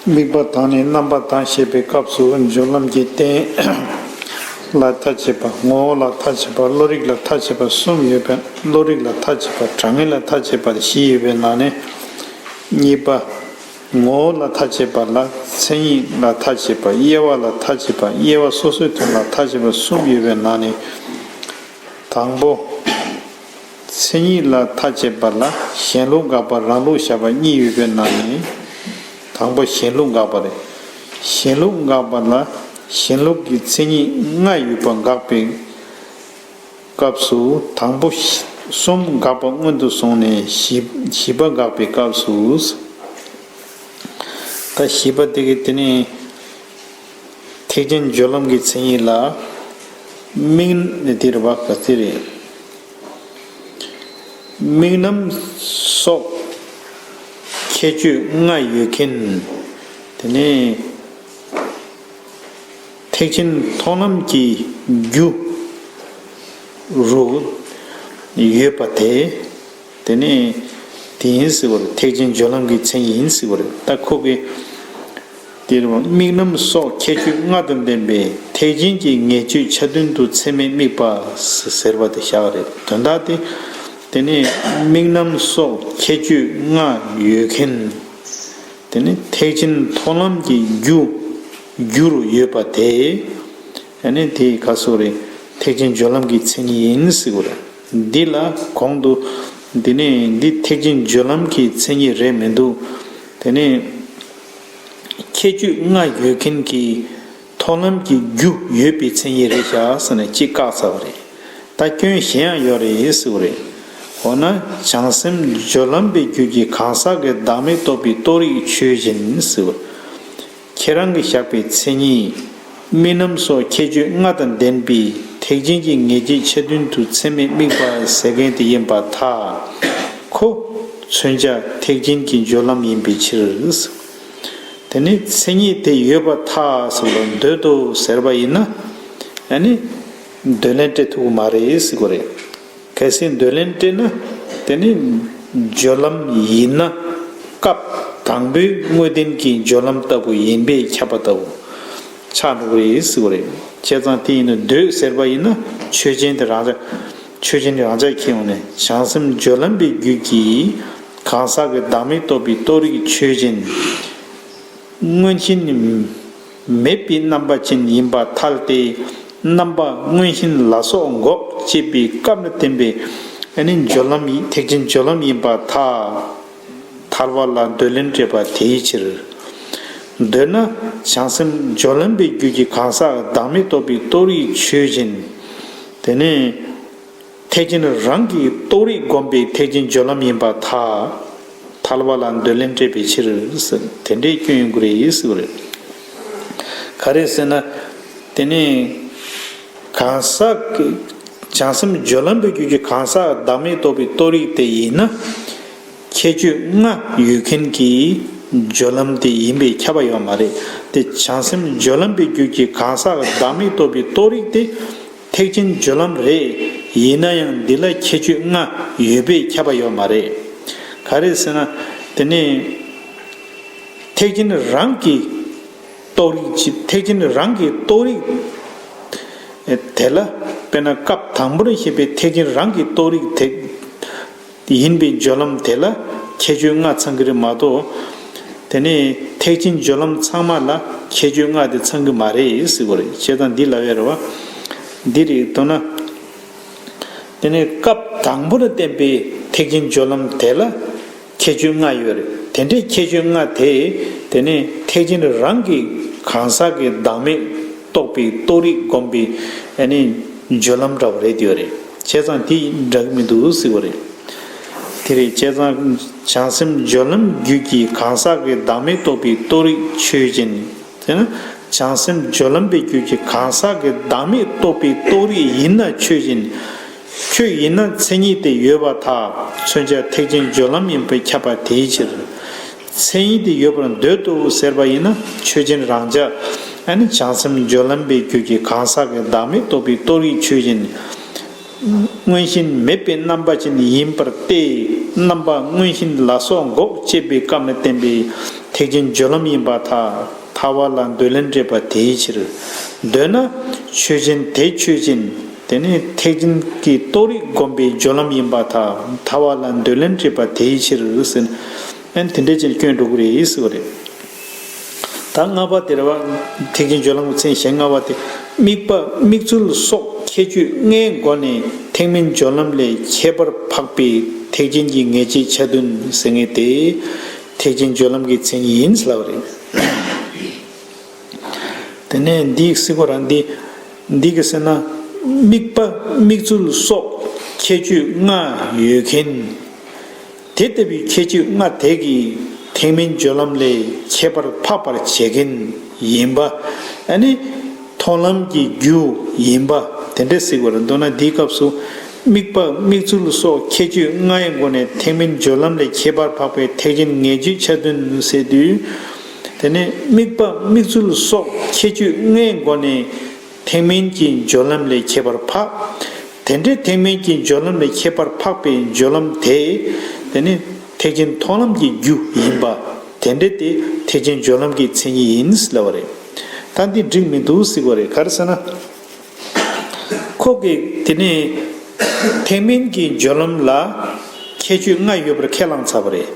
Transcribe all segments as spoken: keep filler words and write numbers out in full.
དམིགས་པ་དང་ནི་རྣམ་པ་དང་ཞེས་པའི་སྐབས་སུ་སྦྱོར་ལམ་གྱི་རྟེན་ལ་ཐ་ཆད་པ། ངོ་བོ་ལ་ཐ་ཆད་པ། བློ་རིག་ལ་ཐ་ཆད་པ་གསུམ་ཡོད་པས། བློ་རིག་ལ་ཐ་ཆད་པ། དྲང་ངེས་ལ་ཐ་ཆད་པ་བཞི་ཡོད་པའི་ནང་ནས། གཉིས་པ། ངོ་བོ་ལ་ཐ་ཆད་པ་ལ་མཚན་ཉིད་ལ་ཐ་ཆད་པ། དབྱེ་བ་ལ་ཐ་ཆད་པ། དབྱེ་བ་སོ་སོའི་དོན་ལ་ཐ་ཆད་པ་གསུམ་ཡོད་པའི་ནང་ནས། དང་པོ། མཚན་ཉིད་ལ་ཐ་ཆད་པ་ལ་གཞན་ལུགས་དགག་པ་རང་ལུགས་བཞག་པ་གཉིས་ཡོད་པའི་ནང་ནས། དང་པོ་གཞན་ལུགས་དགག་པ་རེད། གཞན་ལུགས་དགག་པ་ལ་གཞན་ལུགས་ཀྱི་མཚན་ཉིད་ལྔ་ཡོད་པ་དགག་པའི་སྐབས་སུ། དང་པོ་གསུམ་དགག་པ་སྔོན་དུ་སོང་ནས་བཞི་བཞི་པ་དགག་པའི་སྐབས་སུ། ད་བཞི་པ་དེ་གི་དེ་ནི་ཐེག་ཆེན་སྦྱོར་ལམ་གྱི་མཚན་ཉིད་ལ་དམིགས། དེ་རེད་པ། ག་ཚོད་རེད། དམིགས་རྣམ་སོགས་ཁྱད་ཆོས་ལྔ་ཡོད་མཁན། དེ་ནས་ཐེག་ཆེན་མཐོང་ལམ་གྱི་རྒྱུ་རུ་ཡོད་པ་དེ། དེ་ནས་དེ་ཡིན་ཟེར་བ་རེད། ཐེག་ཆེན་སྦྱོར་ལམ་གྱི་མཚན་ཉིད་ཡིན་ཟེར་བ་རེད། ད་ཁོ་གི་དེ་རུ་དམིགས་རྣམ་སོགས་ཁྱད་ཆོས་ལྔ་དང་ལྡན་པའི་ཐེག་ཆེན་གྱི་ངེས་བྱུས་ཆ་མཐུན་དུ་ཚད་མས་དམིགས་པ་ཟེར་བ་དེ་བཞག་རེད། དོན་དག་དེ། དེ་ནས་དམིགས་རྣམ་སོགས་ཁྱད་ཆོས་ལྔ་ཡོད་མཁན། དེ་ནི་ཐེག་ཆེན་མཐོང་ལམ་གྱི་རྒྱུ། རྒྱུ་རུ་ཡོད་པ་དེ། ཨ་ནི་དེ་ག་སོགས་རེད། ཐེག་ཆེན་སྦྱོར་ལམ་གྱི་མཚན་ཉིད་ཡིན་ཟེར་བ་རེད། འདི་ལ་གོང་དུ། འདི་ནི་འདི་ཐེག་ཆེན་སྦྱོར་ལམ་གྱི་མཚན་ཉིད་རེད་མི་འདུག་དེ་ནི་ཁྱད་ཆོས་ལྔ་ཡོད་མཁན་གྱི་མཐོང་ལམ་གྱི་རྒྱུ་ཡོད་པའི་མཚན་ཉིད་རེད་བཞག་ཟེར་ནས་གཅིག་བཀག་ཚར་བ་རེད། ད་སྐྱོན་གཞན་ཡང་ཡོད་རེད་ཟེར་བ་རེད། འོ་ན་བྱང་སེམས་སྦྱོར་ལམ་པའི་རྒྱུད་ཀྱི་གང་ཟག་གི་བདག་མེད་རྟོགས་པའི་རྟོགས་རིགས་ཆོས་ཅན་ཟེར་བ། ཁྱེད་རང་གིས་བཞག་པའི་མཚན་ཉིད། དམིགས་རྣམ་སོགས་ཁྱད་ཆོས་ལྔ་དང་ལྡན་པའི་ཐེག་ཆེན་གྱི་ངེས་བྱེད་ཆ་མཐུན་དུ་ཚད་མས་དམིགས་པ་ཟེར་མཁན་དེ་ཡིན་པར་ཐལ། ཁོ་མཚོན་བྱ་ཐེག་ཆེན་གྱི་སྦྱོར་ལམ་ཡིན་པའི་ཕྱིར། དེ་ནི་མཚན་ཉིད་དེ་ཡོད་པར་ཐལ་ཟེར་བར་འདོད་དོ་ཟེར་བ་ཡིན་ན། ཨ་ནི་འདོད་ལན་སྤྲད་ཐུབ་ཀྱི་མ་རེད་ཟེར་གྱི་རེད། གལ་སྲིད་འདོད་ལན་སྤྲད་ན། དེ་ནི་སྦྱོར་ལམ་ཡིན་ན། སྐབས་དང་པོའི་དངོས་བསྟན་གྱི་སྦྱོར་ལམ་ལྟ་བུ་ཡིན་པས་ཁྱབ་པ་ལྟ་བུ་ཆགས་འགྲོ་གི་རེད་ཟེར་གྱི་རེད། བྱས་ཙང་དེ་ཡིན་ན་འདོད་ཟེར་བ་ཡིན་ན་ཆོས་ཅན་དེ་རང་འཇགས། ཆོས་ཅན་རང་འཇགས་ཁྱེར་ཡོང་ནས་བྱང་སེམས་སྦྱོར་ལམ་པའི་རྒྱུད་ཀྱི་གང་ཟག་གི་བདག་མེད་རྟོགས་པའི་རྟོགས་རིགས་ཆོས་ཅན། མངོན་ཞེན་མེད་པའི་རྣམ་པ་ཅན་ཡིན་པར་ཐལ་ཏེ། རྣམ་པ་མངོན་ཞེན་ལ་སོགས་འགོག་ཅེས་པའི་སྐབས་ལ་བརྟེན་པའི་ཨ་ནི་སྦྱོར་ལམ་ཡིན། ཐེག་ཆེན་སྦྱོར་ལམ་ཡིན་པར་ཐལ། ཐལ་བ་ལ་འདོད་ལན་སྤྲད་པ་དེའི་ཕྱིར། འདོད་ན་བྱང་སེམས་སྦྱོར་ལམ་པའི་རྒྱུད་ཀྱི་གང་ཟག་བདག་མེད་རྟོགས་པའི་རྟོགས་རིགས་ཆོས་ཅན། དེ་ནས། ཐེག་ཆེན་རང་གི་རྟོགས་རིགས་བསྒོམས་པའི་ཐེག་ཆེན་སྦྱོར་ལམ་ཡིན་པར་ཐལ། ཐལ་བ་ལ་འདོད་ལན་སྤྲད་པའི་ཕྱིར། དེ་འདྲའི་སྐྱོན་ཡོང་གི་རེད་ཟེར་བ་རེད། ག་རེ་ཟེར་ན། དེ་ནི། གང་ཟག་གི། བྱང་སེམས་སྦྱོར་ལམ་པའི་རྒྱུད་ཀྱི་གང་ཟག་བདག་མེད་རྟོགས་པའི་རྟོགས་རིགས་དེ་ཡིན་ན། ཁྱད་ཆོས་ལྔ་ཡོད་མཁན་གྱི་སྦྱོར་ལམ་དེ་ཡིན་པས་ཁྱབ་པ་ཡོད་མ་རེད་དེ། བྱང་སེམས་སྦྱོར་ལམ་པའི་རྒྱུད་ཀྱི་གང་ཟག་བདག་མེད་རྟོགས་པའི་རྟོགས་རིགས་དེ། ཐེག་ཆེན་སྦྱོར་ལམ་རེད། ཡིན་ན་ཡང་འདི་ལ་ཁྱད་ཆོས་ལྔ་ཡོད་པས་ཁྱབ་པ་ཡོད་མ་རེད། ག་རེ་ཟེར་ན། དེ་ནི་ཐེག་ཆེན་རང་གི་རྟོགས་རིགས་ཅིག་ཐེག་ཆེན་རང་གི་རྟོགས་རིགས་དེ་ལ། དཔེར་ན་སྐབས་དང་པོར་བཤད་པའི་ཐེག་ཆེན་རང་གི་རྟོགས་རིགས་དེ། ཡིན་པའི་སྦྱོར་ལམ་དེ་ལ་ཁྱད་ཆོས་ལྔ་ཚང་གི་རེད་མ་གཏོགས། དེ་ནས་ཐེག་ཆེན་སྦྱོར་ལམ་ཚང་མ་ལ་ཁྱད་ཆོས་ལྔ་དེ་ཚང་གི་མ་རེད་ཟེར་བ་རེད། བྱས་ཙང་འདི་ལབ་ཡ་རེད་བ། འདི་རེད་མདོར་ན། དེ་ནས་སྐབས་དང་པོ་ལ་བརྟེན་པའི་ཐེག་ཆེན་སྦྱོར་ལམ་དེ་ལ་ཁྱད་ཆོས་ལྔ་ཡོད་རེད། དེ་འདྲའི་ཁྱད་ཆོས་ལྔ་དེ། དེ་ནས་ཐེག་ཆེན་རང་གི་གང་ཟག་གི་བདག་མེད་རྟོགས་པའི་རྟོགས་རིགས་བསྒོམས་པའི་ཨ་ནི་སྦྱོར་ལམ་འདྲ་བ་རེད་དེ་ཡོད་རེད། བྱས་ཙང་དེ་འདྲ་གི་མི་འདུག་ཟེར་བ་རེད། དེ་རེད། བྱས་ཙང་བྱང་སེམས་སྦྱོར་ལམ་རྒྱུད་ཀྱི་གང་ཟག་གི་བདག་མེད་རྟོགས་པའི་རྟོགས་རིགས་ཆོས་ཅན། དེ་ན་བྱང་སེམས་སྦྱོར་ལམ་པའི་རྒྱུད་ཀྱི་གང་ཟག་གི་བདག་མེད་རྟོགས་པའི་རྟོགས་རིགས་ཡིན་ན་ཆོས་ཅན། ཁྱོད་ཡིན་ན་མཚན་ཉིད་དེ་ཡོད་པར་ཐལ། མཚོན་བྱ་ཐེག་ཆེན་སྦྱོར་ལམ་ཡིན་པས་ཁྱབ་པ་དེའི་ཕྱིར། མཚན་ཉིད་དེ་ཡོད་པར་འདོད་དོ་ཟེར་བ་ཡིན་ན་ཆོས་ཅན་རང་འཇགས། ཨ་ནི་བྱང་སེམས་སྦྱོར་ལམ་པའི་རྒྱུད་ཀྱི་གང་ཟག་གི་བདག་མེད་རྟོགས་པའི་རྟོགས་རིགས་ཆོས་ཅན། མངོན་ཞེན་མེད་པའི་རྣམ་པ་ཅན་ཡིན་པར་ཏེ། རྣམ་པ་མངོན་ཞེན་ལ་སོགས་འགོག་ཅེས་པའི་སྐབས་ནས་བསྟན་པའི་ ཐེག་ཆེན་སྦྱོར་ལམ་ཡིན་པར་ཐལ། ཐལ་བ་ལ་འདོད་ལན་སྤྲད་པ་དེའི་ཕྱིར། འདོད་ན་ཆོས་ཅན་དེ་ཆོས་ཅན། དེ་ནི་ཐེག་ཆེན་གྱི་རྟོགས་རིགས་བསྒོམ་པའི་སྦྱོར་ལམ་ཡིན་པར་ཐལ། ཐལ་བ་ལ་འདོད་ལན་སྤྲད་པ་དེའི་ཕྱིར་ཟེར། ཨན་དེ་འདྲས་ཀྱི་སྐྱོན་འགྲོ་གི་རེད་ཟེར་བ་རེད། ད་ལྔ་པ་དེ་རེད་བ། ཐེག་ཆེན་སྦྱོར་ལམ་གྱི་མཚན་ཞེ་ལྔ་པ་དེ། དམིགས་པ་དམིགས་ཚུལ་སོགས་ཁྱད་ཆོས་ལྔའི་སྒོ་ནས་ཐེག་དམན་སྦྱོར་ལམ་ལས་ཁྱད་པར་འཕགས་པའི་ཐེག་ཆེན་གྱི་ངེས་བྱེད་ཆ་བདུན་ཟེར་མཁན་དེ། ཐེག་ཆེན་སྦྱོར་ལམ་གྱི་མཚན་ཉིད་ཡིན་ཟེར་ལབ་པ་རེད། དེ་ནས་འདི་ཟེར་གོ་ར་འདི། འདི་གི་ཟེར་ན། དམིགས་པ་དམིགས་ཚུལ་སོགས་ཁྱད་ཆོས་ལྔ་ཡོད་མཁན། དེ་ལྟ་བུའི་ཁྱད་ཆོས་ལྔ་དེ་གིས་ཐེག་དམན་སྦྱོར་ལམ་ལས་ཁྱད་པར་འཕགས་པར་བྱེད་མཁན་ཡིན་པ། ཨ་ནི། མཐོང་ལམ་གྱི་རྒྱུ་ཡིན་པ། དེ་འདྲ་ཟེར་དགོས་རེད། མདོར་ན་འདིའི་སྐབས་སུ། དམིགས་པ་དམིགས་ཚུལ་སོགས་ཁྱད་ཆོས་ལྔའི་སྒོ་ནས་ཐེག་དམན་སྦྱོར་ལམ་ལས་ཁྱད་པར་འཕགས་པའི་ཐེག་ཆེན་ངེས་བྱེད་ཆ་བདུན་ཟེར་དུས། དེ་ནས་དམིགས་པ་དམིགས་ཚུལ་སོགས་ཁྱད་ཆོས་ལྔའི་སྒོ་ནས། ཐེག་དམན་གྱི་སྦྱོར་ལམ་ལས་ཁྱད་པར་འཕགས། དེ་འདྲའི་ཐེག་དམན་གྱི་སྦྱོར་ལམ་ལས་ཁྱད་པར་འཕགས་པའི་སྦྱོར་ལམ་དེ། དེ་ནི་ཐེག་ཆེན་མཐོང་ལམ་གྱི་རྒྱུ་ཡིན་པ། དེ་འདྲ་དེ་ཐེག་ཆེན་སྦྱོར་ལམ་གྱི་མཚན་ཉིད་ཡིན་ལབ་པ་རེད། ད་འདི་འགྲིག་མི་འདུག་ཟེར་བ་རེད། ག་རེ་ཟེར་ན། ཁོ་གིས་དེ་ནི་ཐེག་དམན་གྱི་སྦྱོར་ལམ་ལ་ཁྱད་ཆོས་ལྔ་ཡོད་པར་ཁས་བླངས་ཚར་བ་རེད།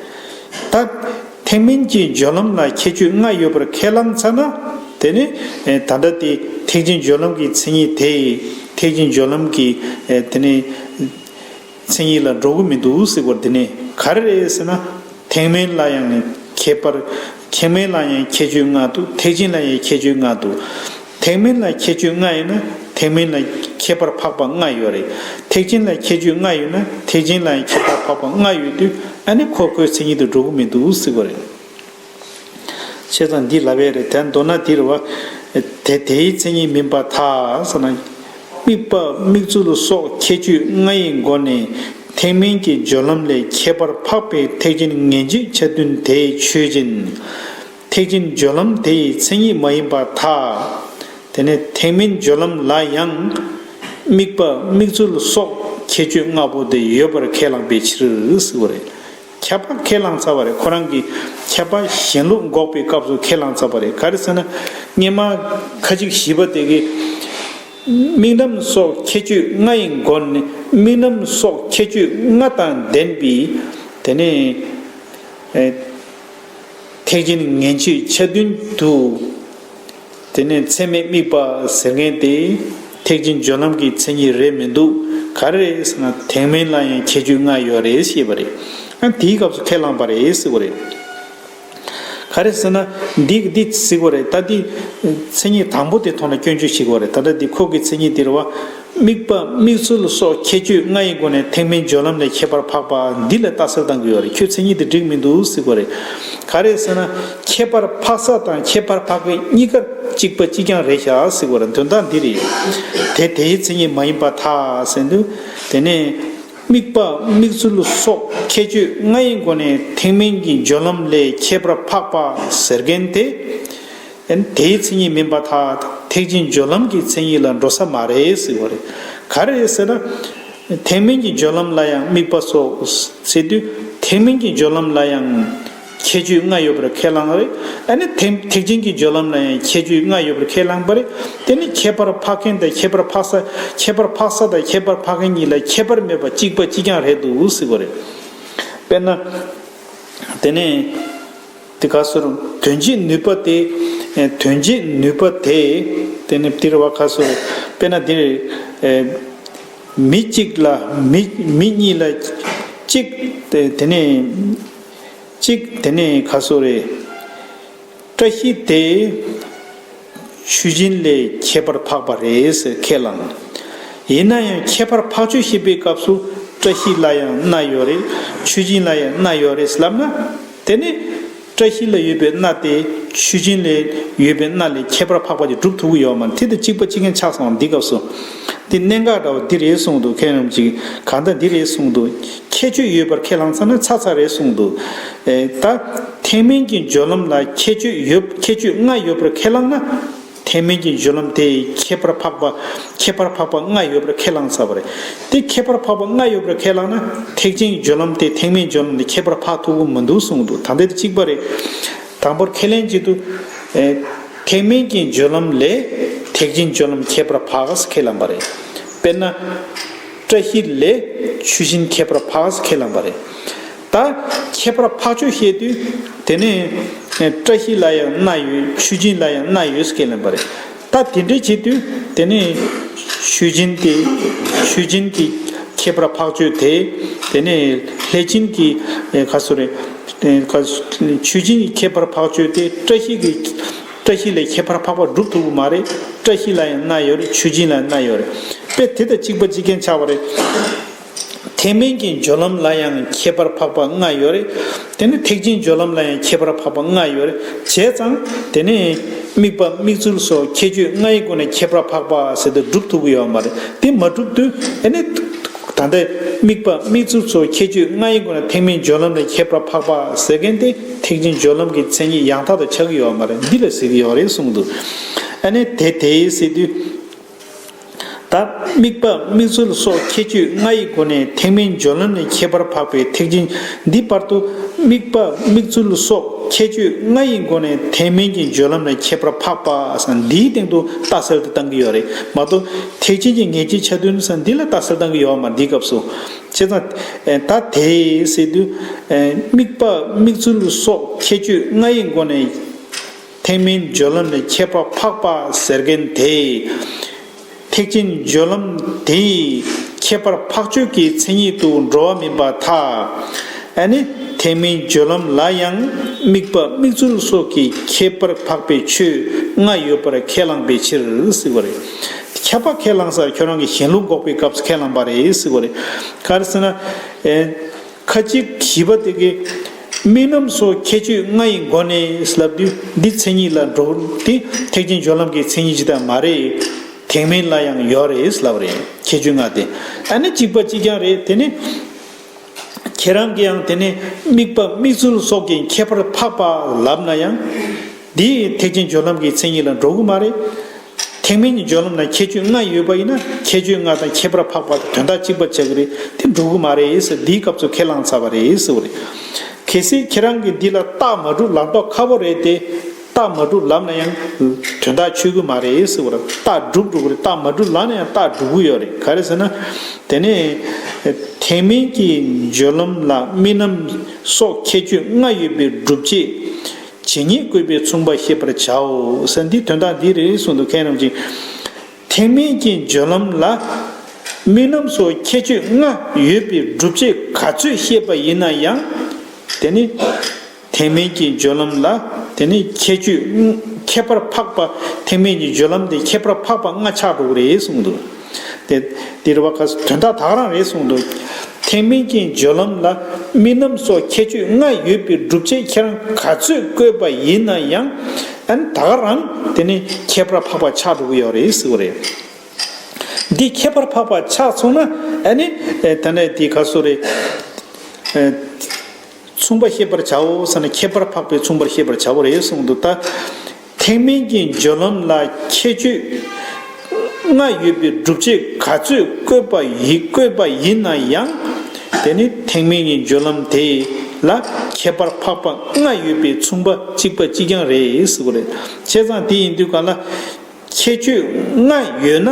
ད། ཐེག་དམན་གྱི་སྦྱོར་ལམ་ལ་ཁྱད་ཆོས་ལྔ་ཡོད་པར་ཁས་བླངས་ཚར་ན། དེ་ནི་ད་ལྟ་དེ་ཐེག་ཆེན་སྦྱོར་ལམ་གྱི་མཚན་ཉིད་དེ། ཐེག་ཆེན་སྦྱོར་ལམ་གྱི་དེ་ནི་མཚན་ཉིད་ལ་འགྲོ་གི་མི་འདུག་ཟེར་བ་དེ་ནི་ག་རེ་རེད་ཟེར་ན། ཐེག་དམན་ལ་ཡང་ཁྱད་པར། ཐེག་དམན་ལ་ཡང་ཁྱད་ཆོས་ལྔ་འདུག་ཐེག་ཆེན་ལ་ཡང་ཁྱད་ཆོས་ལྔ་འདུག་ཐེག་དམན་ལ་ཁྱད་ཆོས་ལྔ་ཡོད་ན་ཐེག་དམན་ལ་ཁྱད་པར་འཕགས་པ་ལྔ་ཡོད་རེད། ཐེག་ཆེན་ལ་ཁྱད་ཆོས་ལྔ་ཡོད་ན་ཐེག་ཆེན་ལ་ཡང་ཁྱད་པར་འཕགས་པ་ལྔ་ཡོད་དུས། ཨ་ནི་ཁོ་ཁོའི་མཚན་ཉིད་དུ་འགྲོ་གི་མི་འདུག་ཟེར་བ་རེད། བྱས་ཙང་འདི་ལབ་ཡས་རེད། དེ་མདོར་ན་འདི་རེད་བ། དེ་དེའི་མཚན་ཉིད་མིན་པར་ཐལ་ཟེར་ན། དམིགས་པ་དམིགས་ཚུལ་སོགས་ཁྱད་ཆོས་ལྔ་ཡི་སྒོ་ནས་ཐེག་དམན་གྱི་སྦྱོར་ལམ་ལས་ཁྱད་པར་འཕགས་པའི་ཐེག་ཆེན་ངེས་བྱེད་ཆ་བདུན་དེ་ཆོས་ཅན། ཐེག་ཆེན་སྦྱོར་ལམ་དེ་ཡི་མཚན་ཉིད་མ་ཡིན་པར་ཐལ། དེ་ནས་ཐེག་དམན་སྦྱོར་ལམ་ལ་ཡང་དམིགས་པ་དམིགས་ཚུལ་སོགས་ཁྱད་ཆོས་ལྔ་པོ་དེ་ཡོད་པར་ཁས་བླངས་པའི་ཕྱིར་ཟེར་བ་རེད། ཁྱད་པར་ཁས་བླངས་ཚར་བ་རེད། ཁོ་རང་གིས་ཁྱད་པར་གཞན་ལུགས་འགོག་པའི་སྐབས་སུ་ཁས་བླངས་ཚར་བ་རེད། ག་རེ་ཟེར་ན། སྔོན་མ་ཁ་ཅིག་བཞི་པ་དེ་གིས། དམིགས་རྣམ་སོགས་ཁྱད་ཆོས་ལྔ་ཡི་སྒོ་ནས། དམིགས་རྣམ་སོགས་ཁྱད་ཆོས་ལྔ་དང་ལྡན་པའི། དེ་ནས། ཨེ། ཐེག་ཆེན་ངེས་བྱེད་ཆ་བདུན་དུ། དེ་ནས་ཚད་མས་དམིགས་པ་ཟེར་མཁན་དེ་ཐེག་ཆེན་སྦྱོར་ལམ་གྱི་མཚན་ཉིད་རེད་མི་འདུག་ག་རེ་རེད་ཟེར་ན། ཐེག་དམན་ལ་ཡང་ཁྱད་ཆོས་ལྔ་ཡོད་རེད་ཞེས་པ་རེད། ཨ། དེའི་སྐབས་སུ་ཁས་བླངས་པ་རེད་ཟེར་བ་རེད། ག་རེ་ཟེར་ན། འདི་འདི་ཟེར་བ་རེད། ད་འདི་མཚན་ཉིད་དང་པོ་དེ་ཐོག་ན་སྐྱོན་བརྗོད་བྱེད་དགོས་རེད། ད་ལྟ་འདི་ཁོ་གི་མཚན་ཉིད་འདི་རེད་བ། དམིགས་པ་དམིགས་ཚུལ་སོགས་ཁྱད་ཆོས་ལྔ་ཡི་སྒོ་ནས་ཐེག་དམན་སྦྱོར་ལམ་ལས་ཁྱད་པར་འཕགས་པ་འདི་ལ་ལྟ་ཚུལ་བཏང་གི་ཡོད་རེད། ཁྱོད་མཚན་ཉིད་དེ་འགྲིག་མི་འདུག་ཟེར་བ་རེད། ག་རེ་ཟེར་ན། ཁྱད་པར་འཕགས་ས་དང་ཁྱད་པར་འཕགས་མཁན་གཉིས་ཀ་གཅིག་པ་གཅིག་རྐྱང་རེད་ཤག་ཟེར་བ་རེད། དོན་དག་འདི་རེད། དེ་དེའི་མཚན་ཉིད་མ་ཡིན་པར་ཐལ་ཟེར་དུས། དེ་ནས་དམིགས་པ་དམིགས་ཚུལ་སོགས་ཁྱད་ཆོས་ལྔ་ཡི་སྒོ་ནས་ཐེག་དམན་གྱི་སྦྱོར་ལམ་ལས་ཁྱད་པར་འཕགས་པ་ཟེར་མཁན་དེ། དེའི་མཚན་ཉིད་མིན་པར་ཐལ། ཐེག་ཆེན་སྦྱོར་ལམ་གྱི་མཚན་ཉིད་ལ་འགྲོ་ས་མ་རེད་ཟེར་བ་རེད། ག་རེ་རེད་ཟེར་ན། ཐེག་དམན་གྱི་སྦྱོར་ལམ་ལ་ཡང་དམིགས་པ་སོགས་ཟེར་དུས། ཐེག་དམན་གྱི་སྦྱོར་ལམ་ལ་ཡང་ཁྱད་ཆོས་ལྔ་ཡོད་པར་ཁས་བླངས་རེད། ཨ་ནི་ཐེག་ཐེག་ཆེན་གྱི་སྦྱོར་ལམ་ལ་ཡང་ཁྱད་ཆོས་ལྔ་ཡོད་པར་ཁས་བླངས་པ་རེད། དེ་ནི་ཁྱད་པར་འཕགས་མཁན་དང་ཁྱད་པར་འཕགས་ས། ཁྱད་པར་འཕགས་ས་དང་ཁྱད་པར་འཕགས་མཁན་གཉིས་ལ་ཁྱད་པར་མེད་པ་གཅིག་པ་གཅིག་རྐྱང་རེད་འདུག་ཟེར་བ་རེད། དཔེར་ན། དེ་ནས། དེ་ག་སོར་དོན་བྱེད་ནུས་པ་དེ། ཨེ། དོན་བྱེད་ནུས་པ་དེ། དེ་ནི་དེ་རེད་བ། ག་སོར་དཔེར་ན་དེ། ཨེ། མི་གཅིག་ལ་མི་མི་གཉིས་ལ་གཅིག་དེ་དེ་ནས་གཅིག་དེ་ནས་ག་སོར་རེད། བཀྲ་ཤིས་དེ། ཆོས་ཅན་ལས་ཁྱད་པར་འཕགས་པ་རེད་ཟེར་ཁས་བླངས། ཡིན་ན་ཡང་ཁྱད་པར་འཕགས་ཆོས་བཤད་པའི་སྐབས་སུ་བཀྲ་ཤིས་ལ་ཡང་སྣ་ཡོད་རེད། ཆོས་ཅན་ལ་ཡང་སྣ་ཡོད་རེད་ལབ་ན། དེ་ནི་བཀྲ་ཤིས་ལ་ཡོད་པའི་སྣ་དེ་ཆོས་ཅན་ལ་ཡོད་པའི་སྣ་ལས་ཁྱད་པར་འཕགས་པ་དེ་སྒྲུབ་ཐུབ་ཀྱི་ཡོད་མ་རེད། དེ་དང་གཅིག་པ་གཅིག་རྐྱང་ཆགས་སོང་། འདི་སྐབས་སུ་འདི་གནད་འགག་འདྲ་བོ་འདི་རེད་གསུངས་འདུག་མཁན་རྣམས་ཀྱིས་གང་ལྟར་འདི་རེད་གསུངས་འདུག་ཁྱད་ཆོས་ཡོད་པར་ཁས་བླངས་ཚར་ན་ཚར་ཚར་རེད་གསུངས་འདུག་ཨེ། ད་ཐེག་དམན་གྱི་སྦྱོར་ལམ་ལ་ཁྱད་ཆོས་ཡོད། ཁྱད་ཆོས་ལྔ་ཡོད་པར་ཁས་བླངས་ན། ཐེག་དམན་གྱི་སྦྱོར་ལམ་དེ་ཁྱད་པར་འཕགས་པ། ཁྱད་པར་འཕགས་པ་ལྔ་ཡོད་པར་ཁས་བླངས་ཚར་བ་རེད། དེ་ཁྱད་པར་འཕགས་པ་ལྔ་ཡོད་པར་ཁས་བླངས་ན། ཐེག་ཆེན་གྱི་སྦྱོར་ལམ་དེ་ཐེག་དམན་སྦྱོར་ལམ་དེ་ཁྱད་པར་འཕགས་ཐུབ་ཀྱི་མི་འདུག་གསུངས་འདུག་ད་ལྟ་དེ་གཅིག་པ་རེད། དང་པོར་ཁས་ལེན་བྱེད་དུས། ཨེ། ཐེག་དམན་གྱི་སྦྱོར་ལམ་ལས་ཐེག་ཆེན་སྦྱོར་ལམ་ཁྱད་པར་འཕགས་ཁས་བླངས་པ་རེད། དཔེར་ན། བཀྲ་ཤིས་ལས་ཆོས་ཅན་ཁྱད་པར་འཕགས་ཁས་བླངས་པ་རེད། ད་ཁྱད་པར་འཕགས་ཆོས་བཤད་དུས། དེ་ནས་བཀྲ་ཤིས་ལ་ཡང་སྣ་ཡོད། ཆོས་ཅན་ལ་ཡང་སྣ་ཡོད་ཁས་བླངས་པ་རེད། ད་དེ་འདྲ་བྱེད་དུས། དེ་ནས་ཆོས་ཅན་དེ། ཆོས་ཅན་གྱི་ཁྱད་པར་འཕགས་ཆོས་དེ། དེ་ནས་ལྷས་བྱིན་གྱི་ཨེ་ག་སོ་རེད། ཨེ་ག་ཆོས་ཅན་གྱི་ཁྱད་པར་འཕགས་ཆོས་དེ་བཀྲ་ཤིས་ཀྱི། བཀྲ་ཤིས་ལས་ཁྱད་པར་འཕགས་པ་སྒྲུབ་ཐུབ་ཀྱི་མ་རེད། བཀྲ་ཤིས་ལ་ཡང་སྣ་ཡོད་རེད། ཆོས་ཅན་ལ་ཡང་སྣ་ཡོད་རེད། དཔེ་དེ་དང་གཅིག་པ་གཅིག་རྐྱང་ཆགས་པ་རེད། ཐེག་དམན་གྱི་སྦྱོར་ལམ་ལ་ཡང་ཁྱད་པར་འཕགས་པ་ལྔ་ཡོད་རེད། དེ་ནས་ཐེག་ཆེན་སྦྱོར་ལམ་ལ་ཡང་ཁྱད་པར་འཕགས་པ་ལྔ་ཡོད་རེད། བྱས་ཙང་དེ་ནས་དམིགས་པ་དམིགས་ཚུལ་སོགས་ཁྱད་ཆོས་ལྔ་ཡི་སྒོ་ནས་ཁྱད་པར་འཕགས་པ་ཟེར་དུས་སྒྲུབ་ཐུབ་ཀྱི་ཡོད་མ་རེད། དེ་མ་གྲུབ་དུས་ཨ་ནི། ད་ལྟ་དམིགས་པ་དམིགས་ཚུལ་སོགས་ཁྱད་ཆོས་ལྔ་ཡི་སྒོ་ནས་ཐེག་དམན་སྦྱོར་ལམ་ལ་ཁྱད་པར་འཕགས་པ་ཟེར་མཁན་དེ་ཐེག་ཆེན་སྦྱོར་ལམ་གྱི་མཚན་ཉིད་ཡང་དག་ཏུ་ཆགས་ཀྱི་ཡོད་མ་རེད། འདི་ལ་ཟེར་གྱི་ཡོད་རེད་གསུངས་འདུག་ཨ་ནི་དེ་དེ་ཟེར་དུས། ད་དམིགས་པ་དམིགས་ཚུལ་སོགས་ཁྱད་ཆོས་ལྔ་ཡི་སྒོ་ནས་ཐེག་དམན་སྦྱོར་ལམ་ལས་ཁྱད་པར་འཕགས་པའི་ཐེག་ཆེན། འདི་བར་དུ་དམིགས་པ་དམིགས་ཚུལ་སོགས་ཁྱད་ཆོས་ལྔ་ཡི་སྒོ་ནས་ཐེག་དམན་གྱི་སྦྱོར་ལམ་ལས་ཁྱད་པར་འཕགས་པ་ཟེར་འདིའི་སྟེང་དུ་རྟགས་གསལ་དུ་བཏང་གི་ཡོད་རེད་མ་གཏོགས། ཐེག་ཆེན་གྱི་ངེས་བྱེད་ཆ་མཐུན་ཟེར་འདི་ལ་རྟགས་གསལ་བཏང་གི་ཡོད་མ་རེད་འདིའི་སྐབས་སུ། བྱས་ཙང་། ད་དེ་ཟེར་དུས། དམིགས་པ་དམིགས་ཚུལ་སོགས་ཁྱད་ཆོས་ལྔ་ཡི་སྒོ་ནས། ཐེག་དམན་སྦྱོར་ལམ་ནི་ཁྱད་པར་འཕགས་པ་ཟེར་མཁན་དེ། ཐེག་ཆེན་སྦྱོར་ལམ་དེའི་ཁྱད་པར་འཕགས་ཆོས་ཀྱི་མཚན་ཉིད་དུ་འགྲོ་བ་མིན་པར་ཐལ། ཨ་ནི་ཐེག་དམན་སྦྱོར་ལམ་ལ་ཡང་དམིགས་པ་དམིགས་ཚུལ་སོགས་ཀྱི་ཁྱད་པར་འཕགས་པའི་ཆོས་ལྔ་ཡོད་པར་ཁས་བླངས་པའི་ཕྱིར་ཟེར་བ་རེད། ཁྱད་པར་ཁས་བླངས་ས་ཁྱོད་རང་གི་གཞན་ལུགས་འགོག་པའི་སྐབས་སུ་ཁས་བླངས་པ་རེད་ཟེར་བ་རེད། ག་རེ་ཟེར་ན། ཨེ། ཁ་ཅིག་བཞི་པ་དེ་གིས། དམིགས་རྣམ་སོགས་ཁྱད་ཆོས་ལྔ་ཡི་སྒོ་ནས་ལབ་དུས་འདི་མཚན་ཉིད་ལ་འགྲོ་དེ་ཐེག་ཆེན་སྦྱོར་ལམ་གྱི་མཚན་ཉིད་ཅིག་ད་མ་རེད། ཐེག་དམན་ལ་ཡང་ཡོད་རེད་ལབ་རེད། ཁྱད་ཆོས་ལྔ་དེ། ཨ་ནི་གཅིག་པ་གཅིག་རྐྱང་རེད། དེ་ནི་ཁྱེད་རང་གིས་ཡང་དེ་ནི་དམིགས་པ་དམིགས་ཚུལ་སོགས་ཀྱི་ཁྱད་པར་འཕགས་པ་ལབ་ན་ཡང་། འདི་ཐེག་ཆེན་སྦྱོར་ལམ་གྱི་མཚན་ཉིད་ལ་འགྲོ་གི་མ་རེད། ཐེག་དམན་གྱི་སྦྱོར་ལམ་ན་ཁྱད་ཆོས་ལྔ་ཡོད་པ་ཡིན་ན་ཁྱད་ཆོས་ལྔ་དང་ཁྱད་པར་འཕགས་པ་དང་དོན་དག་གཅིག་པ་ཆགས་ཀྱི་རེད། དེ་འགྲོ་གི་མ་རེད་ཟེར་འདིའི་སྐབས་སུ་ཁས་བླངས་ཚར་བ་རེད་ཟེར་བ་རེད། གལ་སྲིད་ཁྱེད་རང་གིས་འདི་ལ་རྟགས་མ་གྲུབ་ལབ་མདོག་ཁ་པོ་རེད་དེ། རྟགས་མ་གྲུབ་ལབ་ན་ཡང་དོན་དག་ཆོད་ཀྱི་མ་རེད་ཟེར་བ་རེད། རྟགས་གྲུབ་འགྲོ་གི་རེད། རྟགས་མ་གྲུབ་ལབ་ན་ཡང་རྟགས་འགྲོ་གི་ཡོད་རེད། ག་རེ་ཟེར་ན། དེ་ནས་ཐེག་དམན་གྱི་སྦྱོར་ལམ་ལ་དམིགས་རྣམ་སོགས་ཁྱད་ཆོས་ལྔ་ཡོད་པའི་སྒྲུབ་བྱེད། ཇི་སྙེད་བཀོད་པས་མཚུངས་པར་ཤེས་པར་བྱའོ་ཟེར་འདི་དོན་དག་འདི་རེད་གསུངས་འདུག་མཁན་རྣམས་ཀྱིས། ཐེག་དམན་གྱི་སྦྱོར་ལམ་ལ་དམིགས་རྣམ་སོགས་ཁྱད་ཆོས་ལྔ་ཡོད་པའི་སྒྲུབ་བྱེད་ག་ཚོད་བཤད་པ་ཡིན་ན་ཡང་། དེ་ནི་ཐེག་དམན་གྱི་སྦྱོར་ལམ་ལ་དེ་ནི་ཁྱད་ཆོས་ཁྱད་པར་འཕགས་པ། ཐེག་དམན་གྱི་སྦྱོར་ལམ་དེ་ཁྱད་པར་འཕགས་པ་ལྔ་ཆགས་འགྲོ་གི་རེད་གསུངས་འདུག་དེ་དེ་རེད་བ། ཁ་དོན་དག་ད་ག་རང་རེད་གསུངས་འདུག་ཐེག་དམན་གྱི་སྦྱོར་ལམ་ལ་དམིགས་རྣམ་སོགས་ཁྱད་ཆོས་ལྔ་ཡོད་པའི་སྒྲུབ་བྱེད་ཁྱེད་རང་ག་ཚོད་བཀོད་པ་ཡིན་ན་ཡང་། ཨ་ནི་ད་ག་རང་དེ་ནི་ཁྱད་པར་འཕགས་པ་ཆགས་འགྲོ་གི་ཡོད་རེད་ཟེར་བ་རེད། འདི་ཁྱད་པར་འཕགས་པ་ཆགས་སོང་ན་ཨ་ནི་ཨེ་ད་ནི་དེ་ག་སོ་རེད། ཨེ་མཚུངས་པར་ཤེས་པར་བྱའོ་ཟེར་ན་ཁྱད་པར་འཕགས་པའི་མཚུངས་པར་ཤེས་པར་བྱའོ་རེད་གསུངས་འདུག་ད་ཐེག་དམན་གྱི་སྦྱོར་ལམ་ལ་ཁྱད་ཆོས་ལྔ་ཡོད་པའི་སྒྲུབ་བྱེད་ག་ཚོད་བཀོད་པ་ཡིན་བཀོད་པ་ཡིན་ན་ཡང་། དེ་ནི་ཐེག་དམན་གྱི་སྦྱོར་ལམ་དེ་ལ་ཁྱད་པར་འཕགས་པ་ལྔ་ཡོད་པའི་མཚུངས་པ་གཅིག་པ་གཅིག་རྐྱང་རེད་ཟེར་བ་རེད། བྱས་ཙང་དེ་ཡིན་དུས་ག་ལ། ཁྱད་ཆོས་ལྔ་ཡོད་ན་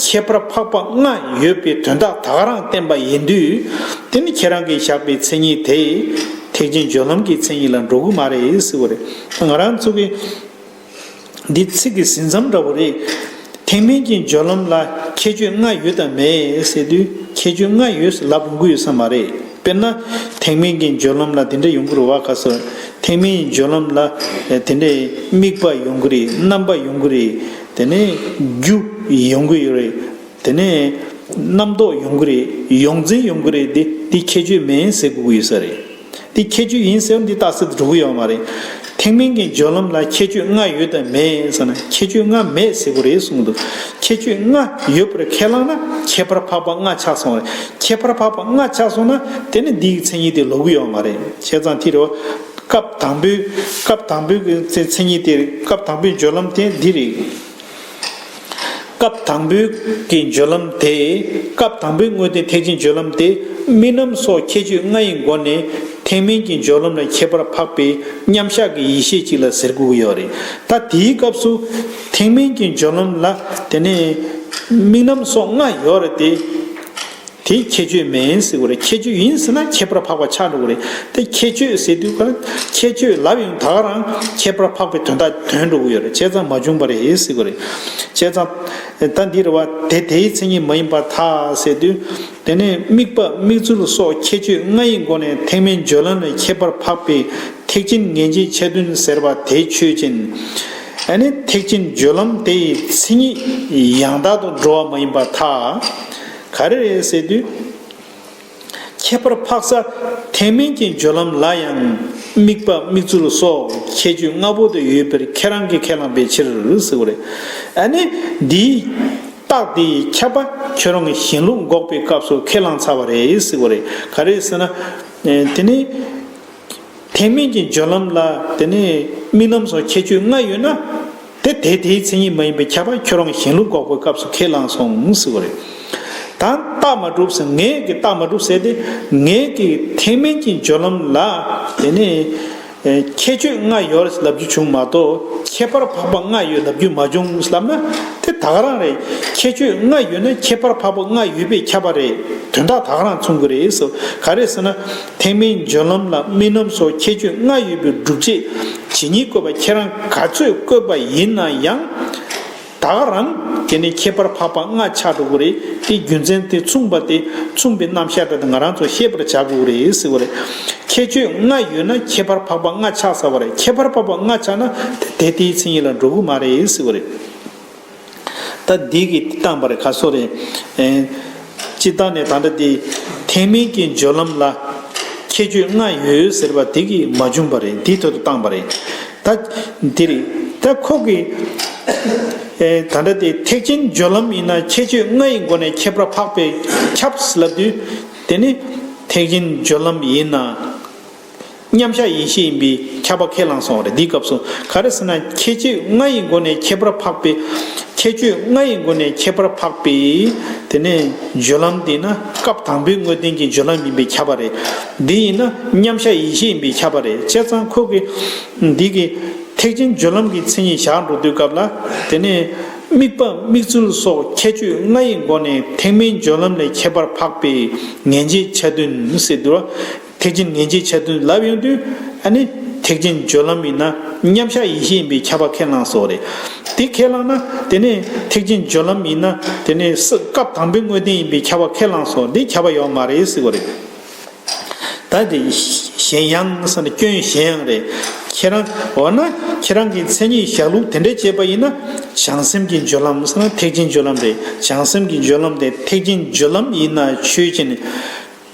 ཁྱད་པར་འཕགས་པ་ལྔ་ཡོད་པའི་དོན་དག་ད་ག་རང་བསྟན་པ་ཡིན་དུས། དེ་ནི་ཁྱེད་རང་གིས་བཞག་པའི་མཚན་ཉིད་དེ་ཐེག་ཆེན་སྦྱོར་ལམ་གྱི་མཚན་ཉིད་ལ་འགྲོ་གི་མ་རེད་ཟེར་བ་རེད། ང་རང་ཚོ་གི་འདི་ཚིག་གི་ཟིན་མཚམས་འདྲ་བོ་རེད། ཐེག་དམན་གྱི་སྦྱོར་ལམ་ལ་ཁྱད་ཆོས་ལྔ་ཡོད་དམ་མེད་ཟེར་དུས་ཁྱད་ཆོས་ལྔ་ཡོད་ཟེར་ལབ་ཡོང་གི་ཡོད་ས་མ་རེད། དཔེར་ན། ཐེག་དམན་གྱི་སྦྱོར་ལམ་ལ་དེ་འདྲ་ཡོང་གི་རེད་བ། ག་སོ། ཐེག་དམན་གྱི་སྦྱོར་ལམ་ལ་དེ་འདྲའི་དམིགས་པ་ཡོང་གི་རེད། རྣམ་པ་ཡོང་གི་རེད། དེ་ནས་རྒྱུ་ཡོང་གི་ཡོད་རེད། དེ་ནས་རྣམ་རྟོག་ཡོང་གི་རེད། ཡོངས་འཛིན་ཡོང་གི་རེད། དེ་དེ་ཁྱད་ཆོས་མེད་ཟེར་དགོས་ཀྱི་ཡོད་ས་རེད། དེ་ཁྱད་ཆོས་ཡིན་ཟེར་བ་འདི་རྟགས་གསལ་དུ་འགྲོ་གི་ཡོད་མ་རེད། ཐེག་དམན་གྱི་སྦྱོར་ལམ་ལ་ཁྱད་ཆོས་ལྔ་ཡོད་དམ་མེད་ཟེར་ན་ཁྱད་ཆོས་ལྔ་མེད་ཟེར་དགོས་རེད་གསུངས་འདུག་ཁྱད་ཆོས་ལྔ་ཡོད་པར་ཁས་བླངས་ན་ཁྱད་པར་འཕགས་པ་ལྔ་ཆགས་སོང་རེད། ཁྱད་པར་འཕགས་པ་ལྔ་ཆགས་སོང་ན་དེ་ནི་འདིའི་མཚན་ཉིད་དེ་ལོག་གི་ཡོད་མ་རེད། བྱས་ཙང་དེ་རེད་བ། སྐབས་དང་པོའི་སྐབས་དང་པོའི་གི་མཚན་ཉིད་དེ་རེད། སྐབས་དང་པོའི་སྦྱོར་ལམ་དེ་འདི་རེད། སྐབས་དང་པོའི་གི་སྦྱོར་ལམ་དེ། སྐབས་དང་པོའི་དངོས་བསྟན་ཐེག་ཆེན་སྦྱོར་ལམ་དེ་དམིགས་རྣམ་སོགས་ཁྱད་ཆོས་ལྔ་ཡི་སྒོ་ནས་ ཐེག་དམན་གྱི་སྦྱོར་ལམ་ལ་ཁྱད་པར་འཕགས་པའི་མཉམ་གཞག་གི་ཡེ་ཤེས་གཅིག་ལ་ཟེར་དགོས་ཀྱི་ཡོད་རེད། ད་དེའི་སྐབས་སུ་ཐེག་དམན་གྱི་སྦྱོར་ལམ་ལ་དེ་ནས་དམིགས་རྣམ་སོགས་ལྔ་ཡོད་རེད་དེ། དེ་ཁྱད་ཆོས་མིན་ཟེར་དགོས་རེད། ཁྱད་ཆོས་ཡིན་ཟེར་ན་ཁྱད་པར་འཕགས་པ་ཆགས་འགྲོ་གི་རེད། དེ་ཁྱད་ཆོས་ཟེར་དུས་ཀ་ཁྱད་ཆོས་ལབ་ཡོང་ད་ག་རང་ཁྱད་པར་འཕགས་པའི་དོན་དག་ཐོན་འགྲོ་གི་ཡོད་རེད། བྱས་ཙང་མ་བྱུང་བ་རེད་ཟེར་དགོས་རེད། བྱས་ཙང་ད་འདི་རེད་བ། དེ་དེའི་མཚན་ཉིད་མ་ཡིན་པར་ཐལ་ཟེར་དུས། དེ་ནས་དམིགས་པ་དམིགས་ཚུལ་སོགས་ཁྱད་ཆོས་ལྔ་ཡི་སྒོ་ནས་ཐེག་དམན་སྦྱོར་ལམ་ལས་ཁྱད་པར་འཕགས་པའི་ཐེག་ཆེན་ངེས་འབྱེད་ཆ་མཐུན་ཟེར་བ་དེ་ཆོས་ཅན། ཨ་ནི་ཐེག་ཆེན་སྦྱོར་ལམ་དེ་ཡི་མཚན་ཉིད་ཡང་དག་ཏུ་འགྲོ་བ་མ་ཡིན་པར་ཐལ། ག་རེ་རེད་ཟེར་དུས། ཁྱད་པར་འཕགས་ས་ཐེག་དམན་གྱི་སྦྱོར་ལམ་ལ་ཡང་དམིགས་པ་དམིགས་ཚུལ་སོགས་ཁྱད་ཆོས་ལྔ་པོ་དེ་ཡོད་པར་ཁྱེད་རང་གིས་ཁས་བླངས་པའི་ཕྱིར་ཟེར་བ་རེད། ཨ་ནི་འདིའི་རྟགས་དེ་ཡི་ཁྱབ་པ་ཁྱོད་རང་གི་གཞན་ལུགས་འགོག་པའི་སྐབས་སུ་ཁས་བླངས་ཚར་བ་རེད་ཟེར་བ་རེད། ག་རེ་ཟེར་ན། ཨེ་དེ་ནི་ཐེག་དམན་གྱི་སྦྱོར་ལམ་ལ་དེ་ནི་དམིགས་རྣམ་སོགས་ཁྱད་ཆོས་ལྔ་ཡོད་ན། དེ་དེ་དེའི་མཚན་ཉིད་མ་ཡིན་པའི་ཁྱབ་པ་ཁྱོད་རང་གཞན་ལུགས་འགོག་པའི་སྐབས་སུ་ཁས་བླངས་སོང་ཟེར་བ་རེད། ད་རྟགས་མ་གྲུབ་ཟེར། ངེད་ཀྱི་རྟགས་མ་གྲུབ་ཟེར་ཏེ། ངེད་ཀྱི་ཐེག་དམན་གྱི་སྦྱོར་ལམ་ལ་དེ་ནི་ཨེ་ཁྱད་ཆོས་ལྔ་ཡོད་ལབ་རྒྱུ་བྱུང་མ་གཏོགས་ཁྱད་པར་འཕགས་པ་ལྔ་ཡོད་ལབ་རྒྱུ་མ་བྱུང་ལབ་ན་དེ་ད་ག་རང་རེད། ཁྱད་ཆོས་ལྔ་ཡོད་ན་ཁྱད་པར་འཕགས་པ་ལྔ་ཡོད་པའི་ཁྱབ་པ་རེད། དོན་དག་ད་ག་རང་མཚུངས་ཀྱི་རེད་ཟེར། ག་རེ་ཟེར་ན། ཐེག་དམན་སྦྱོར་ལམ་ལ་དམིགས་རྣམ་སོགས་ཁྱད་ཆོས་ལྔ་ཡོད་པའི་སྒྲུབ་བྱེད་ཇི་སྙེད་བཀོད་པ་ཁྱེད་རང་ག་ཚོད་བཀོད་པ་ཡིན་ན་ཡང་། ད་ག་རང་དེ་ནི་ཁྱད་པར་འཕགས་པ་ལྔ་ཆགས་འགྲོ་གི་རེད། དེ་རྒྱུ་མཚན་དེ་མཚུངས་པ་དེ་མཚུངས་པའི་རྣམ་གཞག་དེ་ང་རང་ཚོ་ཤེས་པར་བྱ་དགོས་ཀྱི་རེད་ཟེར་བ་རེད། ཁྱད་ཆོས་ལྔ་ཡོད་ན་ཁྱད་པར་འཕགས་པ་ལྔ་ཆགས་ཚར་བ་རེད། ཁྱད་པར་འཕགས་པ་ལྔ་ཆགས་ན་དེ་དེའི་མཚན་ཉིད་ལ་འགྲོ་གི་མ་རེད་ཟེར་བ་རེད། ད་འདི་གིས་བཏང་པ་རེད། ག་སོ་རེད། ཨེ། སྤྱིར་བཏང་ནས་ད་ལྟ་དེ་ཐེག་དམན་གྱི་སྦྱོར་ལམ་ལ་ཁྱད་ཆོས་ལྔ་ཡོད་ཟེར་བ་དེ་གིས་མ་བྱུང་བ་རེད། དེའི་ཐོག་ཏུ་བཏང་པ་རེད། ད་འདི་རེད། ད་ཁོ་གིས་ཨེ་ད་ལྟ་དེ་ཐེག་ཆེན་སྦྱོར་ལམ་ཡིན་ན་ཁྱད་ཆོས་ལྔ་ཡི་སྒོ་ནས་ཁྱད་པར་འཕགས་པས་ཁྱབ་ལབ་དུས། དེ་ནི་ཐེག་ཆེན་སྦྱོར་ལམ་ཡིན་ན། མཉམ་གཞག་ཡེ་ཤེས་ཡིན་པའི་ཁྱབ་པ་ཁས་བླངས་སོང་བ་རེད། འདིའི་སྐབས་སུ་ག་རེ་ཟེར་ན། ཁྱད་ཆོས་ལྔ་ཡི་སྒོ་ནས་ཁྱད་པར་འཕགས་པའི། ཁྱད་ཆོས་ལྔ་ཡི་སྒོ་ནས་ཁྱད་པར་འཕགས་པའི། དེ་ནས་སྦྱོར་ལམ་འདི་ན་སྐབས་དང་པོའི་དངོས་བསྟན་གྱི་སྦྱོར་ལམ་ཡིན་པའི་ཁྱབ་པ་རེད། འདི་ཡིན་ན་མཉམ་གཞག་ཡེ་ཤེས་ཡིན་པའི་ཁྱབ་པ་རེད། བྱས་ཙང་ཁོ་གིས་འདི་གི་ཐེག་ཆེན་སྦྱོར་ལམ་གྱི་མཚན་ཉིད་བཞག་འགྲོ་དུས་སྐབས་ལ། དེ་ནས་དམིགས་པ་དམིགས་ཚུལ་སོགས་ཁྱད་ཆོས་ལྔ་ཡི་སྒོ་ནས་ཐེག་དམན་སྦྱོར་ལམ་ལས་ཁྱད་པར་འཕགས་པའི་ངེས་འབྱེད་ཆ་མཐུན་ཟེར་འདུག་བ། ཐེག་ཆེན་ངེས་འབྱེད་ཆ་མཐུན་ལབ་ཡོང་དུས། ཨ་ནི་ཐེག་ཆེན་སྦྱོར་ལམ་ཡིན་ན་མཉམ་གཞག་ཡེ་ཤེས་ཡིན་པའི་ཁྱབ་པ་ཁས་བླངས་སོ་རེད། དེ་ཁས་བླངས་ན་དེ་ནས་ཐེག་ཆེན་སྦྱོར་ལམ་ཡིན་ན་དེ་ནས་ས་སྐབས་དང་པོའི་དངོས་བསྟན་ཡིན་པའི་ཁྱབ་པ་ཁས་བླངས་སོ། འདི་ཁྱབ་པ་ཡོད་མ་རེད་ཟེར་བ་རེད། ད་དེ་གཞན་ཡང་ཟེར་ན་སྐྱོན་གཞན་ཡང་རེད། ཁྱེད་རང་འོ་ན་ཁྱེད་རང་གི་མཚན་ཉིད་བཞག་ལུགས་དེ་འདྲ་བྱས་པ་ཡིན་ན་བྱང་སེམས་ཀྱི་སྦྱོར་ལམ་ཟེར་ན་ཐེག་ཆེན་སྦྱོར་ལམ་རེད། བྱང་སེམས་ཀྱི་སྦྱོར་ལམ་དེ་ཐེག་ཆེན་སྦྱོར་ལམ་ཡིན་ན་ཆོས་ཅན།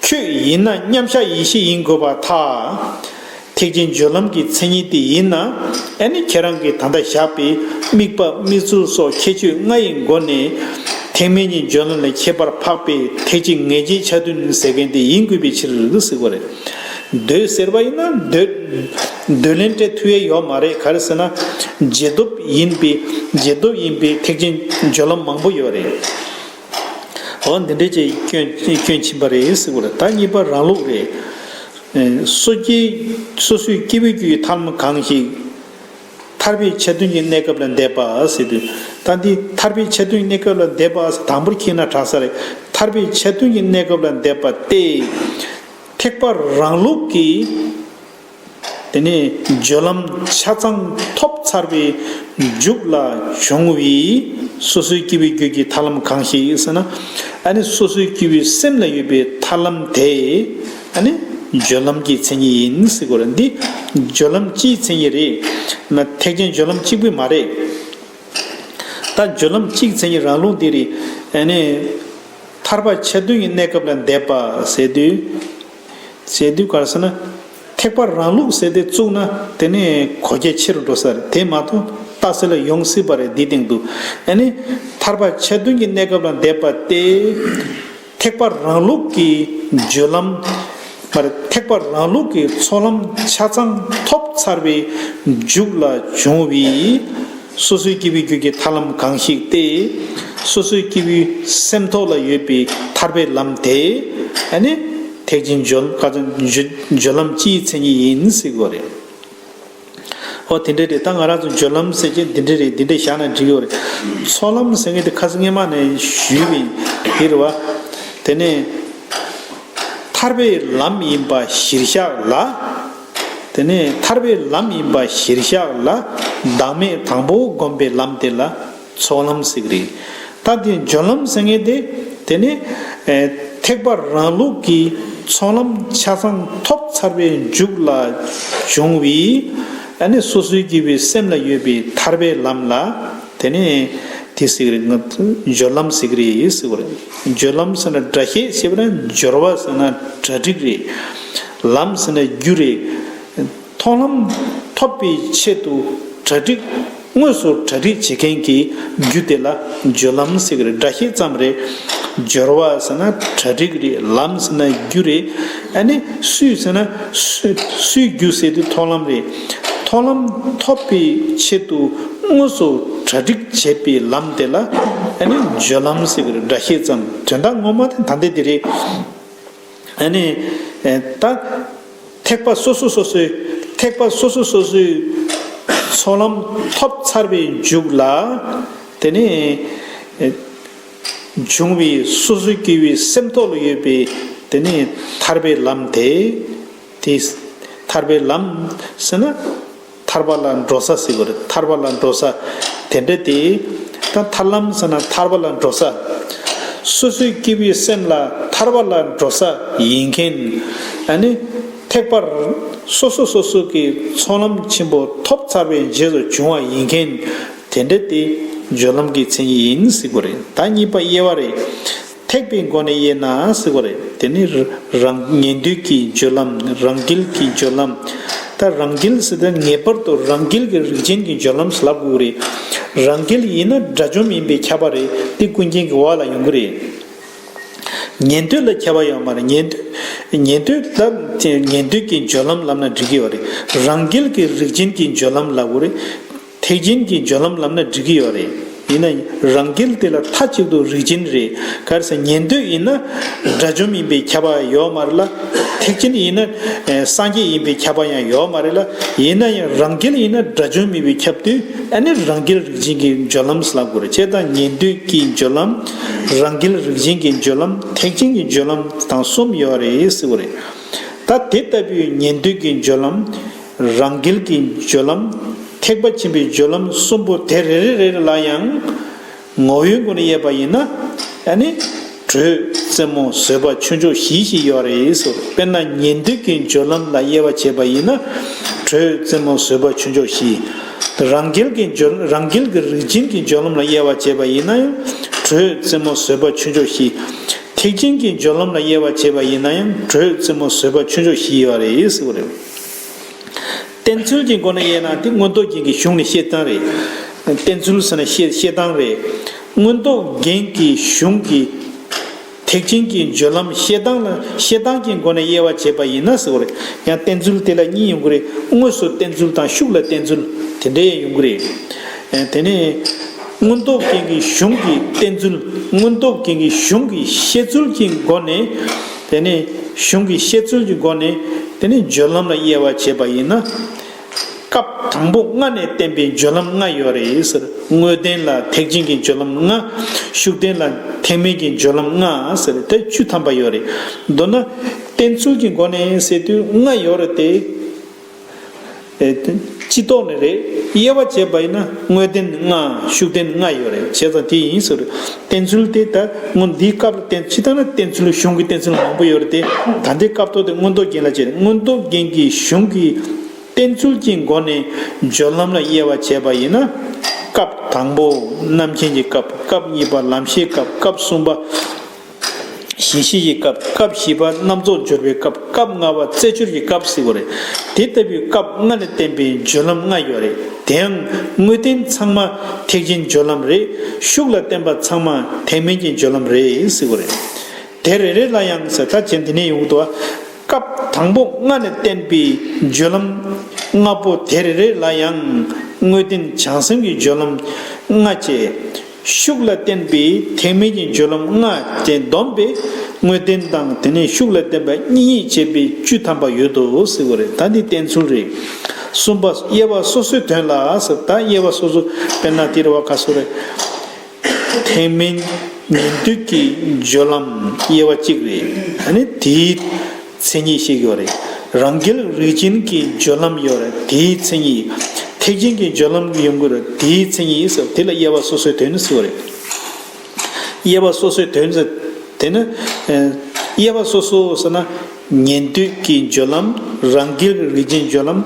ཁྱོད་ཡིན་ན་མཉམ་གཞག་ཡེ་ཤེས་ཡིན་དགོས་པར་ཐལ། ཐེག་ཆེན་སྦྱོར་ལམ་གྱི་མཚན་ཉིད་དེ་ཡིན་ན། ཨ་ནི་ཁྱེད་རང་གིས་ད་ལྟ་བཞག་པའི་དམིགས་པ་དམིགས་ཚུལ་སོགས་ཁྱད་ཆོས་ལྔ་ཡི་སྒོ་ནས་ཐེག་དམན་གྱི་སྦྱོར་ལམ་ལས་ཁྱད་པར་འཕགས་པའི་ཐེག་ཆེན་ངེས་འབྱེད་ཆ་མཐུན་ཟེར་མཁན་དེ་ཡིན་དགོས་པའི་ཕྱིར་ཟེར་བ་རེད། འདོད་ཟེར་བ་ཡིན་ན་འདོད། འདོད་ལན་སྤྲད་ཐུབ་ཡས་ཡོད་མ་རེད། ག་རེ་ཟེར་ན། རྗེས་ཐོབ་ཡིན་པའི་རྗེས་ཐོབ་ཡིན་པའི་ཐེག་ཆེན་སྦྱོར་ལམ་མང་པོ་ཡོད་རེད། འོ་འདི་འདྲ་ཅིག་སྐྱོན་སྐྱོན་ཕྱིན་པ་རེད་ཟེར་བ་རེད། ད་གཉིས་པ་རང་ལུགས་རེད། སོ་སྐྱེ་སོ་སོའི་སྐྱེ་བོའི་རྒྱུད་ཀྱི་ཐར་ལམ་གང་ཞིག་ཐར་པའི་ཆ་མཐུན་གྱི་གནས་སྐབས་ལ་འདས་པ་ཟེར་དུས། ད་འདི་ཐར་པའི་ཆ་མཐུན་གྱི་གནས་སྐབས་ལ་འདས་པ་ཟེར་དང་པོར་ཁྱེར་ན་དྲག་ས་རེད། ཐར་པའི་ཆ་མཐུན་གྱི་གནས་སྐབས་ལ་འདས་པ་སྟེ། ཐེག་པ་རང་ལུགས་ཀྱི། དེ་ནས་སྦྱོར་ལམ་ཆ་ཚང་ཐོབ་ཚར་བའི་མཇུག་ལ་བྱུང་བའི་སོ་སོའི་སྐྱེ་བོའི་རྒྱུད་ཀྱི་ཐར་ལམ་གང་ཞིག་ཟེར་ན། ཨ་ནི་སོ་སོའི་སྐྱེ་བོའི་སེམས་ལ་ཡོད་པའི་ཐར་ལམ་དེ་ཨ་ནི་སྦྱོར་ལམ་གྱི་མཚན་ཉིད་ཡིན་ཟེར་དགོས་རེད། འདི་སྦྱོར་ལམ་སྤྱིའི་མཚན་ཉིད་རེད། མ་ཐེག་ཆེན་སྦྱོར་ལམ་གཅིག་པུ་མ་རེད། ད་སྦྱོར་ལམ་གཅིག་མཚན་ཉིད་རང་ལུགས་འདི་རེད། ཨ་ནི་ཐར་པ་ཆ་མཐུན་གྱི་གནས་སྐབས་ལ་འདས་པ་ཟེར་དུས། ཟེར་དུས་ག་རེ་ཟེར་ན། ཐེག་པ་རང་ལུགས་ཟེར་དེ་བཙུགས་ན་དེ་ནས་གོ་རྒྱ་ཆེ་རུ་འགྲོ་ས་རེད། དེ་མ་གཏོགས་རྟགས་གསལ་ལ་ཡོང་སྲིད་པ་རེད། འདི་སྟེང་དུ་ཨ་ནི་ཐར་པ་ཆ་མཐུན་གྱི་གནས་སྐབས་ལ་འདས་པ་སྟེ། ཐེག་པ་རང་ལུགས་ཀྱི་སྦྱོར་ལམ། མ་རེད། ཐེག་པ་རང་ལུགས་ཀྱི་ཚོགས་ལམ་ཆ་ཚང་ཐོབ་ཚར་བའི་མཇུག་ལ་བྱུང་བའི་སོ་སོའི་སྐྱེ་བོའི་རྒྱུད་ཀྱི་ཐར་ལམ་གང་ཞིག་སྟེ། སོ་སོའི་སྐྱེ་བོའི་སེམས་ཐོག་ལ་ཡོད་པའི་ཐར་པའི་ལམ་དེ་ཨ་ནི་ ཐེག་ཆེན་སྦྱོར་ཁ་སང་སྦྱོར་སྦྱོར་ལམ་སྤྱིའི་མཚན་ཉིད་ཡིན་ཟེར་གྱི་ཡོད་རེད། ཨོ་དེ་འདྲ་རེད། ད་ང་རང་ཚོ་སྦྱོར་ལམ་ཟེར་གྱི་འདི་འདྲ་རེད། འདི་འདྲ་བཞག་ན་འགྲིག་གི་ཡོད་རེད། ཚོགས་ལམ་ཟེར་མཁན་དེ་ཁ་སང་སྔས་མ་ནས་ཞུས་པ་ཡིན། དེ་རེད་བ། དེ་ནས་ཐར་པའི་ལམ་ཡིན་པ་གཞིར་བཞག་ལ། དེ་ནས་ཐར་པའི་ལམ་ཡིན་པ་གཞིར་བཞག་ལ། བདག་མེད་དང་པོ་བསྒོམ་པའི་ལམ་དེ་ལ་ཚོགས་ལམ་ཟེར་གྱི་རེད། ད་དེ་སྦྱོར་ལམ་ཟེར་མཁན་དེ། དེ་ནི་ཨེ་ཐེག་པ་རང་ལུགས་ཀྱི་ཚོགས་ལམ་ཆ་ཚང་ཐོབ་ཚར་བའི་མཇུག་ལ་བྱུང་བའི། ཨ་ནི་སོ་སོའི་སྐྱེ་བོའི་སེམས་ལ་ཡོད་པའི་ཐར་པའི་ལམ་ལ། དེ་ནི་དེ་ཟེར་གྱི་རེད། ང་སྦྱོར་ལམ་ཟེར་གྱི་རེད་ཟེར་གྱི་རེད། སྦྱོར་ལམ་ཟེར་ན་སྒྲ་བཤད་བྱས་པ་ན་སྦྱོར་བ་ཟེར་ན་གྲ་སྒྲིག་རེད། ལམ་ཟེར་ན་རྒྱུ་རེད། མཐོང་ལམ་ཐོབ་པའི་ཆེད་དུ་གྲ་སྒྲིག་དངོས་སུ་གྲ་སྒྲིག་བྱེད་མཁན་གྱི་རྒྱུ་དེ་ལ་སྦྱོར་ལམ་ཟེར་གྱི་རེད། སྒྲ་བཤད་ཙམ་རེད། སྦྱོར་བ་ཟེར་ན་གྲ་སྒྲིག་རེད། ལམ་ཟེར་ན་རྒྱུ་རེད། ཨ་ནི་སུས་ཟེར་ན་སུ་སུའི་རྒྱུ་ཟེར་དུས་མཐོང་ལམ་རེད། མཐོང་ལམ་ཐོབ་པའི་ཆེད་དུ་དངོས་སུ་གྲ་སྒྲིག་བྱེད་པའི་ལམ་དེ་ལ་ཨ་ནི་སྦྱོར་ལམ་ཟེར་གྱི་རེད། སྒྲ་བཤད་ཙམ། དོན་དག་ངོ་མ་དེ་ད་འདི་དེ་རེད། ཨ་ནི་ཨེ་ད་ཐེག་པ་སོ་སོ་སོ་སོའི། ཐེག་པ་སོ་སོ་སོ་སོའི་ཚོགས་ལམ་ཐོབ་ཚར་བའི་མཇུག་ལ། དེ་ནས་ཨེ་བྱུང་བའི་སོ་སོའི་སྐྱེ་བོའི་སེམས་ཐོག་ལ་ཡོད་པའི། དེ་ནས་ཐར་པའི་ལམ་དེ། དེ་ཐར་པའི་ལམ་ཟེར་ན། ཐར་པ་ལ་འགྲོ་ས་ཟེར་གྱི་རེད། ཐར་པ་ལ་འགྲོ་ས་དེ་འདྲ་དེ། ད་ཐར་ལམ་ཟེར་ན་ཐར་པ་ལ་འགྲོ་ས། སོ་སོའི་སྐྱེ་བོའི་སེམས་ལ་ཐར་པ་ལ་འགྲོ་ས་ཡིན་མཁན། ཨ་ནི་ཐེག་པ་སོ་སོ་སོ་སོ་གི་ཚོགས་ལམ་ཆེན་པོ་ཐོབ་ཚར་བའི་རྗེས་སུ་བྱུང་བ་ཡིན་མཁན། དེ་འདྲ་དེ་སྦྱོར་ལམ་གྱི་མཚན་ཉིད་ཡིན་ཟེར་གྱི་རེད། ད་གཉིས་པ་དབྱེ་བ་རེད། ཐེག་པའི་སྒོ་ནས་དབྱེ་ན་ཟེར་བ་རེད། དེ་ནི་རང་ཉན་ཐོས་ཀྱི་སྦྱོར་ལམ། རང་རྒྱལ་གྱི་སྦྱོར་ལམ། ད་རང་རྒྱལ་ཟེར་དུས་ངེས་པར་དུ་རང་རྒྱལ་གྱི་རིགས་ཅན་གྱི་སྦྱོར་ལམ་ཟེར་ལབ་དགོས་རེད། རང་རྒྱལ་ཡིན་ན་དགྲ་བཅོམ་ཡིན་པས་ཁྱབ་པ་རེད། དེ་ཀུན་མཁྱེན་གྱི་འོག་ལ་ཡོང་གི་རེད། ཉན་ཐོས་ལ་ཁྱབ་པ་ཡོད་མ་རེད། ཉན་ཐོས། ཉན་ཐོས་ལ་ཉན་ཐོས་ཀྱི་སྦྱོར་ལམ་ལབ་ན་འགྲིག་གི་ཡོད་རེད། རང་རྒྱལ་གྱི་རིགས་ཅན་གྱི་སྦྱོར་ལམ་ལབ་དགོས་རེད། ཐེག་ཆེན་གྱི་སྦྱོར་ལམ་ལབ་ན་འགྲིག་གི་ཡོད་རེད། ཡིན་ན་རང་རྒྱལ་དེ་ལ་མཐའ་གཅིག་ཏུ་རིགས་ཅན་རེད། ག་རེ་ཟེར་ན་ཉན་ཐོས་ཡིན་ན་དགྲ་བཅོམ་ཡིན་པས་ཁྱབ་པ་ཡོད་མ་རེད་ལ། ཐེག་ཆེན་ཡིན་ན་ཨེ་སངས་རྒྱས་ཡིན་པས་ཁྱབ་པ་ཡང་ཡོད་མ་རེད་ལ། ཡིན་ན་ཡང་རང་རྒྱལ་ཡིན་ན་དགྲ་བཅོམ་ཡིན་པས་ཁྱབ་དུས་ཨ་ནི་རང་རྒྱལ་རིགས་ཅན་གྱི་སྦྱོར་ལམ་ཟེར་ལབ་དགོས་རེད། བྱས་ཙང་ཉན་ཐོས་ཀྱི་སྦྱོར་ལམ། རང་རྒྱལ་རིགས་ཅན་གྱི་སྦྱོར་ལམ། ཐེག་ཆེན་གྱི་སྦྱོར་ལམ་དང་གསུམ་ཡོད་རེད་ཟེར་བ་རེད། ད་དེ་ལྟ་བུའི་ཉན་ཐོས་ཀྱི་སྦྱོར་ལམ། རང་རྒྱལ་གྱི་སྦྱོར་ལམ། ཐེག་པ་ཆེན་པོའི་སྦྱོར་ལམ་གསུམ་པོ་དེ་རེ་རེ་རེ་ལ་ཡང་ངོ་བོའི་སྒོ་ནས་དབྱེ་བ་ཡིན་ན། ཨ་ནི་དྲོད་རྩེ་མོ་བཟོད་པ་ཆོས་མཆོག་བཞི་ཞིག་ཡོད་རེད་ཟེར། དཔེར་ན་ཉན་ཐོས་ཀྱི་སྦྱོར་ལམ་ལ་དབྱེ་བ་བྱས་པ་ཡིན་ན། དྲོད་རྩེ་མོ་བཟོད་པ་ཆོས་མཆོག་བཞི། རང་རྒྱལ་གྱི་སྦྱོར། རང་རྒྱལ་གྱི་རིགས་ཅན་གྱི་སྦྱོར་ལམ་ལ་དབྱེ་བ་བྱས་པ་ཡིན་ན་ཡང་དྲོད་རྩེ་མོ་བཟོད་པ་ཆོས་མཆོག་བཞི། ཐེག་ཆེན་གྱི་སྦྱོར་ལམ་ལ་དབྱེ་བ་བྱས་པ་ཡིན་ན་ཡང་དྲོད་རྩེ་མོ་བཟོད་པ་ཆོས་མཆོག་བཞི་ཡོད་རེད་ཟེར་བ་རེད། བསྟེན་ཚུལ་གྱི་སྒོ་ནས་དབྱེ་ན་དེ་མངོན་རྟོགས་རྒྱན་གྱི་གཞུང་ནས་བཤད་སྟངས་རེད། བསྟེན་ཚུལ་ཟེར་ན་བཤད་བཤད་སྟངས་རེད། མངོན་རྟོགས་རྒྱན་གྱི་གཞུང་གི་ཐེག་ཆེན་གྱི་སྦྱོར་ལམ་བཤད་སྟངས་ལ། བཤད་སྟངས་ཀྱི་སྒོ་ནས་དབྱེ་བ་བྱས་པ་ཡིན་ན་ཟེར་བ་རེད། ཡང་བསྟེན་ཚུལ་དེ་ལ་གཉིས་ཡོང་གི་རེད། དངོས་སུ་བསྟེན་ཚུལ་དང་ཤུགས་ལ་བསྟེན་ཚུལ་དེ་འདྲ་ཡང་ཡོང་གི་རེད། དེ་ནས་མངོན་རྟོགས་རྒྱན་གྱི་གཞུང་གི་བསྟེན་ཚུལ། མངོན་རྟོགས་རྒྱན་གྱི་གཞུང་གི་བཤད་ཚུལ་གྱི་སྒོ་ནས། དེ་ནས་གཞུང་གི་བཤད་ཚུལ་གྱི་སྒོ་ནས། དེ་ནས་སྦྱོར་ལམ་ལ་དབྱེ་བ་བྱས་པ་ཡིན་ན། སྐབས་དང་པོ་ལྔ་ནས་བསྟན་པའི་སྦྱོར་ལམ་ལྔ་ཡོད་རེད་ཟེར། དངོས་བསྟན་ལ་ཐེག་ཆེན་གྱི་སྦྱོར་ལམ་ལྔ། ཤུགས་བསྟན་ལ་ཐེག་དམན་གྱི་སྦྱོར་ལམ་ལྔ་ཟེར་དེ་བཅུ་ཐམ་པ་ཡོད་རེད། མདོར་ན་བསྟེན་ཚུལ་གྱི་སྒོ་ནས་ཟེར་དུས་ལྔ་ཡོད་རེད་དེ། ཨེ་དེ་སྤྱི་ལྡོག་ནས་རེད། དབྱེ་བ་བྱས་པ་ཡིན་ན་དངོས་བསྟན་ལྔ། ཤུགས་བསྟན་ལྔ་ཡོད་རེད། བྱས་ཙང་དེ་ཡིན་ཟེར། བསྟེན་ཚུལ་དེ་ད་སྔོན་འདིའི་སྐབས་ལ་བསྟེན། སྤྱིར་བཏང་ན་བསྟེན་ཚུལ་གཞུང་གི་བསྟེན་ཚུལ་མང་པོ་ཡོད་རེད་དེ། ད་ལྟའི་སྐབས་ཐོག་དེ་མངོན་རྟོགས་རྒྱན་ལ་བྱས། མངོན་རྟོགས་རྒྱན་གྱི་གཞུང་གི་བསྟེན་ཚུལ་གྱི་སྒོ་ནས་སྦྱོར་ལམ་ལ་དབྱེ་བ་བྱས་པ་ཡིན་ན། སྐབས་དང་པོ་རྣམ་མཁྱེན་གྱི་སྐབས། སྐབས་གཉིས་པ་ལམ་ཤེས་སྐབས། སྐབས་གསུམ་པ་ཞི་ཞི་ཡི་སྐབས། སྐབས་བཞི་པ་རྣམ་རྫོགས་སྦྱོར་བའི་སྐབས། སྐབས་ལྔ་པ་རྩད་གཅོད་ཀྱི་སྐབས་ཟེར་བ་རེད། དེ་ལྟ་བུའི་སྐབས་ལྔ་ནས་བསྟན་པའི་སྦྱོར་ལམ་ལྔ་ཡོད་རེད། དེའང་དངོས་བསྟན་ཚང་མ་ཐེག་ཆེན་སྦྱོར་ལམ་རེད། ཤུགས་ལ་བསྟན་པ་ཚང་མ་ཐེག་དམན་གྱི་སྦྱོར་ལམ་རེད་ཟེར་བ་རེད། དེ་རེ་རེ་ལ་ཡང་ཟེར། ད་བྱས་འདི་ནས་ཡོང་གི་འདུག་བ། སྐབས་དང་པོ་ལྔ་ནས་བསྟན་པའི་སྦྱོར་ལམ་ལྔ་པོ་དེ་རེ་རེ་ལ་ཡང་དངོས་བསྟན་བྱང་སེམས་ཀྱི་སྦྱོར་ལམ་ལྔ་བཅས། ཤུགས་ལ་བསྟན་པའི་ཐེག་དམན་གྱི་སྦྱོར་ལམ་ལྔ་བཅས་བསྡོམས་པས་ དངོས་བསྟན་དང་དེ་ནས་ཤུགས་ལ་བརྟེན་པ་གཉིས་གཉིས་བྱས་པའི་བཅུ་ཐམ་པ་ཡོད་དོ་ཟེར་བ་རེད། ད་འདི་བསྟན་ཚུལ་རེད། གསུམ་པ། དབྱེ་བ་སོ་སོའི་དོན་ལ་ཟེར། ད་དབྱེ་བ་སོ་སོ། དཔེར་ན་དེ་རེད་བ། ག་སོ་རེད། ཐེག་དམན་ཉན་ཐོས་ཀྱི་སྦྱོར་ལམ་དབྱེ་བ་གཅིག་རེད། ཨ་ནི་དེའི་མཚན་ཉིད་བཤད་ཀྱི་ཡོད་རེད། རང་རྒྱལ་རིགས་ཅན་གྱི་སྦྱོར་ལམ་ཡོད་རེད། དེའི་མཚན་ཉིད། ཐེག་ཆེན་གྱི་སྦྱོར་ལམ་ཡོང་གི་རེད། དེའི་མཚན་ཉིད་ཟེར། དེ་ལ་དབྱེ་བ་སོ་སོའི་དོན་ཟེར་བ་རེད། དབྱེ་བ་སོ་སོའི་དོན་ཟེར། དེ་ནི་ཨ་དབྱེ་བ་སོ་སོ་ཟེར་ན། ཉན་ཐོས་ཀྱི་སྦྱོར་ལམ། རང་རྒྱལ་གྱི་རིགས་ཅན་སྦྱོར་ལམ།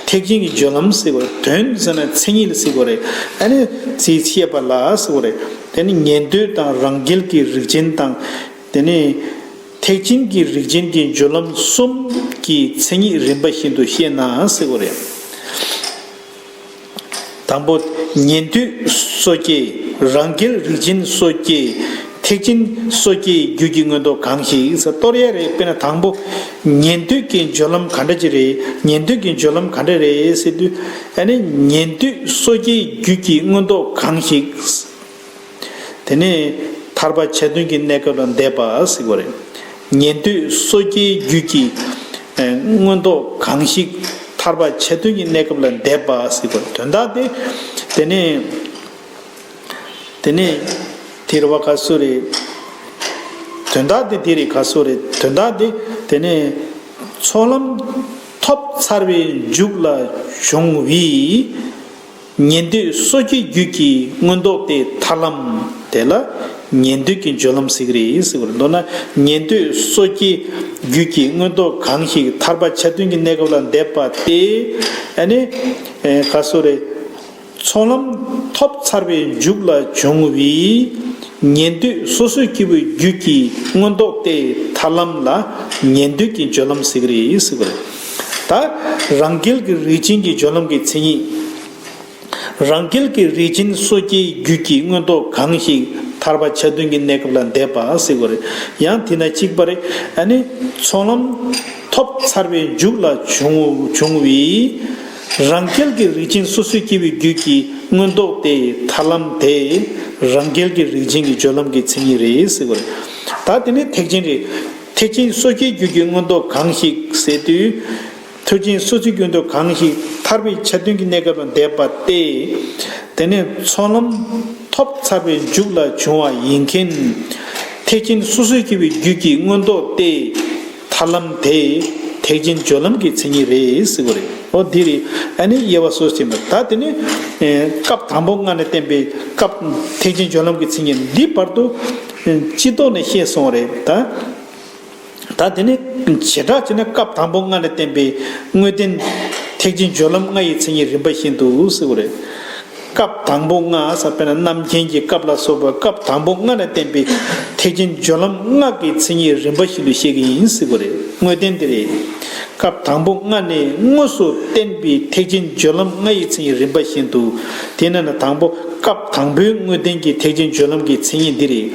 ཐེག་ཆེན་གྱི་སྦྱོར་ལམ་ཟེར་བ་རེད། དོན་ཟེར་ན་མཚན་ཉིད་ལ་ཟེར་བ་རེད། ཨ་ནི་དེའི་བཤད་པ་ལ་ཟེར་བ་རེད། དེ་ནི་ཉན་ཐོས་དང་རང་རྒྱལ་གྱི་རིགས་ཅན་དང་། དེ་ནས་ཐེག་ཆེན་གྱི་རིགས་ཅན་གྱི་སྦྱོར་ལམ་གསུམ་གྱི་མཚན་ཉིད་རིམ་པ་བཞིན་དུ་བཤད་ན་ཟེར་བ་རེད། དང་པོ། ཉན་ཐོས་སོ་སྐྱེ། རང་རྒྱལ་རིགས་ཅན་སོ་སྐྱེ། ཐེག་ཆེན་སོ་སྐྱེའི་རྒྱུད་ཀྱི་མངོན་རྟོགས་གང་ཞིག་ཟེར། གཏོར་ཡ་རེད། དཔེར་ན་དང་པོ། ཉན་ཐོས་ཀྱི་སྦྱོར་ལམ་ག་འདྲ་ཅིག་རེད། ཉན་ཐོས་ཀྱི་སྦྱོར་ལམ་ག་འདྲ་རེད་ཟེར་དུས། ཨ་ནི་ཉན་ཐོས་སོ་སྐྱེའི་རྒྱུད་ཀྱི་མངོན་རྟོགས་གང་ཞིག། དེ་ནས་ཐར་པ་ཆ་མཐུན་གྱི་གནས་སྐབས་ལ་འདས་པ་ཟེར་བ་རེད། ཉན་ཐོས་སོ་སྐྱེའི་རྒྱུད་ཀྱི་ཨ་མངོན་རྟོགས་གང་ཞིག་ཐར་པ་ཆ་མཐུན་གྱི་གནས་སྐབས་ལ་འདས་པ་ཟེར་བ་རེད། དོན་དག་དེ། དེ་ནས་དེ་ནས་དེ་རེད་བ། ག་སོ་རེད། དོན་དག་དེ་དེ་རེད། ག་སོ་རེད། དོན་དག་དེ། དེ་ནས་ཚོགས་ལམ་ཐོབ་ཚར་བའི་མཇུག་ལ་བྱུང་བའི་ཉན་ཐོས་སོ་སྐྱེའི་རྒྱུད་ཀྱི་མངོན་རྟོགས་དེ་ཐར་ལམ་དེ་ལ་ཉན་ཐོས་ཀྱི་སྦྱོར་ལམ་ཟེར་གྱི་རེད་ཟེར་བ་རེད། མདོར་ན་ཉན་ཐོས་སོ་སྐྱེའི་རྒྱུད་ཀྱི་མངོན་རྟོགས་གང་ཞིག་ཐར་པ་ཆ་མཐུན་གྱི་གནས་སྐབས་ལ་འདས་པ་དེ། ཨ་ནི་ཨེ་ག་སོ་རེད། ཚོགས་ལམ་ཐོབ་ཚར་བའི་མཇུག་ལ་བྱུང་བའི་ཉན་ཐོས་སོ་སོ་སྐྱེ་བོའི་རྒྱུད་ཀྱི་མངོན་རྟོགས་དེ་ཐར་ལམ་ལ་ཉན་ཐོས་ཀྱི་སྦྱོར་ལམ་ཟེར་གྱི་རེད་ཟེར་བ་རེད། ད་རང་རྒྱལ་གྱི་རིགས་ཅན་གྱི་སྦྱོར་ལམ་གྱི་མཚན་ཉིད། རང་རྒྱལ་གྱི་རིགས་ཅན་སོ་སྐྱེའི་རྒྱུད་ཀྱི་མངོན་རྟོགས་གང་ཞིག་ཐར་པ་ཆ་མཐུན་གྱི་གནས་སྐབས་ལ་འདས་པ་ཟེར་བ་རེད། ཡང་དེ་ན་གཅིག་པ་རེད། ཨ་ནི་ཚོགས་ལམ་ཐོབ་ཚར་བའི་མཇུག་ལ་བྱུང་བྱུང་བའི་རང་རྒྱལ་གྱི་རིགས་ཅན་སོ་སོའི་སྐྱེ་བོའི་རྒྱུད་ཀྱི་མངོན་རྟོགས་དེ་ཐར་ལམ་དེ་རང་རྒྱལ་གྱི་རིགས་ཅན་གྱི་སྦྱོར་ལམ་གྱི་མཚན་ཉིད་རེད་ཟེར་བ་རེད། ད་དེ་ནི་ཐེག་ཆེན་རེད། ཐེག་ཆེན་སོ་སྐྱེའི་རྒྱུད་ཀྱི་མངོན་རྟོགས་གང་ཞིག་ཟེར་དུས། ཐེག་ཆེན་སོ་སོའི་རྒྱུད་དུ་གང་ཞིག་ཐར་པའི་ཆ་མཐུན་གྱི་གནས་སྐབས་ལ་འདས་པ་སྟེ། དེ་ནས་ཚོགས་ལམ་ཐོབ་ཚར་བའི་མཇུག་ལ་བྱུང་བ་ཡིན་མཁན། ཐེག་ཆེན་སོ་སོའི་སྐྱེ་བོའི་རྒྱུད་ཀྱི་མངོན་རྟོགས་ཏེ། ཐར་ལམ་དེ་ཐེག་ཆེན་སྦྱོར་ལམ་གྱི་མཚན་ཉིད་རེད་ཟེར་བ་རེད། འོ་འདི་རེད། ཨ་ནི་དབྱེ་བ་སོ་སོ་ཡིན་པ། ད་དེ་ནི་ཨེ་སྐབས་དང་པོ་ལྔ་ནས་བསྟན་པའི་སྐབས་ཐེག་ཆེན་སྦྱོར་ལམ་གྱི་མཚན་ཉིད་འདི་བར་དུ་ཨེ་སྤྱི་ལྡོག་ནས་བཤད་སོང་བ་རེད་ད། ད་དེ་ནི་བྱེ་བྲག་བྱས་ན་སྐབས་དང་པོ་ལྔ་ལས་བསྟན་པའི་དངོས་བསྟན་ཐེག་ཆེན་སྦྱོར་ལམ་ལྔ་ཡི་མཚན་ཉིད་རིམ་པ་བཞིན་དུ་ཟེར་བ་རེད། སྐབས་དང་པོ་ལྔ་ཟེར་བ་ན་རྣམ་མཁྱེན་གྱི་སྐབས་ལ་སོགས་པ་སྐབས་དང་པོ་ལྔ་ལས་བསྟན་པའི་ཐེག་ཆེན་སྦྱོར་ལམ་ལྔ་གི་མཚན་ཉིད་རིམ་པ་བཞིན་དུ་བཤད་ཀྱི་ཡིན་ཟེར་བ་རེད། དངོས་བསྟན་དེ་རེད། སྐབས་དང་པོ་ལྔ་ནས་དངོས་སུ་བསྟན་པའི་ཐེག་ཆེན་སྦྱོར་ལམ་ལྔ་ཡི་མཚན་ཉིད་རིམ་པ་བཞིན་དུ། དེ་ནང་ན་དང་པོ་སྐབས་དང་པོའི་དངོས་བསྟན་གྱི་ཐེག་ཆེན་སྦྱོར་ལམ་གྱི་མཚན་ཉིད་འདི་རེད།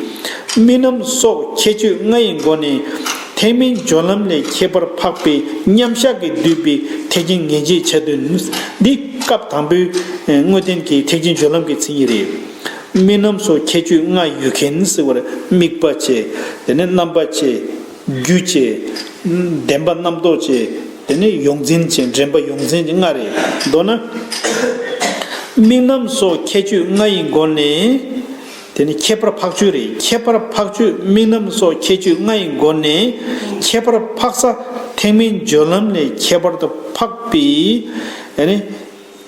དམིགས་རྣམ་སོགས་ཁྱད་ཆོས་ལྔ་ཡི་སྒོ་ནས་ཐེག་དམན་སྦྱོར་ལམ་ལས་ཁྱད་པར་འཕགས་པའི་མཉམ་གཞག་གིས་བསྡུས་པའི་ཐེག་ཆེན་ངེས་འབྱེད་ཆ་མཐུན། འདི་སྐབས་དང་པོའི་དངོས་བསྟན་གྱི་ཐེག་ཆེན་སྦྱོར་ལམ་གྱི་མཚན་ཉིད་རེད། དམིགས་རྣམ་སོགས་ཁྱད་ཆོས་ལྔ་ཡོད་མཁན་ཟེར་བར་དམིགས་པ་བྱས། དེ་ནས་རྣམ་པ་བྱས། རྒྱུ་བྱས། བདེན་པ་རྣམ་རྟོག་བྱས། དེ་ནས་ཡོངས་འཛིན་བྱས། འདྲེན་པ་ཡོངས་འཛིན་གྱི་ལྔ་རེད། མདོར་ན། དམིགས་རྣམ་སོགས་ཁྱད་ཆོས་ལྔ་ཡི་སྒོ་ནས། དེ་ནི་ཁྱད་པར་འཕགས་ཆོས་རེད། ཁྱད་པར་འཕགས་ཆོས་དམིགས་རྣམ་སོགས་ཁྱད་ཆོས་ལྔ་ཡི་སྒོ་ནས་ཁྱད་པར་འཕགས་ས་ཐེག་དམན་སྦྱོར་ལམ་ལས་ཁྱད་པར་དུ་འཕགས་པའི། ཨ་ནི།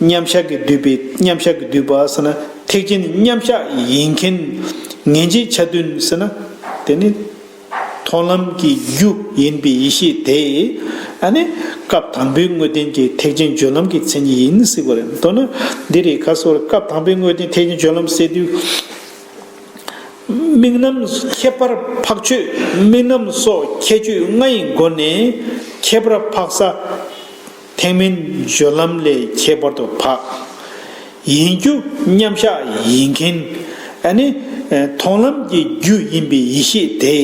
མཉམ་གཞག་གིས་བསྡུས་པའི། མཉམ་གཞག་གིས་བསྡུས་པ་ཟེར་ན་ཐེག་ཆེན་མཉམ་གཞག་ཡིན་མཁན། ངེས་འབྱེད་ཆ་མཐུན་ཟེར་ན། དེ་ནི། མཐོང་ལམ་གྱི་རྒྱུ་ཡིན་པའི་ཡེ་ཤེས་དེ། ཨ་ནི། སྐབས་དང་པོའི་དངོས་བསྟན་གྱི་ཐེག་ཆེན་སྦྱོར་ལམ་གྱི་མཚན་ཉིད་ཡིན་ཟེར་བ་རེད། མདོར་ན། འདི་རེད། ག་སོགས་སྐབས་དང་པོའི་དངོས་བསྟན་ཐེག་ཆེན་སྦྱོར་ལམ་ཟེར་དུས། དམིགས་རྣམ་ཁྱད་པར་འཕགས་ཆོས་དམིགས་རྣམ་སོགས་ཁྱད་ཆོས་ལྔ་ཡི་སྒོ་ནས་ཁྱད་པར་འཕགས་ས། ཐེག་དམན་སྦྱོར་ལམ་ལས་ཁྱད་པར་དུ་འཕགས། ཡིན་རྒྱུ་མཉམ་གཞག་ཡིན་མཁན། ཨ་ནི། མཐོང་ལམ་གྱི་རྒྱུ་ཡིན་པའི་ཡེ་ཤེས་དེ།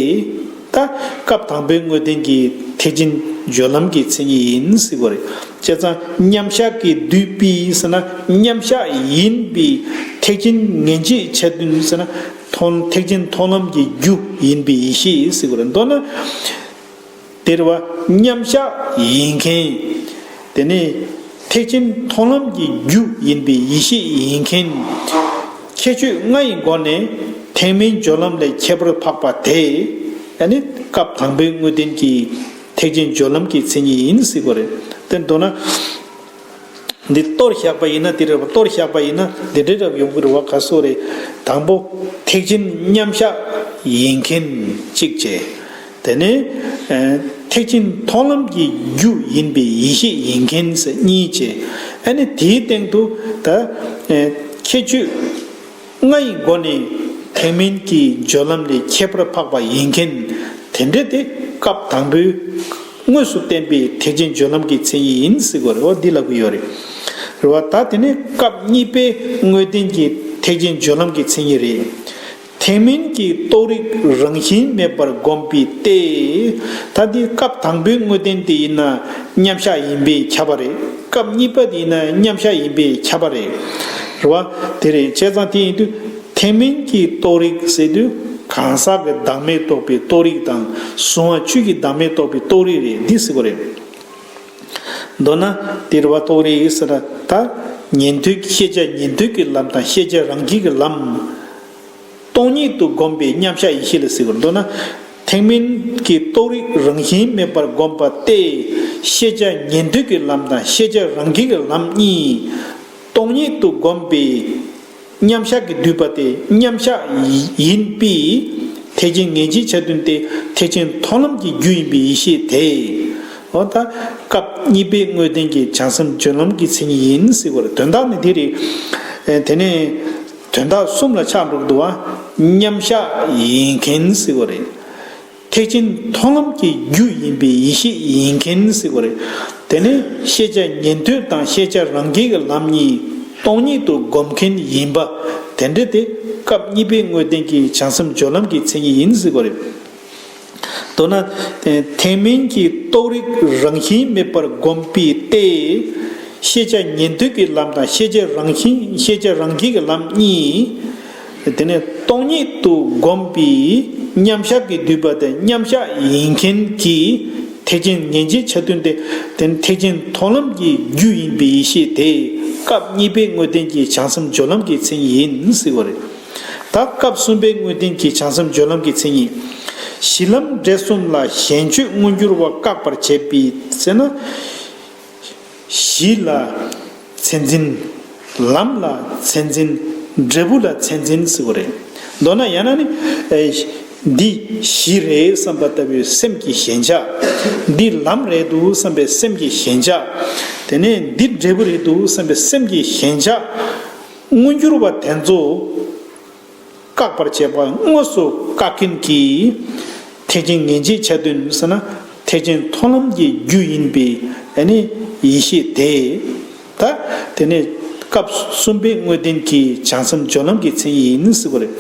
ད་སྐབས་དང་པོའི་དངོས་བསྟན་གྱི་ཐེག་ཆེན་སྦྱོར་ལམ་གྱི་མཚན་ཉིད་ཡིན་ཟེར་བ་རེད། བྱས་ཙང་མཉམ་གཞག་གིས་བསྡུས་པའི་ཟེར་ན་མཉམ་གཞག་ཡིན་པའི་ ཐེག་ཆེན་ངེས་འབྱེད་ཆ་མཐུན་ཟེར་ན། མཐོང་ཐེག་ཆེན་མཐོང་ལམ་གྱི་རྒྱུ་ཡིན་པའི་ཡེ་ཤེས་ཟེར་དགོས་རེད། མདོར་ན། དེ་རེད་བ། མཉམ་གཞག་ཡིན་མཁན། དེ་ནས་ཐེག་ཆེན་མཐོང་ལམ་གྱི་རྒྱུ་ཡིན་པའི་ཡེ་ཤེས་ཡིན་མཁན། ཁྱད་ཆོས་ལྔ་ཡི་སྒོ་ནས་ཐེག་དམན་སྦྱོར་ལམ་ལས་ཁྱད་པར་འཕགས་པ་དེ། ཨ་ནི་སྐབས་དང་པོའི་དངོས་བསྟན་གྱི་ཐེག་ཆེན་སྦྱོར་ལམ་གྱི་མཚན་ཉིད་ཡིན་ཟེར་དགོས་རེད། དེ་མདོར་ན། འདི་གཏོར་བཞག་པ་ཡིན་ན་དེ་རེད་བ། གཏོར་བཞག་པ་ཡིན་ན་འདི་འདྲ་རབ་ཡོང་གི་རེད་བ། ག་སོགས་རེད། དང་པོ། ཐེག་ཆེན་མཉམ་གཞག་ཡིན་མཁན་གཅིག་བྱས། དེ་ནས་ཨ། ཐེག་ཆེན་མཐོང་ལམ་གྱི་རྒྱུ་ཡིན་པའི་ཡེ་ཤེས་ཡིན་མཁན་ཟེར་གཉིས་བྱས། ཨ་ནི་དེའི་སྟེང་དུ་ད་ཨ། ཁྱད་ཆོས་ལྔ་ཡི་སྒོ་ནས་ཐེག་དམན་གྱི་སྦྱོར་ལམ་ལས་ཁྱད་པར་འཕགས་པ་ཡིན་མཁན། དེ་འདྲ་དེ་སྐབས་དང་པོའི་དངོས་སུ་བསྟན་པའི་ཐེག་ཆེན་སྦྱོར་ལམ་གྱི་མཚན་ཉིད་ཡིན་ཟེར་དགོས་རེད་བ། འདི་ལབ་ཀྱི་ཡོད་རེད། རེད་བ། ད་དེ་ནས་སྐབས་གཉིས་པའི་དངོས་བསྟན་གྱི་ཐེག་ཆེན་སྦྱོར་ལམ་གྱི་མཚན་ཉིད་རེད། ཐེག་དམན་གྱི་རྟོགས་རིགས་རང་བཞིན་མེད་པར་བསྒོམས་པའི་སྟེ། ད་འདི་སྐབས་དང་པོའི་དངོས་བསྟན་དེ་ཡིན་ན་མཉམ་གཞག་ཡིན་པས་ཁྱབ་པ་རེད། སྐབས་གཉིས་པ་དེ་ཡིན་ན་མཉམ་གཞག་ཡིན་པས་ཁྱབ་པ་རེད། རེད་བ། དེ་རེད། བྱས་ཙང་དེ་ཡིན་དུས། ཐེག་དམན་གྱི་རྟོགས་རིགས་ཟེར་དུས་གང་ཟག་གི་བདག་མེད་རྟོགས་པའི་རྟོགས་རིགས་དང་། གཟུང་བ་ཆོས་ཀྱི་བདག་མེད་རྟོགས་པའི་རྟོགས་རིགས་རེད། འདི་ཟེར་དགོས་རེད། མདོར་ན་དེ་རེད་བ། རྟོགས་རིགས་ཟེར་ན་ད་ཉན་ཐོས། ཤེས་བྱ་ཉན་ཐོས་ཀྱི་ལམ་དང་ཤེས་བྱ་རང་རྒྱུད་ཀྱི་ལམ། སྟོང་ཉིད་དུ་བསྒོམས་པའི་མཉམ་གཞག་ཡེ་ཤེས་ལ་ཟེར་དགོས་རེད། མདོར་ན་ཐེག་དམན་གྱི་རྟོགས་རིགས་རང་བཞིན་མེད་པར་བསྒོམས་པ་སྟེ། ཤེས་བྱ་ཉན་ཐོས་ཀྱི་ལམ་དང་ཤེས་བྱ་རང་རྒྱུད་ཀྱི་ལམ་གཉིས་སྟོང་ཉིད་དུ་བསྒོམས་པའི་མཉམ་གཞག་གིས་བསྡུས་པ་སྟེ། མཉམ་གཞག་ཡིན་པས་ཐེག་ཆེན་ངེས་འབྱེད་ཆ་མཐུན་ཏེ། ཐེག་ཆེན་མཐོང་ལམ་གྱི་རྒྱུ་ཡིན་པའི་ཡེ་ཤེས་དེ། འོ་ད་སྐབས་གཉིས་པའི་དངོས་བསྟན་གྱི་བྱང་སེམས་སྦྱོར་ལམ་གྱི་མཚན་ཉིད་ཡིན་ཟེར་དགོས་རེད། དོན་དག་ནི་འདི་རེད། དེ་ནས་དོན་དག་གསུམ་ལ་ཆགས་འགྲོ་གི་འདུག་བ། མཉམ་གཞག་ཡིན་མཁན་ཟེར་དགོས་རེད། ཐེག་ཆེན་མཐོང་ལམ་གྱི་རྒྱུ་ཡིན་པའི་ཡེ་ཤེས་ཡིན་མཁན་ཟེར་དགོས་རེད། དེ་ནས་ཤེས་བྱ་ཉན་ཐོས་དང་ཤེས་བྱ་རང་རྒྱུད་ཀྱི་ལམ་གཉིས་སྟོང་ཉིད་དུ་བསྒོམ་མཁན་ཡིན་པ། དེ་འདྲ་དེ་སྐབས་གཉིས་པའི་དངོས་བསྟན་གྱི་བྱང་སེམས་སྦྱོར་ལམ་གྱི་མཚན་ཉིད་ཡིན་ཟེར་དགོས་རེད། མདོར་ན། ཐེག་དམན་གྱི་རྟོགས་རིགས་རང་བཞིན་མེད་པར་བསྒོམས་པའི་སྟེ། ཤེས་བྱ་ཉན་ཐོས་ཀྱི་ལམ་དང་ཤེས་བྱ་རང་བཞིན། ཤེས་བྱ་རང་རྒྱུད་ཀྱི་ལམ་གཉིས། དེ་ནས་སྟོང་ཉིད་དུ་བསྒོམས་པའི་མཉམ་གཞག་གིས་བསྡུས་པ་སྟེ། མཉམ་གཞག་ཡིན་མཁན་གྱི་ཐེག་ཆེན་ངེས་འབྱེད་ཆ་མཐུན་ཏེ། དེ་ནས་ཐེག་ཆེན་མཐོང་ལམ་གྱི་རྒྱུ་ཡིན་པའི་ཡེ་ཤེས་དེ་སྐབས་གཉིས་པའི་དངོས་བསྟན་གྱི་བྱང་སེམས་སྦྱོར་ལམ་གྱི་མཚན་ཉིད་ཡིན་ཟེར་བ་རེད། ད་སྐབས་གསུམ་པའི་དངོས་བསྟན་གྱི་བྱང་སེམས་སྦྱོར་ལམ་གྱི་མཚན་ཉིད། གཞི་ལམ་འབྲས་གསུམ་ལ་ཞེན་སྤྱོད་མངོན་གྱུར་བ་བཀག་པར་བྱེད་པའི་ཟེར་ན། གཞི་ལ་མཚན་འཛིན། ལམ་ལ་མཚན་འཛིན། འབྲས་བུ་ལ་མཚན་འཛིན་ཟེར་བ་རེད། མདོར་ན་ཡང་ན་ནི། ཨེ། འདི་གཞི་རེད་བསམ་པ་ལྟ་བུའི་སེམས་ཀྱི་ཞེན་ཆགས། འདི་ལམ་རེད་འདུག་བསམ་པའི་སེམས་ཀྱི་ཞེན་ཆགས། དེ་ནས་འདི་འབྲས་བུ་རེད་འདུག་བསམ་པའི་སེམས་ཀྱི་ཞེན་ཆགས། མངོན་གྱུར་བ་དེ་ཚོ་བཀག་པར་བྱེད་པ། དངོས་སུ་བཀག་མཁན་གྱི་ཐེག་ཆེན་ངེས་འབྱེད་ཆ་མཐུན་ཟེར་ན། ཐེག་ཆེན་མཐོང་ལམ་གྱི་རྒྱུ་ཡིན་པའི་ཨ་ནི་ཡེ་ཤེས་དེ། ད་དེ་ནས་སྐབས་གསུམ་པའི་དངོས་བསྟན་གྱི་བྱང་སེམས་སྦྱོར་ལམ་གྱི་མཚན་ཉིད་ཡིན་ཟེར་བ་རེད།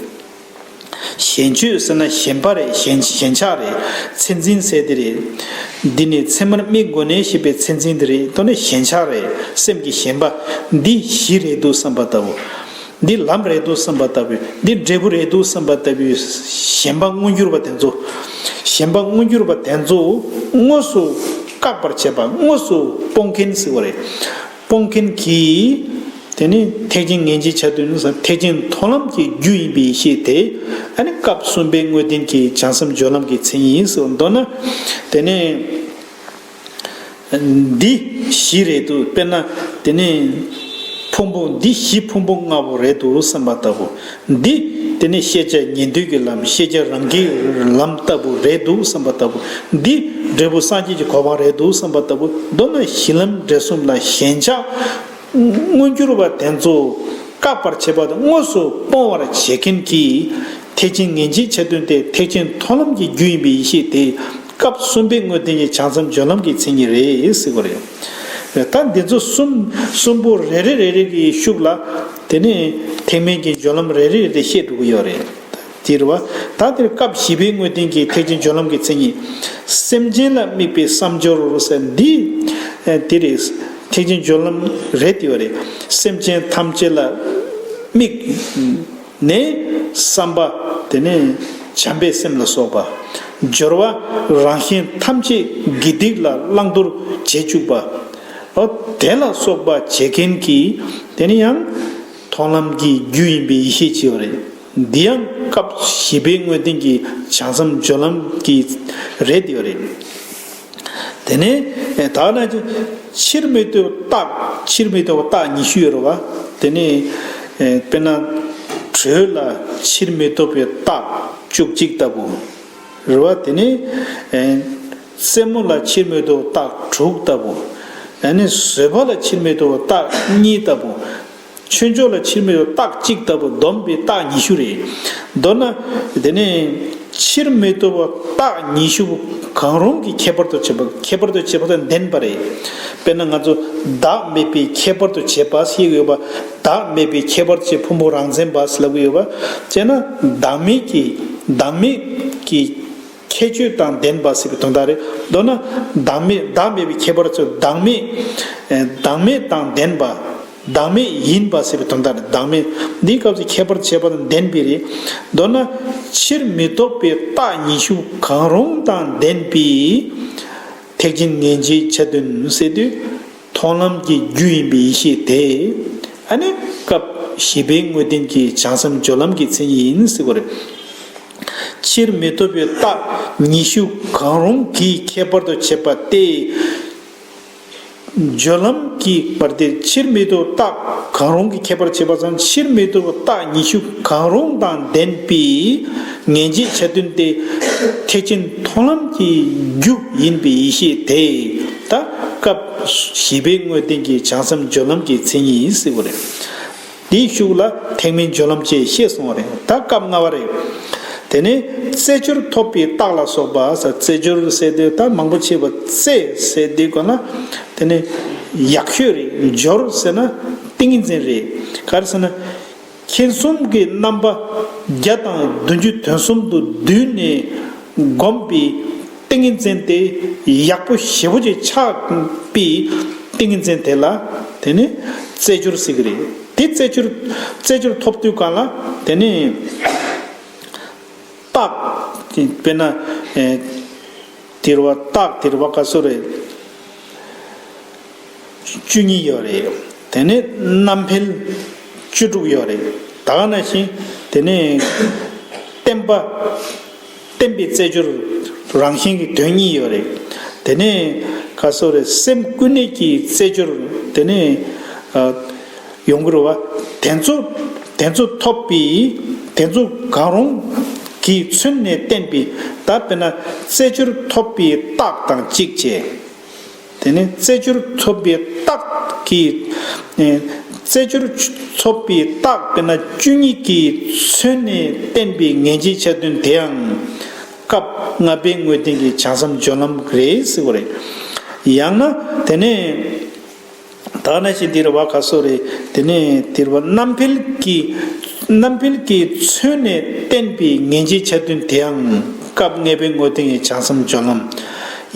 ཞེན་སྤྱོད་ཟེར་ན་ཞེན་པ་རེད། ཞེན་ཞེན་ཆགས་རེད། མཚན་འཛིན་ཟེར་དེ་རེད། འདི་ནི་མཚན་མར་དམིགས་དགོས་ནས་ཞེས་པའི་མཚན་འཛིན་དེ་རེད། དོན་ནི་ཞེན་ཆགས་རེད། སེམས་ཀྱི་ཞེན་པ། འདི་གཞི་རེད་འདུག་བསམ་པ་ལྟ་བུ། འདི་ལམ་རེད་འདུག་བསམ་པ་ལྟ་བུ། འདི་འབྲས་བུ་རེད་འདུག་བསམ་པ་ལྟ་བུའི་ཞེན་པ་མངོན་གྱུར་བ་དེ་ཚོ། ཞེན་པ་མངོན་གྱུར་བ་དེ་ཚོ་དངོས་སུ་བཀག་པར་བྱེད་པ། དངོས་སུ་སྤོང་མཁན་ཟེར་བ་རེད། སྤོང་མཁན་གྱིས། དེ་ནི་ཐེག་ཆེན་ངེས་འབྱེད་ཆ་མཐུན་ཟེར། ཐེག་ཆེན་མཐོང་ལམ་གྱི་རྒྱུ་ཡིན་པའི་ཡེ་ཤེས་དེ། ཨ་ནི་སྐབས་གསུམ་པའི་དངོས་བསྟན་གྱི་བྱང་སེམས་སྦྱོར་ལམ་གྱི་མཚན་ཉིད་ཡིན་ཟེར་བ། མདོར་ན། དེ་ནས། འདི་གཞི་རེད་འདུག་དཔེར་ན། དེ་ནས་ཕུང་པོ། འདི་གཞི་ཕུང་པོ་ལྔ་པོ་རེད་འདུག་བསམ་པ་ལྟ་བུ། འདི་དེ་ནས་ཤེས་བྱ་ཉན་ཐོས་ཀྱི་ལམ། ཤེས་བྱ་རང་རྒྱུད་ལམ་ལྟ་བུ་རེད་འདུག་བསམ་པ་ལྟ་བུ། འདི་འབྲས་བུ་སངས་རྒྱས་ཀྱི་གོ་འཕང་རེད་འདུག་བསམ་པ་ལྟ་བུ། མདོར་ན་གཞི་ལམ་འབྲས་གསུམ་ལ་ཞེན་ཆགས་མངོན་གྱུར་བ་དེ་ཚོ་བཀག་པར་བྱེད་པ་དང་དངོས་སུ་སྤོང་བར་བྱེད་མཁན་གྱི་ཐེག་ཆེན་ངེས་འབྱེད་ཆ་མཐུན་ཏེ། ཐེག་ཆེན་མཐོང་ལམ་གྱི་རྒྱུ་ཡིན་པའི་ཡེ་ཤེས་དེ་སྐབས་གསུམ་པའི་དངོས་བསྟན་གྱི་བྱང་སེམས་སྦྱོར་ལམ་གྱི་མཚན་ཉིད་རེད་ཟེར་བ་རེད། ད་འདི་ཚོ་གསུམ་གསུམ་པོ་རེ་རེ་རེ་རེ་གི་ཤུགས་ལ། དེ་ནས་ཐེག་དམན་གྱི་སྦྱོར་ལམ་རེ་རེ་རེ་བཤད་འགྲོ་གི་ཡོད་རེད། དེ་རེད་བ། ད་དེར་སྐབས་བཞི་པའི་དངོས་བསྟན་གྱི་ཐེག་ཆེན་སྦྱོར་ལམ་གྱི་མཚན་ཉིད། སེམས་ཅན་ལ་དམིགས་པའི་བསམ་སྦྱོར་ཟེར་འདི། དེ་རེད། ཐེག་ཆེན་སྦྱོར་ལམ་རེད་དེ་བ་རེད། སེམས་ཅན་ཐམས་ཅད་ལ། དམིགས་ནས་བསམ་པ། དེ་ནས་བྱམས་པའི་སེམས་ལ་སོགས་པ། སྦྱོར་བ་རང་གཞན་ཐམས་ཅད་དགེ་སྡིག་ལ་བླང་དོར་བྱེད་བཅུག་པ། ཨོ་དེ་ལ་སོགས་པ་བྱེད་མཁན་གྱི་དེ་ནི་ཡང་མཐོང་ལམ་གྱི་རྒྱུ་ཡིན་པའི་ཡེ་ཤེས་ཅིག་ཡོད་རེད། འདི་ཡང་སྐབས་བཞི་པའི་དངོས་བསྟན་གྱི་བྱང་སེམས་སྦྱོར་ལམ་གྱི་རེད་ཡོད་རེད། དེ་ནས་ད་ན་ཕྱིར་མི་ལྡོག་པའི་རྟགས། ཕྱིར་མི་ལྡོག་པའི་རྟགས་ཉི་ཤུ་ཡོད་རེད་བ། དེ་ནས་དཔེར་ན་དྲོད་ལ་ཕྱིར་མི་ལྡོག་པའི་རྟགས་བཅུ་གཅིག་ལྟ་བུ་རེད་བ། དེ་ནས་རྩེ་མོ་ལ་ཕྱིར་མི་ལྡོག་པའི་རྟགས་དྲུག་ལྟ་བུ། ཨ་ནི་བཟོད་པ་ལ་ཕྱིར་མི་ལྡོག་པའི་རྟགས་གཉིས་ལྟ་བུ། ཆོས་འབྱོར་ལ་ཕྱིར་མི་ལྡོག་པའི་རྟགས་གཅིག་ལྟ་བུ་བསྡོམས་པའི་རྟགས་ཉི་ཤུ་རེད། མདོར་ན། དེ་ནས་ཕྱིར་མི་ལྡོག་པའི་རྟགས་ཉི་ཤུ་གང་རུང་གི་ཁྱད་པར་དུ་བྱེད་པ། ཁྱད་པར་དུ་བྱེད་པ་དང་ལྡན་པ་རེད། དཔེར་ན་ང་ཚོ་བདག་མེད་པའི་ཁྱད་པར་དུ་བྱེད་པ་ཞེས་ཡོད་པ། བདག་མེད་པའི་ཁྱད་པར་དུ་བྱེད་ཕུང་པོ་རང་མཚན་པ་ཞེས་ལབ་ཀྱི་ཡོད་པ། བྱས་ན་བདག་མེད་ཀྱི། བདག་མེད་ཀྱི་ཁྱད་ཆོས་དང་ལྡན་པ་ཞེས་པའི་དོན་དག་རེད། མདོར་ན་བདག་མེད། བདག་མེད་པའི་ཁྱད་པར་ཚོ་བདག་མེད། ཨེ། བདག་མེད་དང་ལྡན་པ། བདག་མེད་ཡིན་པ་ཞེས་པའི་དོན་དག་རེད། བདག་མེད་འདིའི་སྐབས་སུ་ཁྱད་པར་བྱེད་པ་དང་ལྡན་པའི་རེད། མདོར་ན་ཕྱིར་མི་ལྡོག་པའི་རྟགས་ཉི་ཤུ་གང་རུང་དང་ལྡན་པའི་ཐེག་ཆེན་མངོན་བརྗོད་ཆ་མཐུན་ཟེར་དུས། མཐོང་ལམ་གྱི་རྒྱུ་ཡིན་པའི་ཡེ་ཤེས་དེ། ཨ་ནི་སྐབས་བཞི་པའི་དངོས་བསྟན་གྱི་བྱང་སེམས་སྦྱོར་ལམ་གྱི་མཚན་ཉིད་ཡིན་ཟེར་བ་རེད། ཕྱིར་མི་ལྡོག་པའི་རྟགས་ཉི་ཤུ་གང་རུང་གིས་ཁྱད་པར་དུ་བྱེད་པ་སྟེ། སྦྱོར་ལམ་གྱི་བར་དེར་ཕྱིར་མི་ལྡོག་རྟགས་གང་རུང་གིས་ཁྱད་པར་བྱེད་པ་ཙམ། ཕྱིར་མི་ལྡོག་རྟགས་ཉི་ཤུ་གང་རུང་དང་ལྡན་པའི་མངོན་བརྗོད་ཆ་མཐུན་ཏེ། ཐེག་ཆེན་མཐོང་ལམ་གྱི་རྒྱུ་ཡིན་པའི་ཡེ་ཤེས་དེ། ད་སྐབས་བཞི་པའི་དངོས་བསྟན་གྱི་བྱང་སེམས་སྦྱོར་ལམ་གྱི་མཚན་ཉིད་ཡིན་ཟེར་བ་རེད། དེའི་གཞུག་ལ་ཐེག་དམན་སྦྱོར་ལམ་བཅས་བཤད་སོང་བ་རེད། ད་སྐབས་ལྔ་པ་རེད། དེ་ནས་རྩེ་སྦྱོར་ཐོབ་པའི་རྟགས་ལ་སོགས་པ་ཟེར། རྩེ་སྦྱོར་ཟེར་དུས་ད་མང་པོ་ཕྱེ་བ། རྩེ་ཟེར་དུས་ག་ལ། དེ་ནས་ཡག་ཤོས་རེད། སྦྱོར་ཟེར་ན་ཏིང་ངེ་འཛིན་རེད། ག་རེ་ཟེར་ན། མཁྱེན་གསུམ་གྱི་རྣམ་པ་བརྒྱ་དང་བདུན་ཅུ་དོན་གསུམ་དུ་བསྡུས་ནས་བསྒོམས་པའི་ཏིང་ངེ་འཛིན་དེ་ཡག་པོ་ཞེ་པོ་ཅིག་ཆགས་པའི་ཏིང་ངེ་འཛིན་དེ་ལ་དེ་ནི་རྩེ་སྦྱོར་ཟེར་གྱི་རེད། དེ་རྩེ་སྦྱོར། རྩེ་སྦྱོར་ཐོབ་དུས་གང་ལ་དེ་ནི་རྟགས། དཔེར་ན། ཨེ། དེ་རུ་བ་རྟགས་དེ་རུ་བ་ག་ཚོད་རེད། བཅུ་གཉིས་ཡོད་རེད། དེ་ནས་རྣམ་འཕེལ་བཅུ་དྲུག་ཡོད་རེད། ད་ག་ནང་བཞིན་དེ་ནས་བརྟན་པ། བརྟན་པའི་རྩེ་སྦྱོར་རང་བཞིན་གྱི་དོན་གཉིས་ཡོད་རེད། དེ་ནས་ག་ཚོད་རེད། སེམས་ཀུན་གནས་ཀྱི་རྩེ་སྦྱོར། དེ་ནས་ཨ། ཡོང་གི་རེད་བ། དེ་ཚོ། དེ་ཚོ་ཐོབ་པའི། དེ་ཚོ་གང་རུང་གིས་མཚོན་ནས་བསྟན་པའི། ད་དཔེར་ན་རྩེ་སྦྱོར་ཐོབ་པའི་རྟགས་དང་གཅིག་བྱས། དེ་ནས་རྩེ་སྦྱོར་ཐོབ་པའི་རྟགས་ཀྱིས། ཨེ། རྩེ་སྦྱོར་ཐོབ་པའི་རྟགས་དཔེར་ན་བཅུ་གཉིས་ཀྱིས་མཚོན་ནས་བསྟན་པའི་མངོན་བརྗོད་ཆ་མཐུན་དེའང་སྐབས་ལྔ་པའི་དངོས་བསྟན་གྱི་བྱང་སེམས་སྦྱོར་ལམ་རེད་ཟེར་བ་རེད། ཡང་ན་དེ་ནས། ད་ནང་བཞིན་འདིར་བ་ག་ཚོད་རེད། དེ་ནས་འདིར་བ་རྣམ་འཕེལ་གྱི། རྣམ་འཕེལ་གྱིས་མཚོན་ནས་བསྟན་པའི་མངོན་བརྗོད་ཆ་མཐུན་དེའང་སྐབས་ལྔ་པའི་དངོས་བསྟན་གྱི་བྱང་སེམས་སྦྱོར་ལམ།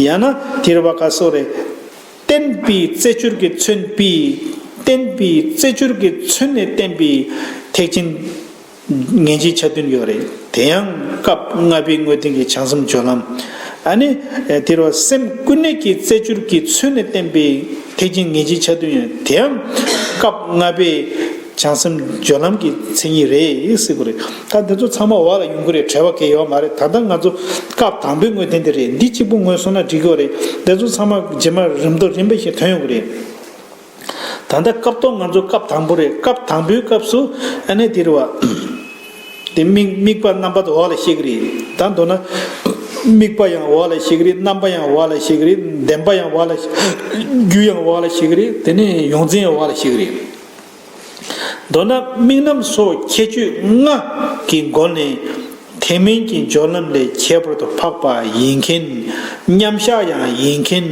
ཡང་ན་འདིར་བ་ག་ཚོད་རེད། བརྟན་པའི་རྩེ་སྦྱོར་གྱིས་མཚོན་པའི། བརྟན་པའི་རྩེ་སྦྱོར་གྱིས་མཚོན་ནས་བསྟན་པའི་ཐེག་ཆེན། མངོན་བརྗོད་ཆ་མཐུན་ཡོད་རེད། དེ་ཡང་སྐབས་ལྔ་པའི་དངོས་བསྟན་གྱི་བྱང་སེམས་སྦྱོར་ལམ། ཨ་ནི། དེ་རུ་སེམས་ཀུན་གནས་ཀྱི་རྩེ་སྦྱོར་གྱིས་མཚོན་ནས་བསྟན་པའི་ཐེག་ཆེན་མངོན་བརྗོད་ཆ་མཐུན་ཡོད། དེ་ཡང་སྐབས་ལྔ་པའི་བྱང་སེམས་སྦྱོར་ལམ་གྱི་མཚན་ཉིད་རེད་ཟེར་གྱི་རེད། ད་འདི་ཚོ་ཚང་མ་འོག་ལ་ཡོང་གི་རེད། བྲལ་བ་གང་ཡང་ཡོད་མ་རེད། ད་ལྟ་ང་ཚོ་སྐབས་དང་པོའི་དངོས་བསྟན་དེ་རེད། འདི་གཅིག་པུ་ངོས་བཟུང་ན་འགྲིག་གི་རེད། འདི་ཚོ་ཚང་མ་རྗེས་མ་རིམ་པ་རིམ་པ་བཞིན་ཐོན་ཡོང་གི་རེད། ད་ལྟ་སྐབས་ཐོག་ང་ཚོ་སྐབས་དང་པོ་རེད། སྐབས་དང་པོའི་སྐབས་སུ་ཨ་ནི་དེ་རེད་བ། དེ་དམིགས། དམིགས་པ་རྣམ་པ་དེ་འོག་ལ་བཤད་ཀྱི་རེད། ད་མདོར་ན་དམིགས་པ་ཡང་འོག་ལ་བཤད་ཀྱི་རེད། རྣམ་པ་ཡང་འོག་ལ་བཤད་ཀྱི་རེད། བདེན་པ་ཡང་འོག་ལ། རྒྱུ་ཡང་འོག་ལ་བཤད་ཀྱི་རེད། དེ་ནས་ཡོངས་འཛིན་ཡང་འོག་ལ་བཤད་ཀྱི་རེད། མདོར་ན་དམིགས་རྣམ་སོགས་ཁྱད་ཆོས་ལྔ་གི་སྒོ་ནས། ཐེག་དམན་གྱི་སྦྱོར་ལམ་ལས་ཁྱད་པར་དུ་འཕགས་པ་ཡིན་མཁན། མཉམ་གཞག་ཡང་ཡིན་མཁན།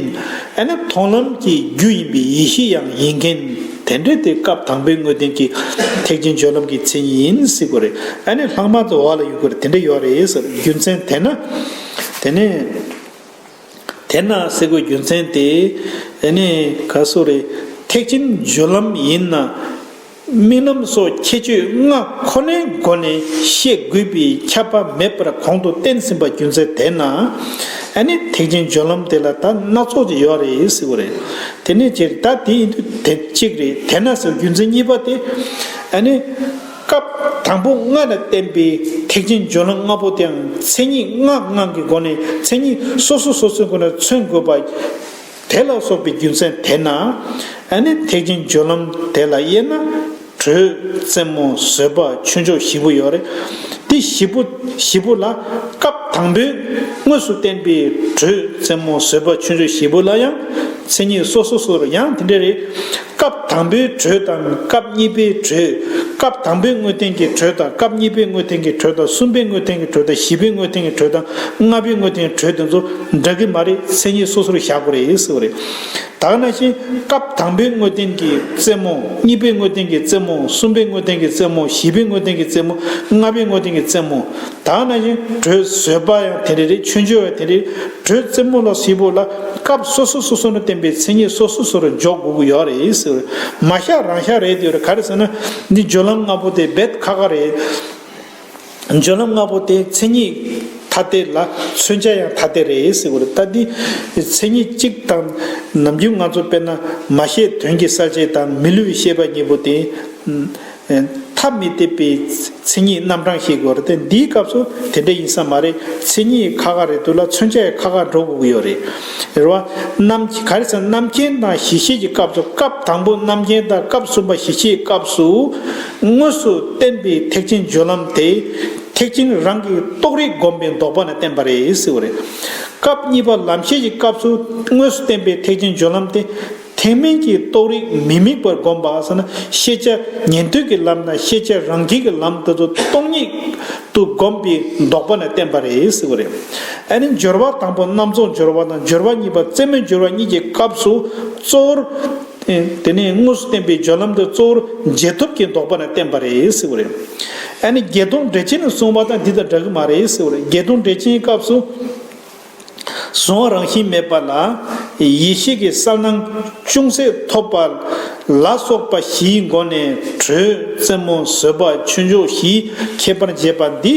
ཨ་ནི་མཐོང་ལམ་གྱི་རྒྱུ་ཡིན་པའི་ཡེ་ཤེས་ཡང་ཡིན་མཁན། དེ་འདྲ་དེ་སྐབས་དང་པོའི་དངོས་བསྟན་གྱི་ཐེག་ཆེན་སྦྱོར་ལམ་གྱི་མཚན་ཉིད་ཡིན་ཟེར་དགོས་རེད། ཨ་ནི་ལྷག་མ་དེ་འོག་ལ་ཡོད་དགོས་རེད། དེ་འདྲ་ཡོད་རེད་ཟེར། རྒྱུ་མཚན་དེ་ན། དེ་ནས། དེ་ན་ཟེར་དགོས་རྒྱུ་མཚན་དེ། ཨ་ནི་ག་སུ་རེད། ཐེག་ཆེན་སྦྱོར་ལམ་ཡིན་ན། རྨི་ལམ་སོགས་ཁྱད་ཆོས་ལྔ་ཁོ་ནའི་སྒོ་ནས་ཤེས་དགོས་པའི་ཁྱབ་པ་མེད་པར་གོང་དུ་བསྟན་ཟིན་པ་རྒྱུ་མཚན་དེས་ན། ཨ་ནི་ཐེག་ཆེན་སྦྱོར་ལམ་དེ་ལ་ད་སྣ་ཚོགས་ཅིག་ཡོད་རེད་ཟེར་བ་རེད། དེ་ནས་ཅིག་ད་དེ་ཡིན་དུས་དེ་གཅིག་རེད། དེས་ན་ཟེར་རྒྱུ་མཚན་གཉིས་པ་དེ། ཨ་ནི་སྐབས་དང་པོ་ལྔ་ལ་བརྟེན་པའི་ཐེག་ཆེན་སྦྱོར་ལམ་ལྔ་པོ་དེའང་མཚན་ཉིད་ལྔ་ལྔ་གི་སྒོ་ནས་མཚན་ཉིད་སོ་སོ་སོ་སོའི་སྒོ་ནས་མཚོན་དགོས་པ། དེ་ལ་སོགས་པའི་རྒྱུ་མཚན་དེས་ན། ཨ་ནི་ཐེག་ཆེན་སྦྱོར་ལམ་དེ་ལ་དབྱེ་ན། དྲོད་རྩེ་མོ་བཟོད་པ་ཆོས་མཆོག་བཞི་པོ་ཡོད་རེད། དེ་བཞི་པོ་བཞི་པོ་ལ་སྐབས་དང་པོའི་དངོས་སུ་བསྟན་པའི་དྲོད་རྩེ་མོ་བཟོད་པ་ཆོས་མཆོག་བཞི་པོ་ལ་ཡང་མཚན་ཉིད་སོ་སོ་སོར་ཡང་དེ་འདྲ་རེད། སྐབས་དང་པོའི་དྲོད་དང་སྐབས་གཉིས་པའི་དྲོད། སྐབས་དང་པོའི་དངོས་བསྟན་གྱི་དྲོད་དང་སྐབས་གཉིས་པའི་དངོས་བསྟན་གྱི་དྲོད་དང་གསུམ་པའི་དངོས་བསྟན་གྱི་དྲོད་དང་བཞི་པའི་དངོས་བསྟན་གྱི་དྲོད་དང་ལྔ་པའི་དངོས་བསྟན་གྱི་དྲོད་དེ་ཚོ་འདྲ་གི་མ་རེད། མཚན་ཉིད་སོ་སོར་བཞག་དགོས་རེད་ཟེར་བ་རེད། ད་ག་ནང་བཞིན་སྐབས་དང་པོའི་དངོས་བསྟན་གྱི་རྩེ་མོ། གཉིས་པའི་དངོས་བསྟན་གྱི་རྩེ་མོ། གསུམ་པའི་དངོས་བསྟན་གྱི་རྩེ་མོ། བཞི་པའི་དངོས་བསྟན་གྱི་རྩེ་མོ། ལྔ་པའི་དངོས་བསྟན་གྱི་རྩེ་མོ། ད་ག་ནང་བཞིན་དྲོད་བཟོད་པ་ཡང་དེ་འདྲ་རེད། ཆོས་མཆོག་ཡང་དེ་འདྲ་རེད། དྲོད་རྩེ་མོ་ལ་ཟེར་བ་ལ་སྐབས་སོ་སོ་སོ་སོ་ནས་བསྟན་པའི་མཚན་ཉིད་སོ་སོ་སོ་རུ་འཇོག་དགོས་ཀྱི་ཡོད་རེད་ཟེར་བ་རེད། མ་བཞག་རང་བཞག་རེད་དེ་རེད། ག་རེ་ཟེར་ན་འདི་སྦྱོར་ལམ་ལྔ་པོ་དེ་རྦད་ཁག་ཁག་རེད། སྦྱོར་ལམ་ལྔ་པོ་དེ་མཚན་ཉིད་ཐ་དད་ལ་མཚོན་བྱ་ཡང་ཐ་དད་རེད་ཟེར་བ་རེད། ད་འདི་མཚན་ཉིད་གཅིག་དང་ནམ་རྒྱུན་ང་ཚོ་དཔེར་ན་མ་བཤད་དོན་གྱི་གསལ་བྱེད་དང་མི་སླུ་བའི་བཤད་པ་གཉིས་པོ་དེ་ཐ་མི་དད་པའི་མཚན་ཉིད་རྣམ་གྲངས་ཤིག་དགོས་རེད་དེ། འདིའི་སྐབས་སུ་དེ་འདྲ་ཡིན་ས་མ་རེད། མཚན་ཉིད་ཁག་ཁག་རེད་འདུག་ལ་མཚོན་བྱ་ཡང་ཁག་ཁག་འགྲོ་དགོས་ཀྱི་ཡོད་རེད། རེད་བ། རྣམ་ག་རེ་ཟེར་རྣམ་མཁྱེན་དང་གཞི་ཤེས་ཀྱི་སྐབས་སུ་སྐབས་དང་པོ་རྣམ་མཁྱེན་དང་སྐབས་གསུམ་པ་གཞི་ཤེས་ཀྱི་སྐབས་སུ་དངོས་སུ་བསྟན་པའི་ཐེག་ཆེན་སྦྱོར་ལམ་དེ། ཐེག་ཆེན་རང་གི་རྟོགས་རིགས་བསྒོམས་པའི་ལྡོག་པ་ནས་བསྟན་པ་རེད་ཟེར་བ་རེད། སྐབས་གཉིས་པ་ལམ་ཤེས་ཀྱི་སྐབས་སུ་དངོས་སུ་བསྟན་པའི་ཐེག་ཆེན་སྦྱོར་ལམ་དེ་ཐེག་དམན་གྱི་རྟོགས་རིགས་མི་དམིགས་པར་བསྒོམ་པ་ཟེར་ན་ཤེས་བྱ་ཉན་ཐོས་ཀྱི་ལམ་དང་ཤེས་བྱ་རང་རྒྱལ་གྱི་ལམ་དེ་ཚོ་སྟོང་ཉིད་དུ་བསྒོམས་པའི་ལྡོག་པ་ནས་བསྟན་པ་རེད་ཟེར་བ་རེད། ཨ་ནི་སྦྱོར་བ་དང་པོ་རྣམ་རྫོགས་སྦྱོར་བ་དང་སྦྱོར་བ་གཉིས་པ་རྩེ་མོའི་སྦྱོར་བ་གཉིས་ཀྱི་སྐབས་སུ་གཙོ་བོར། དེ་ནས་དངོས་སུ་བསྟན་པའི་སྦྱོར་ལམ་དེ་གཙོ་བོར་རྗེས་ཐོབ་ཀྱི་ལྡོག་པ་ནས་བསྟན་པ་རེད་ཟེར་བ་རེད། ཨ་ནི་བརྒྱད་སྟོང་འགྲེལ་ཆེན་ནས་གསུངས་པ་དང་འདི་དང་འདྲ་གི་མ་རེད་ཟེར་བ་རེད། བརྒྱད་སྟོང་འགྲེལ་ཆེན་སྐབས་སུ། གཟུང་བ་རང་བཞིན་མེད་པ་ལ་ཡེ་ཤེས་ཀྱི་གསལ་སྣང་ཅུང་ཟད་ཐོབ་པ་ལ་སོགས་པ་བཞིའི་སྒོ་ནས་དྲོད་རྩེ་མོ་བཟོད་པ་ཆོས་མཆོག་བཞིའི་ཁྱད་པར་འབྱེད་པ་འདི།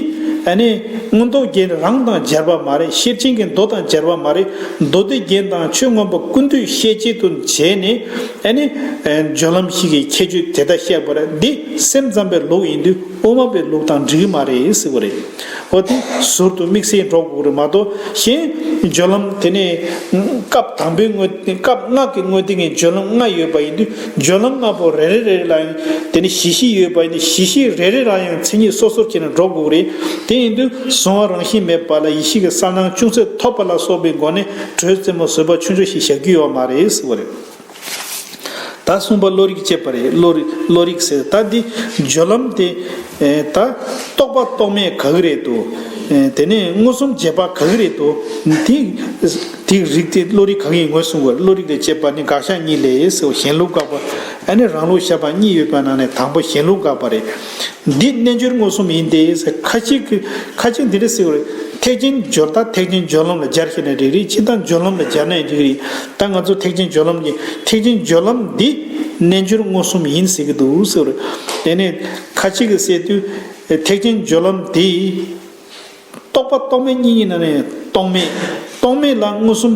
ཨ་ནི་མངོན་རྟོགས་རྒྱན་རང་དང་སྦྱར་བ་མ་རེད། ཤེར་ཕྱིན་གྱི་མདོ་དང་སྦྱར་བ་མ་རེད། མདོ་སྡེ་རྒྱན་དང་ཆོས་མངོན་པ་ཀུན་བཏུས་ཤེས་བྱེད་དུ་བྱས་ནས། ཨ་ནི་སྦྱོར་ལམ་བཞི་གི་ཁྱད་ཆོས་དེ་ལྟར་བཤད་པ་རེད། འདི་སེམས་ཙམ་པའི་ལུགས་ཡིན་དུས་དབུ་མ་པའི་ལུགས་དང་འགྲིག་གི་མ་རེད་ཟེར་བ་རེད། འོ་དེ་ཟུར་དུ་དམིགས་བསལ་འགྲོ་དགོས་རེད་མ་གཏོགས་གཞན་སྦྱོར་ལམ་དེ་ནས་སྐབས་དང་པོའི་དངོས་སྐབས་ལྔ་གི་དངོས་བསྟན་གྱི་སྦྱོར་ལམ་ལྔ་ཡོད་པ་ཡིན་དུས་སྦྱོར་ལམ་ལྔ་པོ་རེ་རེ་རེ་རེ་ལ་ཡང་དེ་ནས་གཞི་ཤེས་ཡོད་པ་ཡིན་དུས་གཞི་ཤེས་རེ་རེ་ལ་ཡང་མཚན་ཉིད་སོ་སོར་བྱས་ནས་འགྲོ་དགོས་རེད། དེ་ཡིན་དུས་གཟུང་བ་རང་བཞིན་མེད་པ་ལ་ཡེ་ཤེས་ཀྱི་གསལ་སྣང་ཅུང་ཟད་ཐོབ་པ་ལ་སོགས་པའི་སྒོ་ནས་དྲོད་རྩེ་མོ་བཟོད་པ་ཆོས་མཆོག་ཞེས་བཞག་རྒྱུ་ཡོད་མ་རེད་ཟེར་བ་རེད། ད་གསུམ་པ་བློ་རིག་བཅས་པ་རེད། བློ་རིག་བློ་རིག་ཟེར་ད་འདི་སྦྱོར་ལམ་དེ། ཨེ་ད་རྟོག་པ་རྟོག་མེད་ག་གི་རེད་དོ། ཨེ་དེ་ནས་མངོན་སུམ་རྗེས་དཔག་ག་གི་རེད་དོ། དེ་དེ་རིག་དེ་བློ་རིག་ག་གི་ངོས་བཟུང་དགོས། བློ་རིག་དང་བཅས་པ་ནི་དགག་བཞག་གཉིས་ལས་ཟེར་བ་གཞན་ལུགས་དགག་པ། ཨ་ནི་རང་ལུགས་བཞག་པ་གཉིས་ཡོད་པའི་ནང་ནས་དང་པོ་གཞན་ལུགས་དགག་པ་རེད། འདི་རྣལ་འབྱོར་མངོན་སུམ་ཡིན་ཏེ་ཟེར་ཁ་ཅིག་གིས་ཁ་ཅིག་འདི་འདྲ་ཟེར་བ་རེད། ཐེག་ཆེན་སྦྱོར་ད་ཐེག་ཆེན་སྦྱོར་ལམ་ལ་སྦྱར་ཤེས་ན་འགྲིག་རེད། སྤྱིར་བཏང་སྦྱོར་ལམ་ལ་སྦྱར་ན་ཡང་འགྲིག་རེད། ད་ང་ཚོ་ཐེག་ཆེན་སྦྱོར་ལམ་གྱི་ཐེག་ཆེན་སྦྱོར་ལམ་འདི་རྣལ་འབྱོར་མངོན་སུམ་ཡིན་ཟེར་གྱི་འདུག་ཟེར་བ་རེད། དེ་ནས་ཁ་ཅིག་གིས་ཟེར་དུས་ཐེག་ཆེན་སྦྱོར་ལམ་འདི་རྟོག་པ་རྟོག་མེད་གཉིས་ཀྱི་ནང་ནས་རྟོག་མེད། རྟོག་མེད་ལ་མངོན་སུམ་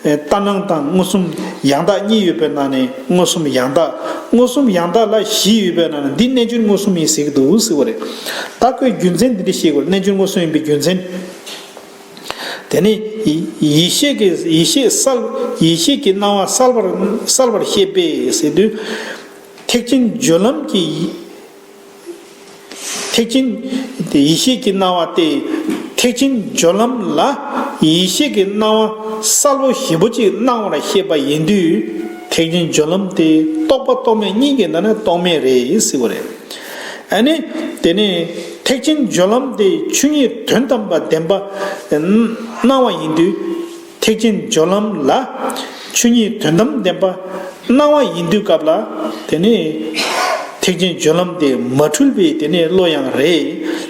ལྟར་སྣང་དང་མངོན་སུམ་ཡང་དག་གཉིས་ཡོད་པའི་ནང་ནས་མངོན་སུམ་ཡང་དག་མངོན་སུམ་ཡང་དག་ལ་བཞི་ཡོད་པའི་ནང་ནས་འདི་རྣལ་འབྱོར་མངོན་སུམ་ཡིན་ཟེར་གྱི་འདུག་ཟེར་བ་རེད། ད་ཁོས་རྒྱུ་མཚན་འདི་འདྲ་བཤད་དགོས། རྣལ་འབྱོར་མངོན་སུམ་ཡིན་པའི་རྒྱུ་མཚན། དེ་ནི་ཡེ་ཤེས་ཀྱི་ཡེ་ཤེས་གསལ་ཡེ་ཤེས་ཀྱི་སྣང་བ་གསལ་བར་གསལ་བར་བཤད་པས་ཟེར་དུས། ཐེག་ཆེན་སྦྱོར་ལམ་གྱི་ཐེག་ཆེན་ཡེ་ཤེས་ཀྱི་སྣང་བ་སྟེ། ཐེག་ཆེན་སྦྱོར་ལམ་ལ་ཡེ་ཤེས་ཀྱི་སྣང་བ་གསལ་པོ་ཞེ་པོ་ཅིག་སྣང་བར་བཤད་པ་ཡིན་དུས་ཐེག་ཆེན་སྦྱོར་ལམ་དེ་རྟོག་པ་རྟོག་མེད་གཉིས་ཀྱི་ནང་ནས་རྟོག་མེད་རེད་ཟེར་བ་རེད། ཨ་ནི་དེ་ནས་ཐེག་ཆེན་སྦྱོར་ལམ་དེ་ཆོས་ཉིད་དོན་དམ་པ་བདེན་པ་སྣང་བ་ཡིན་དུས། ཐེག་ཆེན་སྦྱོར་ལམ་ལ་ཆོས་ཉིད་དོན་དམ་བདེན་པ་སྣང་བ་ཡིན་དུས་སྐབས་ལ་དེ་ནི་ཐེག་ཆེན་སྦྱོར་ལམ་དེ་མ་འཁྲུལ་བའི་དེ་ནི་བློ་ཡང་རེད།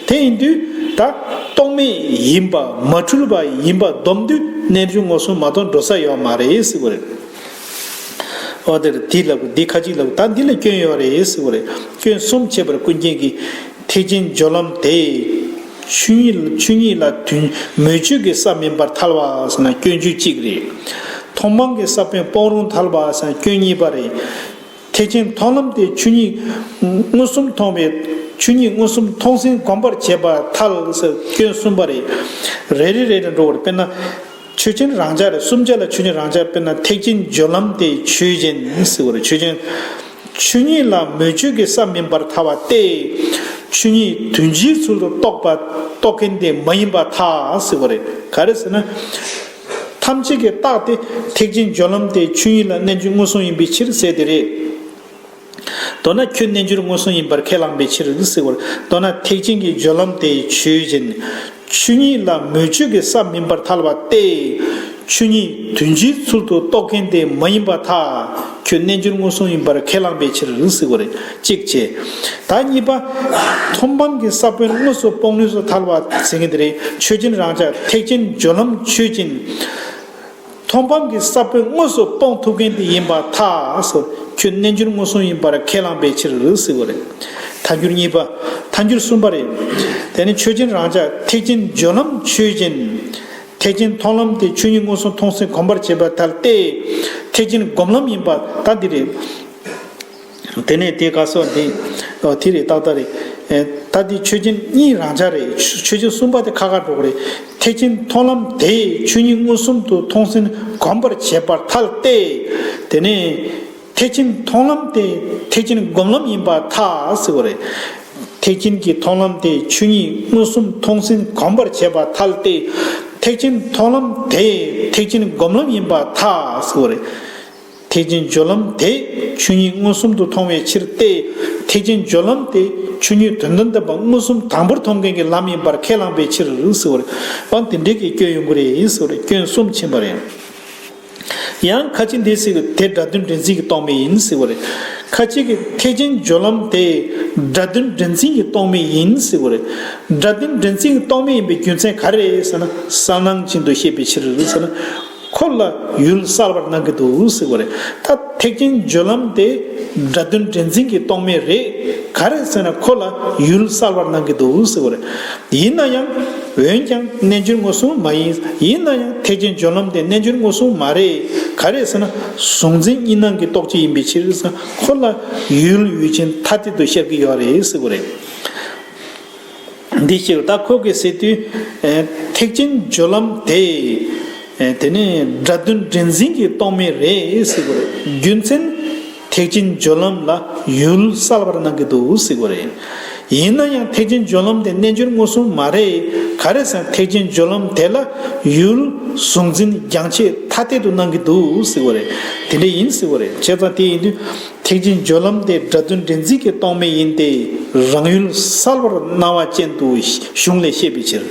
དེ་ཡིན་དུས་ད་རྟོག་མེད་ཡིན་པ་མ་འཁྲུལ་བ་ཡིན་པ་སྡོམ་དུས་རྣལ་འབྱོར་མངོན་སུམ་མ་གཏོགས་འགྲོ་ས་ཡོད་མ་རེད་ཟེར་བ་རེད། འོ་དེར་འདི་ལབ་འདི་ཁ་ཅིག་ལབ་ད་འདི་ལ་སྐྱོན་ཡོད་རེད་ཟེར་བ་རེད། སྐྱོན་གསུམ་བྱས་པར་ཀུན་མཁྱེན་གྱིས། ཐེག་ཆེན་སྦྱོར་ལམ་དེས་ཆོས་ཉིད་ཆོས་ཉིད་ལ་དོན་མོས་སྤྱོད་ཀྱི་ས་མིན་པར་ཐལ་བ་ཟེར་ན་སྐྱོན་བརྗོད་གཅིག་རེད། མཐོང་སྤང་གི་ས་བོན་སྤོང་རུང་ཐལ་བ་ཟེར་ན་སྐྱོན་གཉིས་པ་རེད། ཐེག་ཆེན་མཐོང་ལམ་དེ་ཆོས་ཉིད་མངོན་སུམ་མཐོང་བའི་ཆོས་ཉིད་མངོན་སུམ་མཐོང་ཟིན་གོམས་པར་བྱེད་པ་ཐལ་ཟེར་སྐྱོན་གསུམ་པ་རེད། རེ་རེ་རེ་རེ་འགྲོ་བར་དཔེར་ན། ཆོས་ཅན་རང་འཇགས་རེད། གསུམ་ཆ་ལ་ཆོས་ཅན་རང་འཇགས། དཔེར་ན་ཐེག་ཆེན་སྦྱོར་ལམ་དེ་ཆོས་ཅན་ཟེར་བ་རེད། ཆོས་ཅན། ཆོས་ཉིད་ལ་མོས་སྤྱོད་ཀྱི་ས་མིན་པར་ཐལ་བ་སྟེ། ཆོས་ཉིད་དོན་སྤྱིའི་ཚུལ་དུ་རྟོགས་པ་རྟོགས་མཁན་དེ་མ་ཡིན་པར་ཐལ་ཟེར་བ་རེད། ག་རེ་ཟེར་ན། ཐམས་ཅད་ཀྱི་རྟགས་དེ་ཐེག་ཆེན་སྦྱོར་ལམ་དེ་ཆོས་ཉིད་ལ་རྣལ་འབྱོར་མངོན་སུམ་ཡིན་པའི་ཕྱིར་ཟེར་དེ་རེད། མདོར་ན་ཁྱོད་རྣལ་འབྱོར་མངོན་སུམ་ཡིན་པར་ཁས་བླངས་པའི་ཕྱིར་ཟེར་བར། མདོར་ན་ཐེག་ཆེན་གྱི་སྦྱོར་ལམ་དེ་ཆོས་ཅན། ཆོས་ཉིད་ལ་མོས་སྤྱོད་ཀྱི་ས་མིན་པར་ཐལ་བ་སྟེ། ཆོས་ཉིད་དོན་སྤྱིའི་ཚུལ་དུ་རྟོགས་མཁན་དེ་མ་ཡིན་པར་ཐལ། ཁྱོད་རྣལ་འབྱོར་མངོན་སུམ་ཡིན་པར་ཁས་བླངས་པའི་ཕྱིར་ཟེར་བ་རེད། གཅིག་བྱས། ད་གཉིས་པ། མཐོང་སྤང་གི་ས་བོན་དངོས་སུ་སྤོང་ནུས་སུ་ཐལ་བ་ཟེར་མཁན་དེ་རེད། ཆོས་ཅན་རང་འཇགས་ཐེག་ཆེན་སྦྱོར་ལམ་ཆོས་ཅན། མཐོང་སྤང་གི་ས་བོན་དངོས་སུ་སྤོང་ཐུབ་མཁན་དེ་ཡིན་པར་ཐལ། ཁྱོད་རྣལ་འབྱོར་མངོན་སུམ་ཡིན་པར་ཁས་བླངས་པའི་ཕྱིར་ཟེར་བ་རེད། ཐལ་འགྱུར་གཉིས་པ། ཐལ་འགྱུར་གསུམ་པ་རེད། དེ་ནི་ཆོས་ཅན་རང་འཇགས་ཐེག་ཆེན་སྦྱོར་ལམ་ཆོས་ཅན། ཐེག་ཆེན་མཐོང་ལམ་དེ་ཆོས་ཉིད་མངོན་སུམ་མཐོང་ཟིན་གོམས་པར་བྱེད་པར་ཐལ་ཏེ། ཐེག་ཆེན་སྒོམ་ལམ་ཡིན་པ་ད་འདི་རེད། དེ་ནས་དེ་ག་སོགས་འདི། ཨོ་དེ་རེད་ཏག་ཏག་རེད། ཨེ་ད་འདི་ཆོས་ཅན་གཉིས་རང་འཇགས་རེད། ཆོས་ཆོས་ཅན་གསུམ་པ་དེ་ཁ་ཁ་འགྲོ་གི་རེད། ཐེག་ཆེན་མཐོང་ལམ་དེས་ཆོས་ཉིད་མངོན་སུམ་དུ་མཐོང་ཟིན་གོམས་པར་བྱེད་པར་ཐལ་ཏེ། དེ་ནས་ཐེག་ཆེན་མཐོང་ལམ་དེ་ཐེག་ཆེན་སྒོམ་ལམ་ཡིན་པར་ཐལ་ཟེར་བ་རེད། ཐེག་ཆེན་གྱི་མཐོང་ལམ་དེ་ཆོས་ཉིད་མངོན་སུམ་མཐོང་ཟིན་གོམས་པར་བྱེད་པར་ཐལ་ཏེ། ཐེག་ཆེན་མཐོང་ལམ་དེ་ཐེག་ཆེན་སྒོམ་ལམ་ཡིན་པར་ཐལ་ཟེར་བ་རེད། ཐེག་ཆེན་སྦྱོར་ལམ་དེ་ཆོས་ཉིད་མངོན་སུམ་དུ་མཐོང་བའི་ཕྱིར་ཏེ། ཐེག་ཆེན་སྦྱོར་ལམ་དེ་ཆོས་ཉིད་དོན་དམ་དམ་པ་མངོན་སུམ་དང་པོར་མཐོང་མཁན་གྱི་ལམ་ཡིན་པར་ཁས་བླངས་པའི་ཕྱིར་ཟེར་བ་རེད། འོ་དེ་འདྲའི་གི་སྐྱོན་ཡོང་གི་རེད་ཟེར་བ་རེད། སྐྱོན་གསུམ་ཕྱིན་པ་རེད། ཡང་ཁ་ཅིག་འདི་ཟེར་གི་དེ་སྒྲ་དོན་འདྲེན་འཛིན་གྱི་རྟོག་མེད་ཡིན་ཟེར་བ་རེད། ཁ་ཅིག་གིས་ཐེག་ཆེན་སྦྱོར་ལམ་དེ་སྒྲ་དོན་འདྲེན་འཛིན་གྱི་རྟོག་མེད་ཡིན་ཟེར་བ་རེད། སྒྲ་དོན་འདྲེན་འཛིན་གྱི་རྟོག་མེད་ཡིན་པའི་རྒྱུ་མཚན་ག་རེ་རེད་ཟེར་ན། གསལ་སྣང་ཅན་དུ་བཤད་པའི་ཕྱིར་ཟེར་ན། ཁོ་ལ་ཡུལ་གསལ་བར་སྣང་གི་འདུག་ཟེར་བ་རེད། ད་ཐེག་ཆེན་སྦྱོར་ལམ་དེ་སྒྲ་དོན་འདྲེན་འཛིན་གྱི་རྟོག་མེད་རེད། ག་རེ་ཟེར་ན་ཁོ་ལ་ཡུལ་གསལ་བར་སྣང་གི་འདུག་ཟེར་བ་རེད། ཡིན་ན་ཡང་། འོན་ཀྱང་རྣལ་འབྱོར་མངོན་སུམ་མ་ཡིན། ཡིན་ན་ཡང་ཐེག་ཆེན་སྦྱོར་ལམ་དེ་རྣལ་འབྱོར་མངོན་སུམ་མ་རེད། ག་རེ་ཟེར་ན། གཟུང་འཛིན་གཉིས་སྣང་གི་རྟོག་བཅས་ཡིན་པའི་ཕྱིར་ཟེར། ཁོ་ལ་ཡུལ་ཡུལ་ཅན་ཐ་དད་དུ་ཤར་གྱི་ཡོད་རེད་ཟེར་བ་རེད། འདི་ཕྱིར་ད་ཁོ་གིས་ཟེར་དུས། ཨེ་ཐེག་ཆེན་སྦྱོར་ལམ་དེ། ཨེ་དེ་ནི་སྒྲ་དོན་འདྲེན་འཛིན་གྱི་རྟོག་མེད་རེད་ཟེར་བ་རེད། རྒྱུ་མཚན། ཐེག་ཆེན་སྦྱོར་ལམ་ལ་ཡུལ་གསལ་བར་སྣང་གི་འདུག་ཟེར་བ་རེད། ཡིན་ན་ཡང་ཐེག་ཆེན་སྦྱོར་ལམ་དེ་རྣལ་འབྱོར་མངོན་སུམ་མ་རེད། ག་རེ་ཟེར་ན་ཐེག་ཆེན་སྦྱོར་ལམ་དེ་ལ་ཡུལ་གཟུང་འཛིན་རྒྱང་ཆད་ཐ་དད་དུ་སྣང་གི་འདུག་ཟེར་བ་རེད། དེ་འདྲ་ཡིན་ཟེར་བ་རེད། བྱས་ཙང་དེ་ཡིན་དུས། ཐེག་ཆེན་སྦྱོར་ལམ་དེ་སྒྲ་དོན་འདྲེན་འཛིན་གྱི་རྟོག་མེད་ཡིན་ཏེ། རང་ཡུལ་གསལ་བར་སྣང་བ་ཅན་དུ་གཞུང་ལས་བཤད་པའི་ཕྱིར།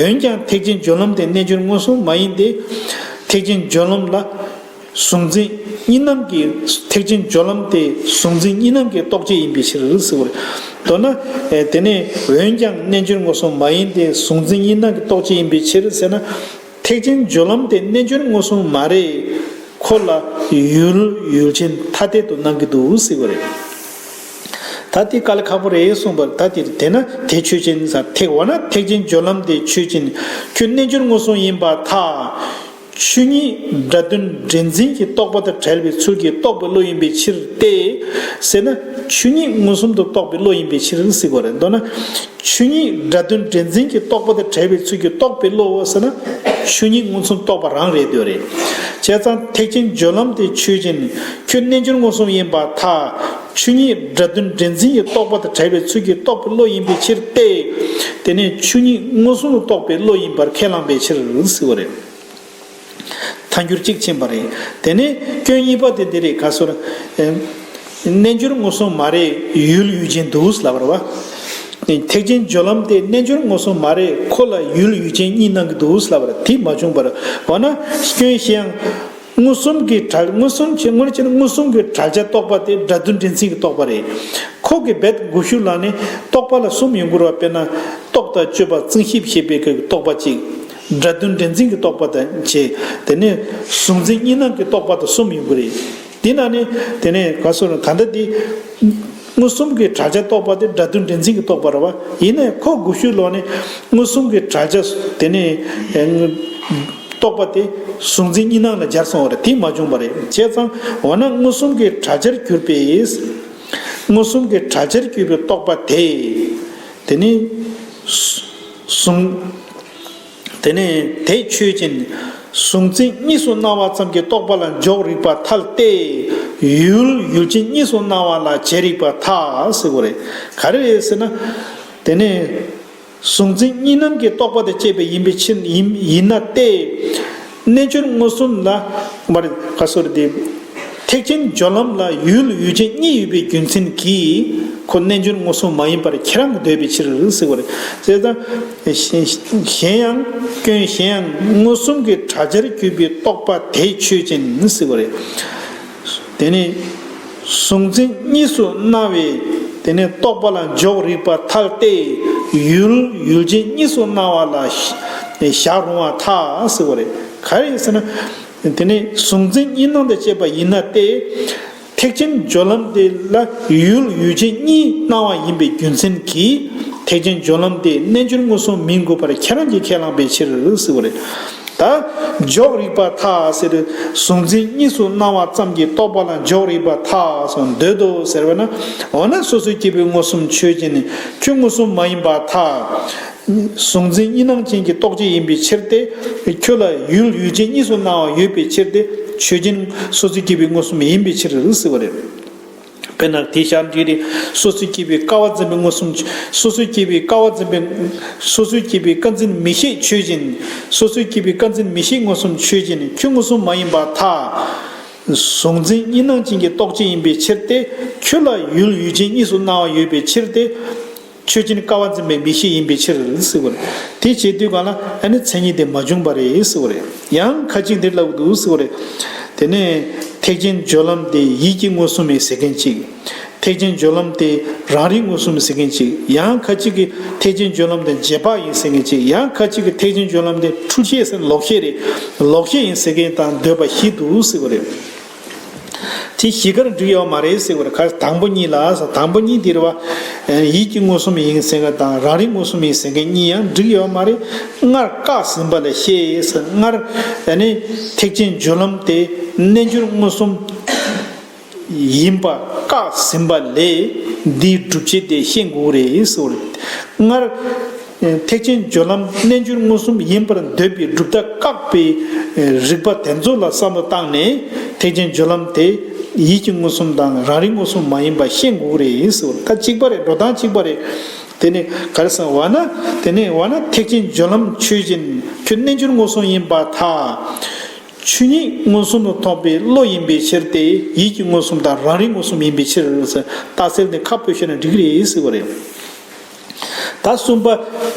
འོན་ཀྱང་ཐེག་ཆེན་སྦྱོར་ལམ་དེ་རྣལ་འབྱོར་མངོན་སུམ་མ་ཡིན་ཏེ། ཐེག་ཆེན་སྦྱོར་ལམ་ལ་གཟུང་འཛིན་གཉིས་སྣང་གི། ཐེག་ཆེན་སྦྱོར་ལམ་དེ་གཟུང་འཛིན་གཉིས་སྣང་གི་རྟོག་བཅས་ཡིན་པའི་ཕྱིར་ཟེར་བ་རེད། མདོར་ན། དེ་ནས་འོན་ཀྱང་རྣལ་འབྱོར་མངོན་སུམ་མ་ཡིན་ཏེ་གཟུང་འཛིན་གཉིས་སྣང་གི་རྟོག་བཅས་ཡིན་པའི་ཕྱིར་ཟེར་ན། ཐེག་ཆེན་སྦྱོར་ལམ་དེ་རྣལ་འབྱོར་མངོན་སུམ་མ་རེད། ཁོ་ལ་ཡུལ་ཡུལ་ཅན་ཐ་དད་དུ་སྣང་གི་འདུག་ཟེར་བ་རེད། ད་དེ་དཀའ་ལས་ཁག་པོ་རེད་གསུངས་པར། ད་དེ་དེ་ན་དེ་ཆོས་ཅན་ཟེར། ཐེག་འོ་ན་ཐེག་ཆེན་སྦྱོར་ལམ་དེ་ཆོས་ཅན། ཁྱོད་རྣལ་འབྱོར་མངོན་སུམ་ཡིན་པར་ཐལ། ཆོས་ཉིད་སྒྲ་དོན་འདྲེན་འཛིན་གྱི་རྟོག་པ་དང་བྲལ་བའི་ཚུལ་གྱིས་རྟོགས་པའི་བློ་ཡིན་པའི་ཕྱིར་ཏེ། ཟེར་ན་ཆོས་ཉིད་མངོན་སུམ་དུ་རྟོགས་པའི་བློ་ཡིན་པའི་ཕྱིར་ཟེར་བ་རེད། མདོར་ན། ཆོས་ཉིད་སྒྲ་དོན་འདྲེན་འཛིན་གྱི་རྟོག་པ་དང་བྲལ་བའི་ཚུལ་གྱིས་རྟོགས་པའི་བློ་ཟེར་ན། ཆོས་ཉིད་མངོན་སུམ་རྟོགས་པ་རང་རེད་འདོད་རེད། བྱས་ཙང་ཐེག་ཆེན་སྦྱོར་ལམ་དེ་ཆོས་ཅན། ཁྱོད་རྣལ་འབྱོར་མངོན་སུམ་ཡིན་པར་ཐལ། ཆོས་ཉིད་སྒྲ་དོན་འདྲེན་འཛིན་གྱི་རྟོག་པ་དང་བྲལ་བའི་ཚུལ་གྱིས་རྟོགས་པའི་བློ་ཡིན་པའི་ཕྱིར་ཏེ། དེ་ནས་ཆོས་ཉིད་མངོན་སུམ་དུ་རྟོགས་པའི་བློ་ཡིན་པར་ཁས་བླངས་པའི་ཕྱིར་ཟེར་བ་རེད། ཐལ་འགྱུར་གཅིག་ཕྱིན་པ་རེད། དེ་ནས་སྐྱོན་གཉིས་པ་དེ་འདི་རེད། ག་སོར། རྣལ་འབྱོར་མངོན་སུམ་མ་རེད། ཡུལ་ཡུལ་ཅན་འདུག་ལབ་པ་རེད་བ། ཐེག་ཆེན་སྦྱོར་ལམ་དེ་རྣལ་འབྱོར་མངོན་སུམ་མ་རེད། ཁོ་ལ་ཡུལ་ཡུལ་ཅན་གཉིས་སྣང་གི་འདུག་ལབ་པ་རེད། དེ་མ་བྱུང་བར། འོ་ན་སྐྱོན་བཤད་ཡང་། མངོན་སུམ་གྱི་བྲལ། མངོན་སུམ་གྱི། དངོས་གཞིར་མངོན་སུམ་གྱི་བྲལ་བྱ་རྟོག་པ་དེ་སྒྲ་དོན་འདྲེན་འཛིན་གྱི་རྟོག་པ་རེད། ཁོ་གི་རྦད་དགུ་ཤུ་ལ་ནི་རྟོག་པ་ལ་གསུམ་ཡོང་གི་རེད་བ། དཔེར་ན་རྟོག་དང་དཔྱོད་པ་རྩིས་ཞིབ་ཞེས་པའི་གི་རྟོག་པ་གཅིག་སྒྲ་དོན་འདྲེན་འཛིན་གྱི་རྟོག་པ་དང་བཅས། དེ་ནས་གཟུང་འཛིན་གཉིས་སྣང་གི་རྟོག་པ་དང་གསུམ་ཡོང་གི་རེད། ཡིན་ན་ནི་དེ་ནས་ག་སོ་ན་ག་འདྲ་དེ། མངོན་སུམ་གྱི་བྲལ་བྱ་རྟོགས་པ་དེ་སྒྲ་དོན་འདྲེས་འཛིན་གྱི་རྟོགས་པ་རེད་བ། ཡིན་ནའི་ཁོ་དགུ་ཤོས་ལོག་ནས་མངོན་སུམ་གྱི་བྲལ་བྱ་དེ་ནས་རྟོགས་པ་དེ་གཟུང་འཛིན་གཉིས་སྣང་ལ་སྦྱར་སོང་བ་རེད། དེ་མ་བྱུང་བ་རེད། བྱས་ཙང་འོ་ན་མངོན་སུམ་གྱི་བྲལ་བྱར་གྱུར་པའི། མངོན་སུམ་གྱི་བྲལ་བྱར་གྱུར་པའི་རྟོགས་པ་དེ། དེ་ནི་གཟུང་། དེ་ནས་དེ་ཆོས་ཅན། གཟུང་འཛིན་གཉིས་སུ་སྣང་བ་ཙམ་གྱི་རྟོགས་པ་ལ་འཇོག་རིགས་པ་ཐལ་ཏེ། ཡུལ་ཡུལ་ཅན་གཉིས་སུ་སྣང་བ་ལ་བྱེད་རིགས་པ་ཐལ་ཟེར་བ་རེད། ག་རེ་རེད་ཟེར་ན། དེ་ནས་གཟུང་འཛིན་གཉིས་སྣང་གི་རྟོགས་པ་དང་བཅས་པ་ཡིན་པའི་ཕྱིར་ཡིན་ཡིན་ན་སྟེ། རྣལ་འབྱོར་མངོན་སུམ་ལ་མར་ག་སོར་ཏེ། ཐེག་ཆེན་སྦྱོར་ལམ་ལ་ཡུལ་ཡུལ་ཅན་གཉིས་ཡོད་པའི་རྒྱུ་མཚན་གྱིས་ཁོ་རྣལ་འབྱོར་མངོན་སུམ་མ་ཡིན་པར་ཁྱེད་རང་གིས་འདོད་པའི་ཕྱིར་ཟེར་བ་རེད། བྱས་ཙང་། གཞན་ཡང་སྐྱོན་གཞན་ཡང་མངོན་སུམ་གྱི་བྲལ་བྱར་གྱུར་པའི་རྟོགས་པ་དེ་ཆོས་ཅན་ཟེར་བ་རེད། དེ་ནི་གཟུང་འཛིན་གཉིས་སུ་སྣང་བའི་དེ་ནི་རྟོགས་པ་ལ་འཇོག་རིགས་པ་ཐལ་ཏེ། ཡུལ་ཡུལ་ཅན་གཉིས་སུ་སྣང་བ་ལ་བཞག་རུང་བ་ཐལ་ཟེར་བ་རེད། ག་རེ་ཟེར་ན། དེ་ནི་གཟུང་འཛིན་གཉིས་སྣང་དང་བཅས་པ་ཡིན་ན་སྟེ། ཐེག་ཆེན་སྦྱོར་ལམ་དེ་ལ་ཡུལ་ཡུལ་ཅན་གཉིས་སྣང་བ་ཡིན་པའི་རྒྱུ་མཚན་གྱིས་ཐེག་ཆེན་སྦྱོར་ལམ་དེ་རྣལ་འབྱོར་མངོན་སུམ་མིན་དགོས་པར་ཁྱེད་རང་གིས་ཁས་བླངས་པའི་ཕྱིར་ཟེར་བ་རེད། ད་འཇོག་རིགས་པ་ཐལ་ཟེར། གཟུང་འཛིན་གཉིས་སུ་སྣང་བ་ཙམ་གྱི་རྟོགས་པ་ལ་འཇོག་རིགས་པ་ཐལ་སོང་འདོད་དོ་ཟེར་བ་ན། འོ་ན་སོ་སོའི་སྐྱེས་བུའི་མངོན་སུམ་ཆོས་ཅན་ནི་ཁྱོད་མངོན་སུམ་མ་ཡིན་པ་ཐལ། གཟུང་འཛིན་གཉིས་སྣང་ཅན་གྱི་རྟོགས་བྱེད་ཡིན་པའི་ཕྱིར་ཏེ། ཁྱོད་ལ་ཡུལ་ཡུལ་ཅན་གཉིས་སུ་སྣང་བ་ཡོད་པའི་ཕྱིར་ཏེ། ཆོས་ཅན་སོ་སོའི་སྐྱེས་བུའི་མངོན་སུམ་ཡིན་པའི་ཕྱིར་ཟེར་བ་རེད། དཔེར་ན་དེ་ཤར་འདྲི་རེད། སོ་སོའི་སྐྱེས་བུའི་སྐལ་བ་འཛིན་པའི་མངོན་སུམ། སོ་སོའི་སྐྱེས་བུའི་སྐལ་བ་འཛིན་པའི། སོ་སོའི་སྐྱེས་བུའི་སྐལ་འཛིན་མིག་ཤེས་ཆོས་ཅན། སོ་སོའི་སྐྱེས་བུའི་སྐལ་འཛིན་མིག་ཤེས་མངོན་སུམ་ཆོས་ཅན། ཁྱོད་མངོན་སུམ་མ་ཡིན་པར་ཐལ། གཟུང་འཛིན་གཉིས་སྣང་ཅན་གྱི་རྟོགས་བྱེད་ཡིན་པའི་ཕྱིར་ཏེ། ཁྱོད་ལ་ཡུལ་ཡུལ་ཅན་གཉིས་སུ་སྣང་བ་ཡོད་པའི་ཕྱིར་ཏེ། ཆོས་ཅན་སྐལ་བ་འཛིན་པའི་མིག་ཤེས་ཡིན་པའི་ཕྱིར་ཟེར་བ་རེད། དེ་བྱེད་དུས་གང་ལ་ཨ་ནི་མཚན་ཉིད་དེ་མ་བྱུང་བ་རེད་ཟེར་བ་རེད། ཡང་ཁ་ཅིག་འདིར་ལབ་འདུག་ཟེར་བ་རེད། དེ་ནས་ཐེག་ཆེན་སྦྱོར་ལམ་དེ་ཡིད་ཀྱི་མངོན་སུམ་ཡིན་ཟེར་མཁན་གཅིག་ཐེག་ཆེན་སྦྱོར་ལམ་དེ་རང་རིག་མངོན་སུམ་ཡིན་ཟེར་མཁན་གཅིག་ཡང་ཁ་ཅིག་གིས་ཐེག་ཆེན་སྦྱོར་ལམ་དེ་རྗེས་དཔག་ཡིན་ཟེར་མཁན་གཅིག་ཡང་ཁ་ཅིག་གིས་ཐེག་ཆེན་སྦྱོར་ལམ་དེ་འཁྲུལ་ཤེས་ཟེར་ལོག་ཤེས་རེད། ལོག་ཤེས་ཡིན་ཟེར་མཁན་དང་འདོད་པ་བཞི་འདུག་ཟེར་བ་རེད། དེ་བཞི་ཀར་འགྲིག་ཡོད་མ་རེད་ཟེར་བར་ཁ། དང་པོ་གཉིས་ལ་ཟེར། དང་པོ་གཉིས་དེ་རེད་བ། ཡིད་ཀྱི་མངོན་སུམ་ཡིན་ཟེར་མཁན་དང་རང་རིག་མངོན་སུམ་ཡིན་ཟེར་མཁན་གཉིས་ཡང་འགྲིག་ཡོད་མ་རེད། སྔར་བཀག་ཟིན་པ་ལས་ཤེས་ཟེར། སྔར་ཨ་ནི་ཐེག་ཆེན་སྦྱོར་ལམ་དེ་རྣལ་འབྱོར་མངོན་སུམ་ཡིན་པ་བཀག་ཟིན་པ་ལས་འདིའི་སྒྲུབ་བྱེད་དེ་ཤེས་དགོས་རེད་ཟེར་བ་རེད། སྔར། ཐེག་ཆེན་སྦྱོར་ལམ་རྣལ་འབྱོར་མངོན་སུམ་ཡིན་པར་འདོད་པའི་གྲུབ་མཐའ་བཀག་པའི་རིགས་པ་དེ་ཚོ་ལ་བསམ་བློ་བཏང་ནས་ཐེག་ཆེན་སྦྱོར་ལམ་དེ་ཡིད་ཀྱི་མངོན་སུམ་དང་རང་རིག་མངོན་སུམ་མ་ཡིན་པ་ཤེས་དགོས་རེད་ཟེར་བ་ད་གཅིག་པ་རེད། འགྲོ་སྟངས་གཅིག་པ་རེད། དེ་ནས་ག་རེ་ཟེར་བ་ན། དེ་ནས་བ་ན་ཐེག་ཆེན་སྦྱོར་ལམ་ཆོས་ཅན། ཁྱོད་རྣལ་འབྱོར་མངོན་སུམ་ཡིན་པར་ཐལ། ཆོས་ཉིད་མངོན་སུམ་དུ་རྟོགས་པའི་བློ་ཡིན་པའི་ཕྱིར་ཏེ། ཡིད་ཀྱི་མངོན་སུམ་དང་རང་རིག་མངོན་སུམ་ཡིན་པའི་ཕྱིར་ཟེར། རྟགས་གསལ་ནས་ཁ་སྤོས་ཤོད་ན་འགྲིག་གི་རེད་ཟེར་བ་རེད། ད་གསུམ་པ་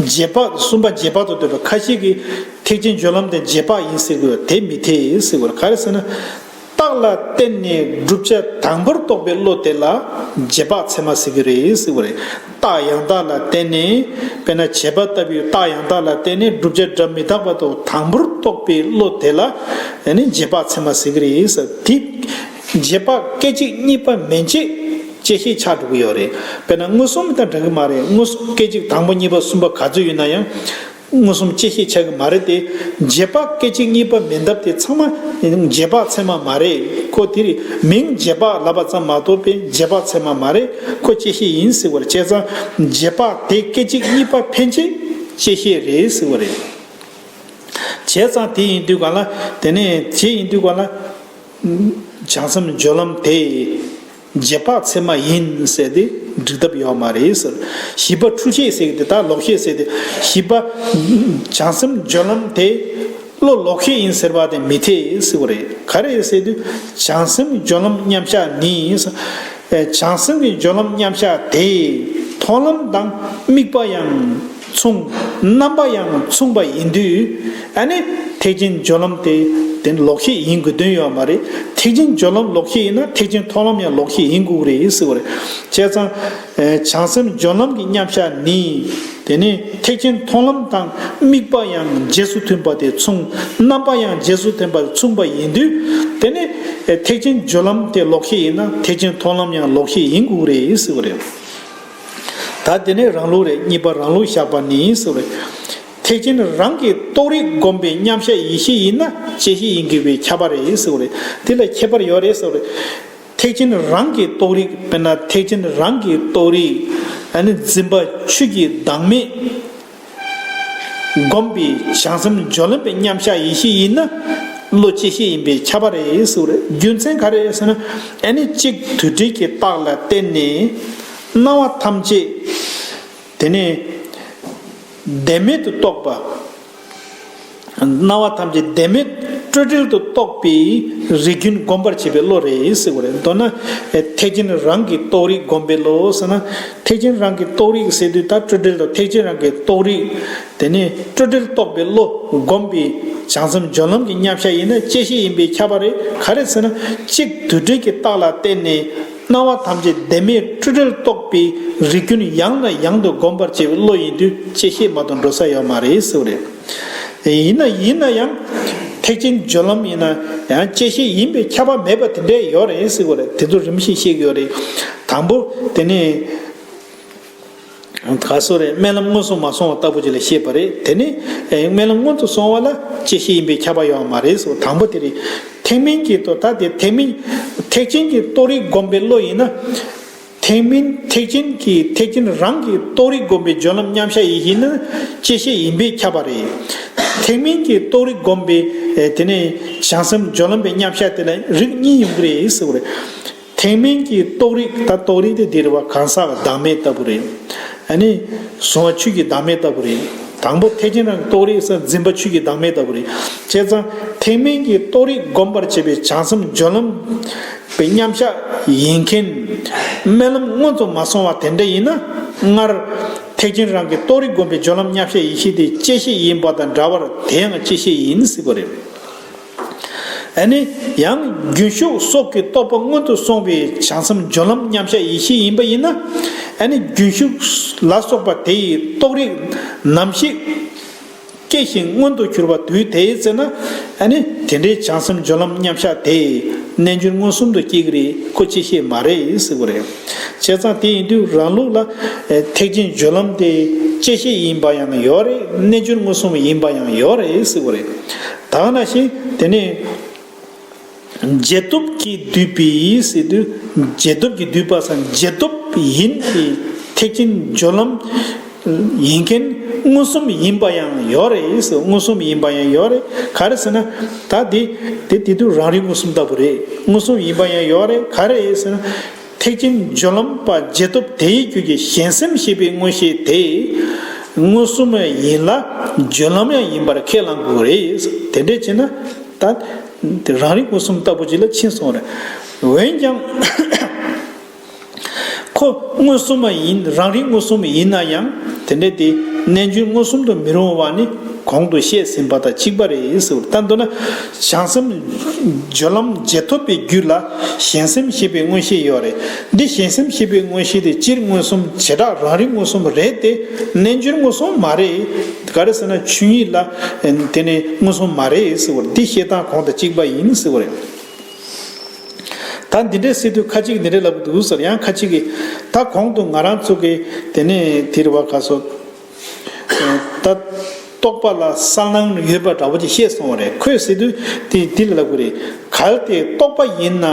རྗེས་དཔག་གསུམ་པ་རྗེས་དཔག་ཏུ་འདོད་པ་ཁ་ཤས་ཀྱིས་ཐེག་ཆེན་སྦྱོར་ལམ་དེ་རྗེས་དཔག་ཡིན་ཟེར་དགོས་དེ་མི་འཐད་ཟེར་དགོས་ག་རེ་ཟེར་ན། རྟགས་ལ་བརྟེན་ནས་བསྒྲུབ་བྱ་དང་པོར་རྟོགས་པའི་བློ་དེ་ལ་རྗེས་དཔག་ཚད་མ་ཟེར་གྱི་རེད་ཟེར་དགོས་རེད། རྟགས་ཡང་དག་ལ་བརྟེན་ནས་དཔེར་ན་བྱེད་པ་ལྟ་བུའི་རྟགས་ཡང་དག་ལ་བརྟེན་ནས་བསྒྲུབ་བྱ་སྒྲ་མི་རྟག་པ་དང་དང་པོར་རྟོགས་པའི་བློ་དེ་ལ་ནི་རྗེས་དཔག་ཚད་མ་ཟེར་གྱི་རེད་ཟེར། དེ་རྗེས་དཔག་སྐད་ཅིག་གཉིས་པ་མན་ཆད་བཅད་ཤེས་ཆགས་འགྲོ་གི་ཡོད་རེད། དཔེར་ན་མངོན་སུམ་དང་འདྲ་གི་མ་རེད། མངོན་སུམ་སྐད་ཅིག་དང་པོ་གཉིས་པ་གསུམ་པ་ག་ཚོད་ཡོད་ན་ཡང་། མངོན་སུམ་བཅད་ཤེས་ཆགས་ཀྱི་མ་རེད་དེ། རྗེས་དཔག་སྐད་ཅིག་གཉིས་པ་མིན་སྟབས་དེ་ཚང་མ་རྗེས་དཔག་ཚད་མ་མ་རེད། ཁོ་དེ་རེད། མིང་རྗེས་དཔག་ལབ་པ་ཙམ་མ་གཏོགས་པའི་རྗེས་དཔག་ཚད་མ་མ་རེད། ཁོ་བཅད་ཤེས་ཡིན་ཟེར་བ་རེད། བྱས་ཙང་རྗེས་དཔག་དེ་སྐད་ཅིག་གཉིས་པ་ཕན་ཆད་བཅད་ཤེས་རེད་ཟེར་བ་རེད། བྱས་ཙང་དེ་ཡིན་དུས་ག་ལ་དེ་ནས་དེ་ཡིན་དུས་ག་ལ། བྱང་སེམས་སྦྱོར་ལམ་དེ། རྗེས་དཔག་ཚད་མ་ཡིན་ཟེར་ཏེ་འགྲིག་ཐབས་ཡོད་མ་རེད་ཟེར། བཞི་པ་འཁྲུལ་ཤེས་ཟེར་གི་དེ་དག་ལོག་ཤེས་ཟེར་ཏེ་བཞི་པ། བྱང་སེམས་སྦྱོར་ལམ་དེ་བློ་ལོག་ཤེས་ཡིན་ཟེར་བ་དེ་མི་འཐད་ཟེར་བ་རེད། ག་རེ་ཟེར་དུས་བྱང་སེམས་སྦྱོར་ལམ་མཉམ་གཞག་ནི། བྱང་སེམས་ཀྱི་སྦྱོར་ལམ་མཉམ་གཞག་དེ་མཐོང་ལམ་དང་དམིགས་པ་ཡང་མཚུངས། རྣམ་པ་ཡང་མཚུངས་པ་ཡིན་དུས་ཨ་ནི་ཐེག་ཆེན་སྦྱོར་ལམ་དེ་ དེ་ནི་ལོག་ཤེས་ཡིན་དགོས་དོན་ཡོད་མ་རེད། ཐེག་ཆེན་སྦྱོར་ལམ་ལོག་ཤེས་ཡིན་ན་ཐེག་ཆེན་མཐོང་ལམ་ཡང་ལོག་ཤེས་ཡིན་དགོས་རེད་ཟེར་བ་རེད། བྱས་ཙང་། ཨེ། བྱང་སེམས་སྦྱོར་ལམ་གྱི་མཉམ་གཞག་ནི། དེ་ནི་ཐེག་ཆེན་མཐོང་ལམ་དང་དམིགས་པ་ཡང་རྗེས་སུ་མཐུན་པ་དེ་མཚུངས། རྣམ་པ་ཡང་རྗེས་སུ་མཐུན་པ་མཚུངས་པ་ཡིན་དུས། དེ་ནི་ཐེག་ཆེན་སྦྱོར་ལམ་དེ་ལོག་ཤེས་ཡིན་ན་ཐེག་ཆེན་མཐོང་ལམ་ཡང་ལོག་ཤེས་ཡིན་དགོས་རེད་ཟེར་བ་རེད། ད་དེ་ནས་རང་ལུགས་རེད། གཉིས་པ་རང་ལུགས་བཞག་པ་ནི་ཟེར་བ་རེད། ཐེག་ཆེན་རང་གི་རྟོགས་རིགས་བསྒོམས་པའི་མཉམ་གཞག་ཡེ་ཤེས་ཡིན་ན་བཅད་ཤེས་ཡིན་དགོས་པས་ཁྱབ་པ་རེད་ཟེར་བ་རེད། དེ་ལ་ཁྱད་པར་ཡོད་རེད་ཟེར་བ་རེད། ཐེག་ཆེན་རང་གི་རྟོགས་རིགས། དཔེར་ན་ཐེག་ཆེན་རང་གི་རྟོགས་རིགས། ཨ་ནི་འཛིན་པ་ཆོས་ཀྱི་བདག་མེད། བསྒོམས་པའི་བྱང་སེམས་སྦྱོར་ལམ་པའི་མཉམ་གཞག་ཡེ་ཤེས་ཡིན་ན་བློ་བཅད་ཤེས་ཡིན་པས་ཁྱབ་པ་རེད་ཟེར་བ་རེད། རྒྱུ་མཚན་ག་རེ་རེད་ཟེར་ན། ཨ་ནི་གཅིག་དུ་འབྲས་ཀྱི་རྟགས་ལ་བརྟེན་ནས་སྣང་བ་ཐམས་ཅད་དེ་ནས་བདེན་མེད་དུ་རྟོགས་པ། སྣང་བ་ཐམས་ཅད་བདེན་མེད་སྤྲོས་བྲལ་དུ་རྟོགས་པའི་རིགས་རྒྱུན་བསྒོམ་པར་བྱེད་པའི་བློ་རེད་ཟེར་བ་རེད། མདོར་ན། ཐེག་ཆེན་རང་གི་རྟོགས་རིགས་བསྒོམ་པའི་བློ་ཟེར་ན། ཐེག་ཆེན་རང་གི་རྟོགས་རིགས་ཟེར་དུས་ད་སྤྲོས་བྲལ་དང་ཐེག་ཆེན་རང་གི་རྟོགས་རིགས། དེ་ནས་སྤྲོས་བྲལ་རྟོགས་པའི་བློ་བསྒོམས་པའི་བྱང་སེམས་སྦྱོར་ལམ་གྱི་མཉམ་གཞག་ཡིན་ན་བཅད་ཤེས་ཡིན་པས་ཁྱབ་པ་རེད། ག་རེ་ཟེར་ན། གཅིག་དུ་འབྲས་ཀྱི་རྟགས་ལ་བརྟེན་ནས་སྣང་བ་ཐམས་ཅད་བདེན་མེད་སྤྲོས་བྲལ་རྟོགས་པའི་རིགས་རྒྱུན་ཡང་ནས་ཡང་དུ་བསྒོམ་པར་བྱེད་པའི་བློ་ཡིན་དུས་བཅད་ཤེས་མ་གཏོགས་འགྲོ་ས་ཡོད་མ་རེད་ཟེར་བ་རེད། ཡིན་ན་ཡིན་ན་ཡང་། ཐེག་ཆེན་སྦྱོར་ལམ་ཡིན་ན་ཡང་བཅད་ཤེས་ཡིན་པས་ཁྱབ་པ་མེད་པ་དེ་འདྲས་ཡོད་རེད་ཟེར་བ་རེད། དེ་ཚོ་རིམ་བཞིན་བཤད་ཀྱི་ཡོད་རེད། དང་པོ་དེ་ནས། ག་སོ་རེད། སྨོན་ལམ་མངོན་སུམ་མ་སོང་བ་ལྟ་བུ་ཅིག་ལ་བཤད་པ་རེད། དེ་ནི། ཨེ། སྨོན་ལམ་མངོན་དུ་སོང་བ་ལ་བཅད་ཤེས་ཡིན་པས་ཁྱབ་པ་ཡོད་མ་རེད་ཟེར། དང་པོ་དེ་རེད། ཐེག་དམན་གྱི་རྟོགས། ད་དེ་ཐེག་དམན། ཐེག་ཆེན་གྱི་རྟོགས་རིགས་བསྒོམས་པའི་བློ་ཡིན་ན། ཐེག་དམན། ཐེག་ཆེན་གྱི། ཐེག་ཆེན་རང་གི་རྟོགས་རིགས་བསྒོམས་པའི་སྦྱོར་ལམ་མཉམ་གཞག་ཡེ་ཤེས་ནི་བཅད་ཤེས་ཡིན་པས་ཁྱབ་པ་རེད། ཐེག་དམན་གྱི་རྟོགས་རིགས་བསྒོམས་པའི། ཨེ། དེ་ནས་བྱང་སེམས་སྦྱོར་ལམ་པའི་མཉམ་གཞག་དེ་ལ་རིགས་གཉིས་ཡོང་གི་རེད་ཟེར་བ་རེད། ཐེག་དམན་གྱི་རྟོགས་རིགས། ད་རྟོགས་རིགས་དེ་འདི་རེད་བ། གང་ཟག་གི་བདག་མེད་ལྟ་བུ་རེད། ཨ་ནི་གཟུང་བ་ཆོས་ཀྱི་བདག་མེད་ལྟ་བུ་རེད། དང་པོ་ཐེག་ཆེན་རང་གི་རྟོགས་རིགས་ཟེར་འཛིན་པ་ཆོས་ཀྱི་བདག་མེད་ལྟ་བུ་རེད། བྱས་ཙང་ཐེག་དམན་གྱི་རྟོགས་རིགས་བསྒོམ་པར་བྱེད་པའི་བྱང་སེམས་སྦྱོར་ལམ་པའི་མཉམ་གཞག་ཡིན་མཁན། སྨོན་ལམ་མངོན་དུ་མ་སོང་བ་དེ་འདྲ་ཡིན་ན། སྔར་ཐེག་ཆེན་རང་གི་རྟོགས་རིགས་བསྒོམས་པའི་སྦྱོར་ལམ་མཉམ་གཞག་ཡེ་ཤེས་དེ་བཅད་ཤེས་ཡིན་པ་དང་འདྲ་བར་དེ་ཡང་བཅད་ཤེས་ཡིན་ཟེར་བ་རེད། ཨ་ནི་ཡང་རྒྱུན་ཞུགས་སོགས་ཀྱི་རྟོགས་པ་མངོན་དུ་སོང་བའི་བྱང་སེམས་སྦྱོར་ལམ་མཉམ་གཞག་ཡེ་ཤེས་ཡིན་པ་ཡིན་ན། ཨ་ནི་རྒྱུན་ཞུགས་ལ་སོགས་པ་དེ་ཡི་རྟོགས་རིགས་ནམ་ཞིག་སྐྱེ་ཞིང་མངོན་དུ་གྱུར་པ་དུས་དེའི་ཚེ་ན། ཨ་ནི་དེ་འདྲའི་བྱང་སེམས་སྦྱོར་ལམ་མཉམ་གཞག་དེ་རྣལ་འབྱོར་མངོན་སུམ་དུ་སྐྱེ་གི་རེད། ཁོ་བཅད་ཤེས་མ་རེད་ཟེར་བ་རེད། བྱས་ཙང་དེ་ཡིན་དུས་རང་ལུགས་ལ་ཐེག་ཆེན་སྦྱོར་ལམ་དེ་བཅད་ཤེས་ཡིན་པ་ཡང་ཡོད་རེད། རྣལ་འབྱོར་མངོན་སུམ་ཡིན་པ་ཡང་ཡོད་རེད་ཟེར་བ་རེད། ད་ག་ནང་བཞིན་དེ་ནས་རྗེས་ཐོབ་ཀྱིས་བསྡུས་པའི་ཟེར་དུས། རྗེས་ཐོབ་ཀྱིས་བསྡུས་པ་སམ། རྗེས་ཐོབ་ཡིན་པའི་ཐེག་ཆེན་སྦྱོར་ལམ་ཡིན་མཁན་མངོན་སུམ་ཡིན་པ་ཡང་ཡོད་རེད་ཟེར། མངོན་སུམ་ཡིན་པ་ཡང་ཡོད་རེད། ག་རེ་ཟེར་ན། ད་དེ་དེ་དེ་དུས་རང་རིག་མངོན་སུམ་ལྟ་བུ་རེད། མངོན་སུམ་ཡིན་པ་ཡང་ཡོད་རེད། ག་རེ་ཟེར་ན། ཐེག་ཆེན་སྦྱོར་ལམ་པ་རྗེས་ཐོབ་དེའི་རྒྱུད་ཀྱི་གཞན་སེམས་ཞེས་པའི་མངོན་ཤེས་དེ་མངོན་སུམ་ཡིན་ལ་སྦྱོར་ལམ་ཡང་ཡིན་པར་ཁས་བླང་དགོས་རེད། དེ་འདྲ་བྱས་ན་ད་རང་རིག་མངོན་སུམ་ལྟ་བུ་ཅིག་ལ་ཕྱིན་སོང་རེད། འོན་ཀྱང་ཁོ་མངོན་སུམ་ཡིན། རང་རིག་མངོན་སུམ་ཡིན་ན་ཡང་དེ་འདྲ་དེ་རྣལ་འབྱོར་མངོན་སུམ་དུ་མི་རུང་བ་ནི་གོང་དུ་བཤད་ཟིན་པ་དང་གཅིག་པ་རེད་ཟེར། ད་མདོར་ན་བྱང་སེམས་སྦྱོར་ལམ་རྗེས་ཐོབ་པའི་རྒྱུད་ལ་གཞན་སེམས་ཞེས་པའི་མངོན་ཤེས་ཡོད་རེད། འདི་གཞན་སེམས་ཞེས་པའི་མངོན་ཤེས་དེ་སྤྱིར་མངོན་སུམ་བྱེ་བྲག་རང་རིག་མངོན་སུམ་རེད་དེ། རྣལ་འབྱོར་མངོན་སུམ་མ་རེད། ག་རེ་ཟེར་ན་ཆོས་ཉིད་ལ་དེ་ནི་མངོན་སུམ་མ་རེད་ཟེར་བ་འདི་བཤད་སྟངས་གོང་དང་གཅིག་པ་ཡིན་ཟེར་བ་རེད། ད་འདི་འདྲས་ཟེར་དུས་ཁ་ཅིག་འདི་འདྲས་ལབ་ཀྱི་འདུག་ཟེར། ཡང་ཁ་ཅིག་གིས་ད་གོང་དུ་ང་རང་ཚོ་གི་དེ་ནི་དེ་རེད་བ། ག་སོ། ད་རྟོག་པ་ལ་གསལ་སྣང་ཡོད་པ་འདྲ་བོ་ཅིག་བཤད་སོང་བ་རེད། ཁོས་ཟེར་དུས་དེ་འདི་ལ་ལབ་ཀྱི་རེད། གལ་ཏེ་རྟོག་པ་ཡིན་ན་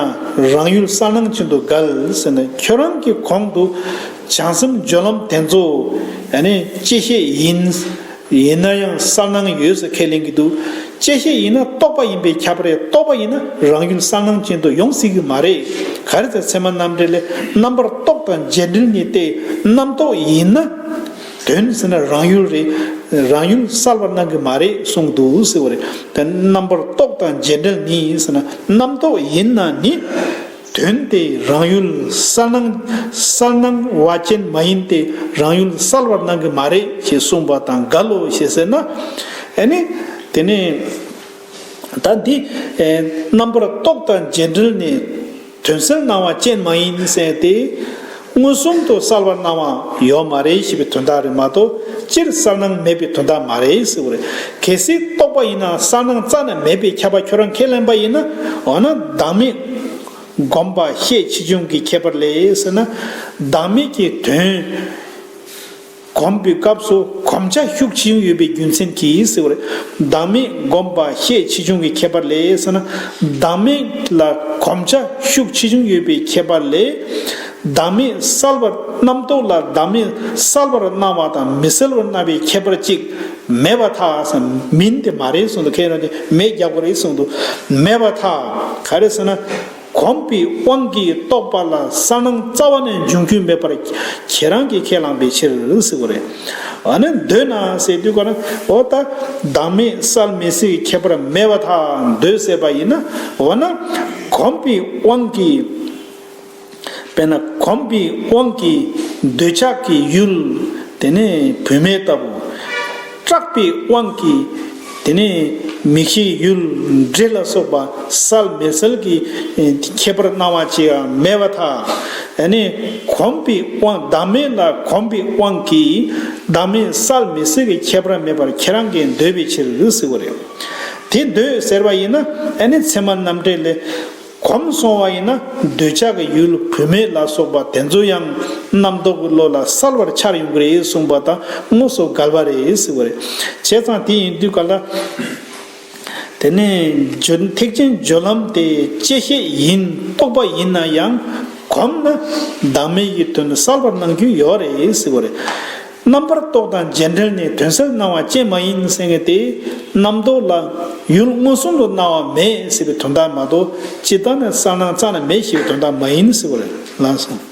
རང་ཡུལ་གསལ་སྣང་ཅན་དུ་འགལ་ཟེར་ན། ཁྱོད་རང་གི་གོང་དུ་བྱང་སེམས་སྦྱོར་ལམ་དེ་ཚོ་ཨ་ནི་བཅད་ཤེས་ཡིན། ཡིན་ན་ཡང་གསལ་སྣང་ཡོད་ཟེར་ཁས་ལེན་གྱི་འདུག་བཅད་ཤེས་ཡིན་ན་རྟོག་པ་ཡིན་པས་ཁྱབ་པ་རེད། རྟོག་པ་ཡིན་ན་རང་ཡུལ་གསལ་སྣང་ཅན་དུ་ཡོང་སྲིད་ཀྱི་མ་རེད། ག་རེ་ཟེར། ཚད་མ་རྣམ་འགྲེལ་ལས་རྣམ་པར་རྟོག་དང་རྗེས་འབྲེལ་གཉིས་ཏེ། རྣམ་རྟོག་ཡིན་ན་དོན་ཟེར་ན་རང་ཡུལ་རེད། རང་ཡུལ་གསལ་བར་སྣང་གི་མ་རེད་གསུངས་འདུག་ཟེར་བ་རེད། དེ་རྣམ་པར་རྟོག་དང་རྗེས་འབྲེལ་གཉིས་ཟེར་ན། རྣམ་རྟོག་ཡིན་ན་ནི། དོན་དེ་རང་ཡུལ་གསལ་སྣང་། གསལ་སྣང་བ་ཅན་མ་ཡིན་ཏེ། རང་ཡུལ་གསལ་བར་སྣང་གི་མ་རེད་ཅེས་གསུངས་པ་དང་འགལ་ལོ་ཞེས་ཟེར་ན། ཨ་ནི་དེ་ནས་ ད་འདི་ཨེ་རྣམ་པར་རྟོག་དང་རྗེས་འབྲེལ་ནས་དོན་གསལ་སྣང་བ་ཅན་མ་ཡིན་ཟེར་ཏེ། མངོན་སུམ་དུ་གསལ་བར་སྣང་བ་ཡོད་མ་རེད་ཞེས་པའི་དོན་དག་རེད་མ་གཏོགས། སྤྱིར་གསལ་སྣང་མེད་པའི་དོན་དག་མ་རེད་ཟེར་བ་རེད། གལ་སྲིད་རྟོག་པ་ཡིན་ན་གསལ་སྣང་རྩ་ནས་མེད་པའི་ཁྱད་པར་ཁྱོད་རང་ཁས་ལེན་པ་ཡིན་ན། འོ་ན་བདག་མེད་སྒོམ་པ་ཤས་ཆེ་ཆུང་གི་ཁྱད་པར་ལས་ཟེར་ན། བདག་མེད་ཀྱི་དོན་གོམས་པའི་སྐབས་སུ་གོམས་ཆ་ཤུགས་ཆེ་ཆུང་ཡོད་པའི་རྒྱུ་མཚན་གྱིས་ཟེར་བ་རེད། བདག་མེད་སྒོམ་པ་ཤས་ཆེ་ཆུང་གི་ཁྱད་པར་ལས་ཟེར་ན། བདག་མེད་ལ་གོམས་ཆ་ཤུགས་ཆེ་ཆུང་ཡོད་པའི་ཁྱད་པར་ལས། བདག་མེད་གསལ་བར་རྣམ་རྟོག་ལ་བདག་མེད་གསལ་བར་སྣང་བ་དང་མི་གསལ་བར་སྣང་བའི་ཁྱད་པར་གཅིག་མེད་པར་ཐལ་ཟེར། མིན་ཏེ་མ་རེད་གསུངས་འདུག་ཁྱེད་རང་གིས་མེད་རྒྱག་པ་རེད་གསུངས་འདུག་མེད་པར་ཐལ། ག་རེ་ཟེར་ན། གོམས་པའི་དབང་གིས་རྟོག་པ་ལ་གསལ་སྣང་རྩ་བ་ནས་འབྱུང་རྒྱུ་མེད་པར་ཁྱེད་རང་གིས་ཁས་བླངས་པའི་ཕྱིར་ཟེར་བ་རེད། ཨ་ནི་འདོད་ན་ཟེར་དུས་ག་ན། འོ་ད་བདག་མེད་གསལ་མི་གསལ་གྱི་ཁྱད་པར་མེད་པར་ཐལ་འདོད་ཟེར་བ་ཡིན་ན། འོ་ན་གོམས་པའི་དབང་གིས། དཔེར་ན་གོམས་པའི་དབང་གིས་འདོད་ཆགས་ཀྱི་ཡུལ། དེ་ནས་བུད་མེད་ལྟ་བུ། སྐྲག་པའི་དབང་གིས་དེ་ནས་མིག་ཤེས་ཡུལ་འདྲེ་ལ་སོགས་པ་གསལ་མི་གསལ་གྱི་ཁྱད་པར་སྣང་བ་ཅིའང་མེད་པར་ཐལ། ཨ་ནི་གོམས་པའི་དབང་། བདག་མེད་ལ་གོམས་པའི་དབང་གིས་བདག་མེད་གསལ་མི་གསལ་གྱི་ཁྱད་པར་མེད་པར་ཁྱེད་རང་གིས་འདོད་པའི་ཕྱིར་ཟེར་བ་རེད། དེ་འདོད་ཟེར་བ་ཡིན་ན། ཨ་ནི་ཚད་མ་རྣམ་འགྲེལ་ལས། གོམས་སོང་བ་ཡིན་ན་འདོད་ཆགས་ཀྱི་ཡུལ་བུད་མེད་ལ་སོགས་པ་དེ་ཚོ་ཡང་རྣམ་རྟོག་གི་བློ་ལ་གསལ་བར་འཆར་ཡོང་གི་རེད་གསུངས་པ་དང་དངོས་སུ་འགལ་བ་རེད་ཟེར་བ་རེད། བྱས་ཙང་དེ་ཡིན་དུས་ག་ལ། དེ་ནས་སྦྱོར། ཐེག་ཆེན་སྦྱོར་ལམ་དེ་བཅད་ཤེས་ཡིན། རྟོག་པ་ཡིན་ན་ཡང་གོམས་ན་བདག་མེད་ཀྱི་དོན་གསལ་བར་སྣང་རྒྱུ་ཡོད་རེད་ཟེར་བ་རེད། རྣམ་པར་རྟོག་དང་རྗེས་འབྲེལ་ནས་དོན་གསལ་སྣང་བ་ཅན་མ་ཡིན་ཟེར་མཁན་དེ། རྣམ་རྟོག་ལ་ཡུལ་མངོན་སུམ་དུ་སྣང་བ་མེད་ཟེར་བའི་དོན་དག་མ་གཏོགས། ཇི་ལྟར་ན་གསལ་སྣང་རྩ་ནས་མེད་ཞེས་པའི་དོན་དག་མ་ཡིན་ཟེར་བ་རེད། ལགས་སོ།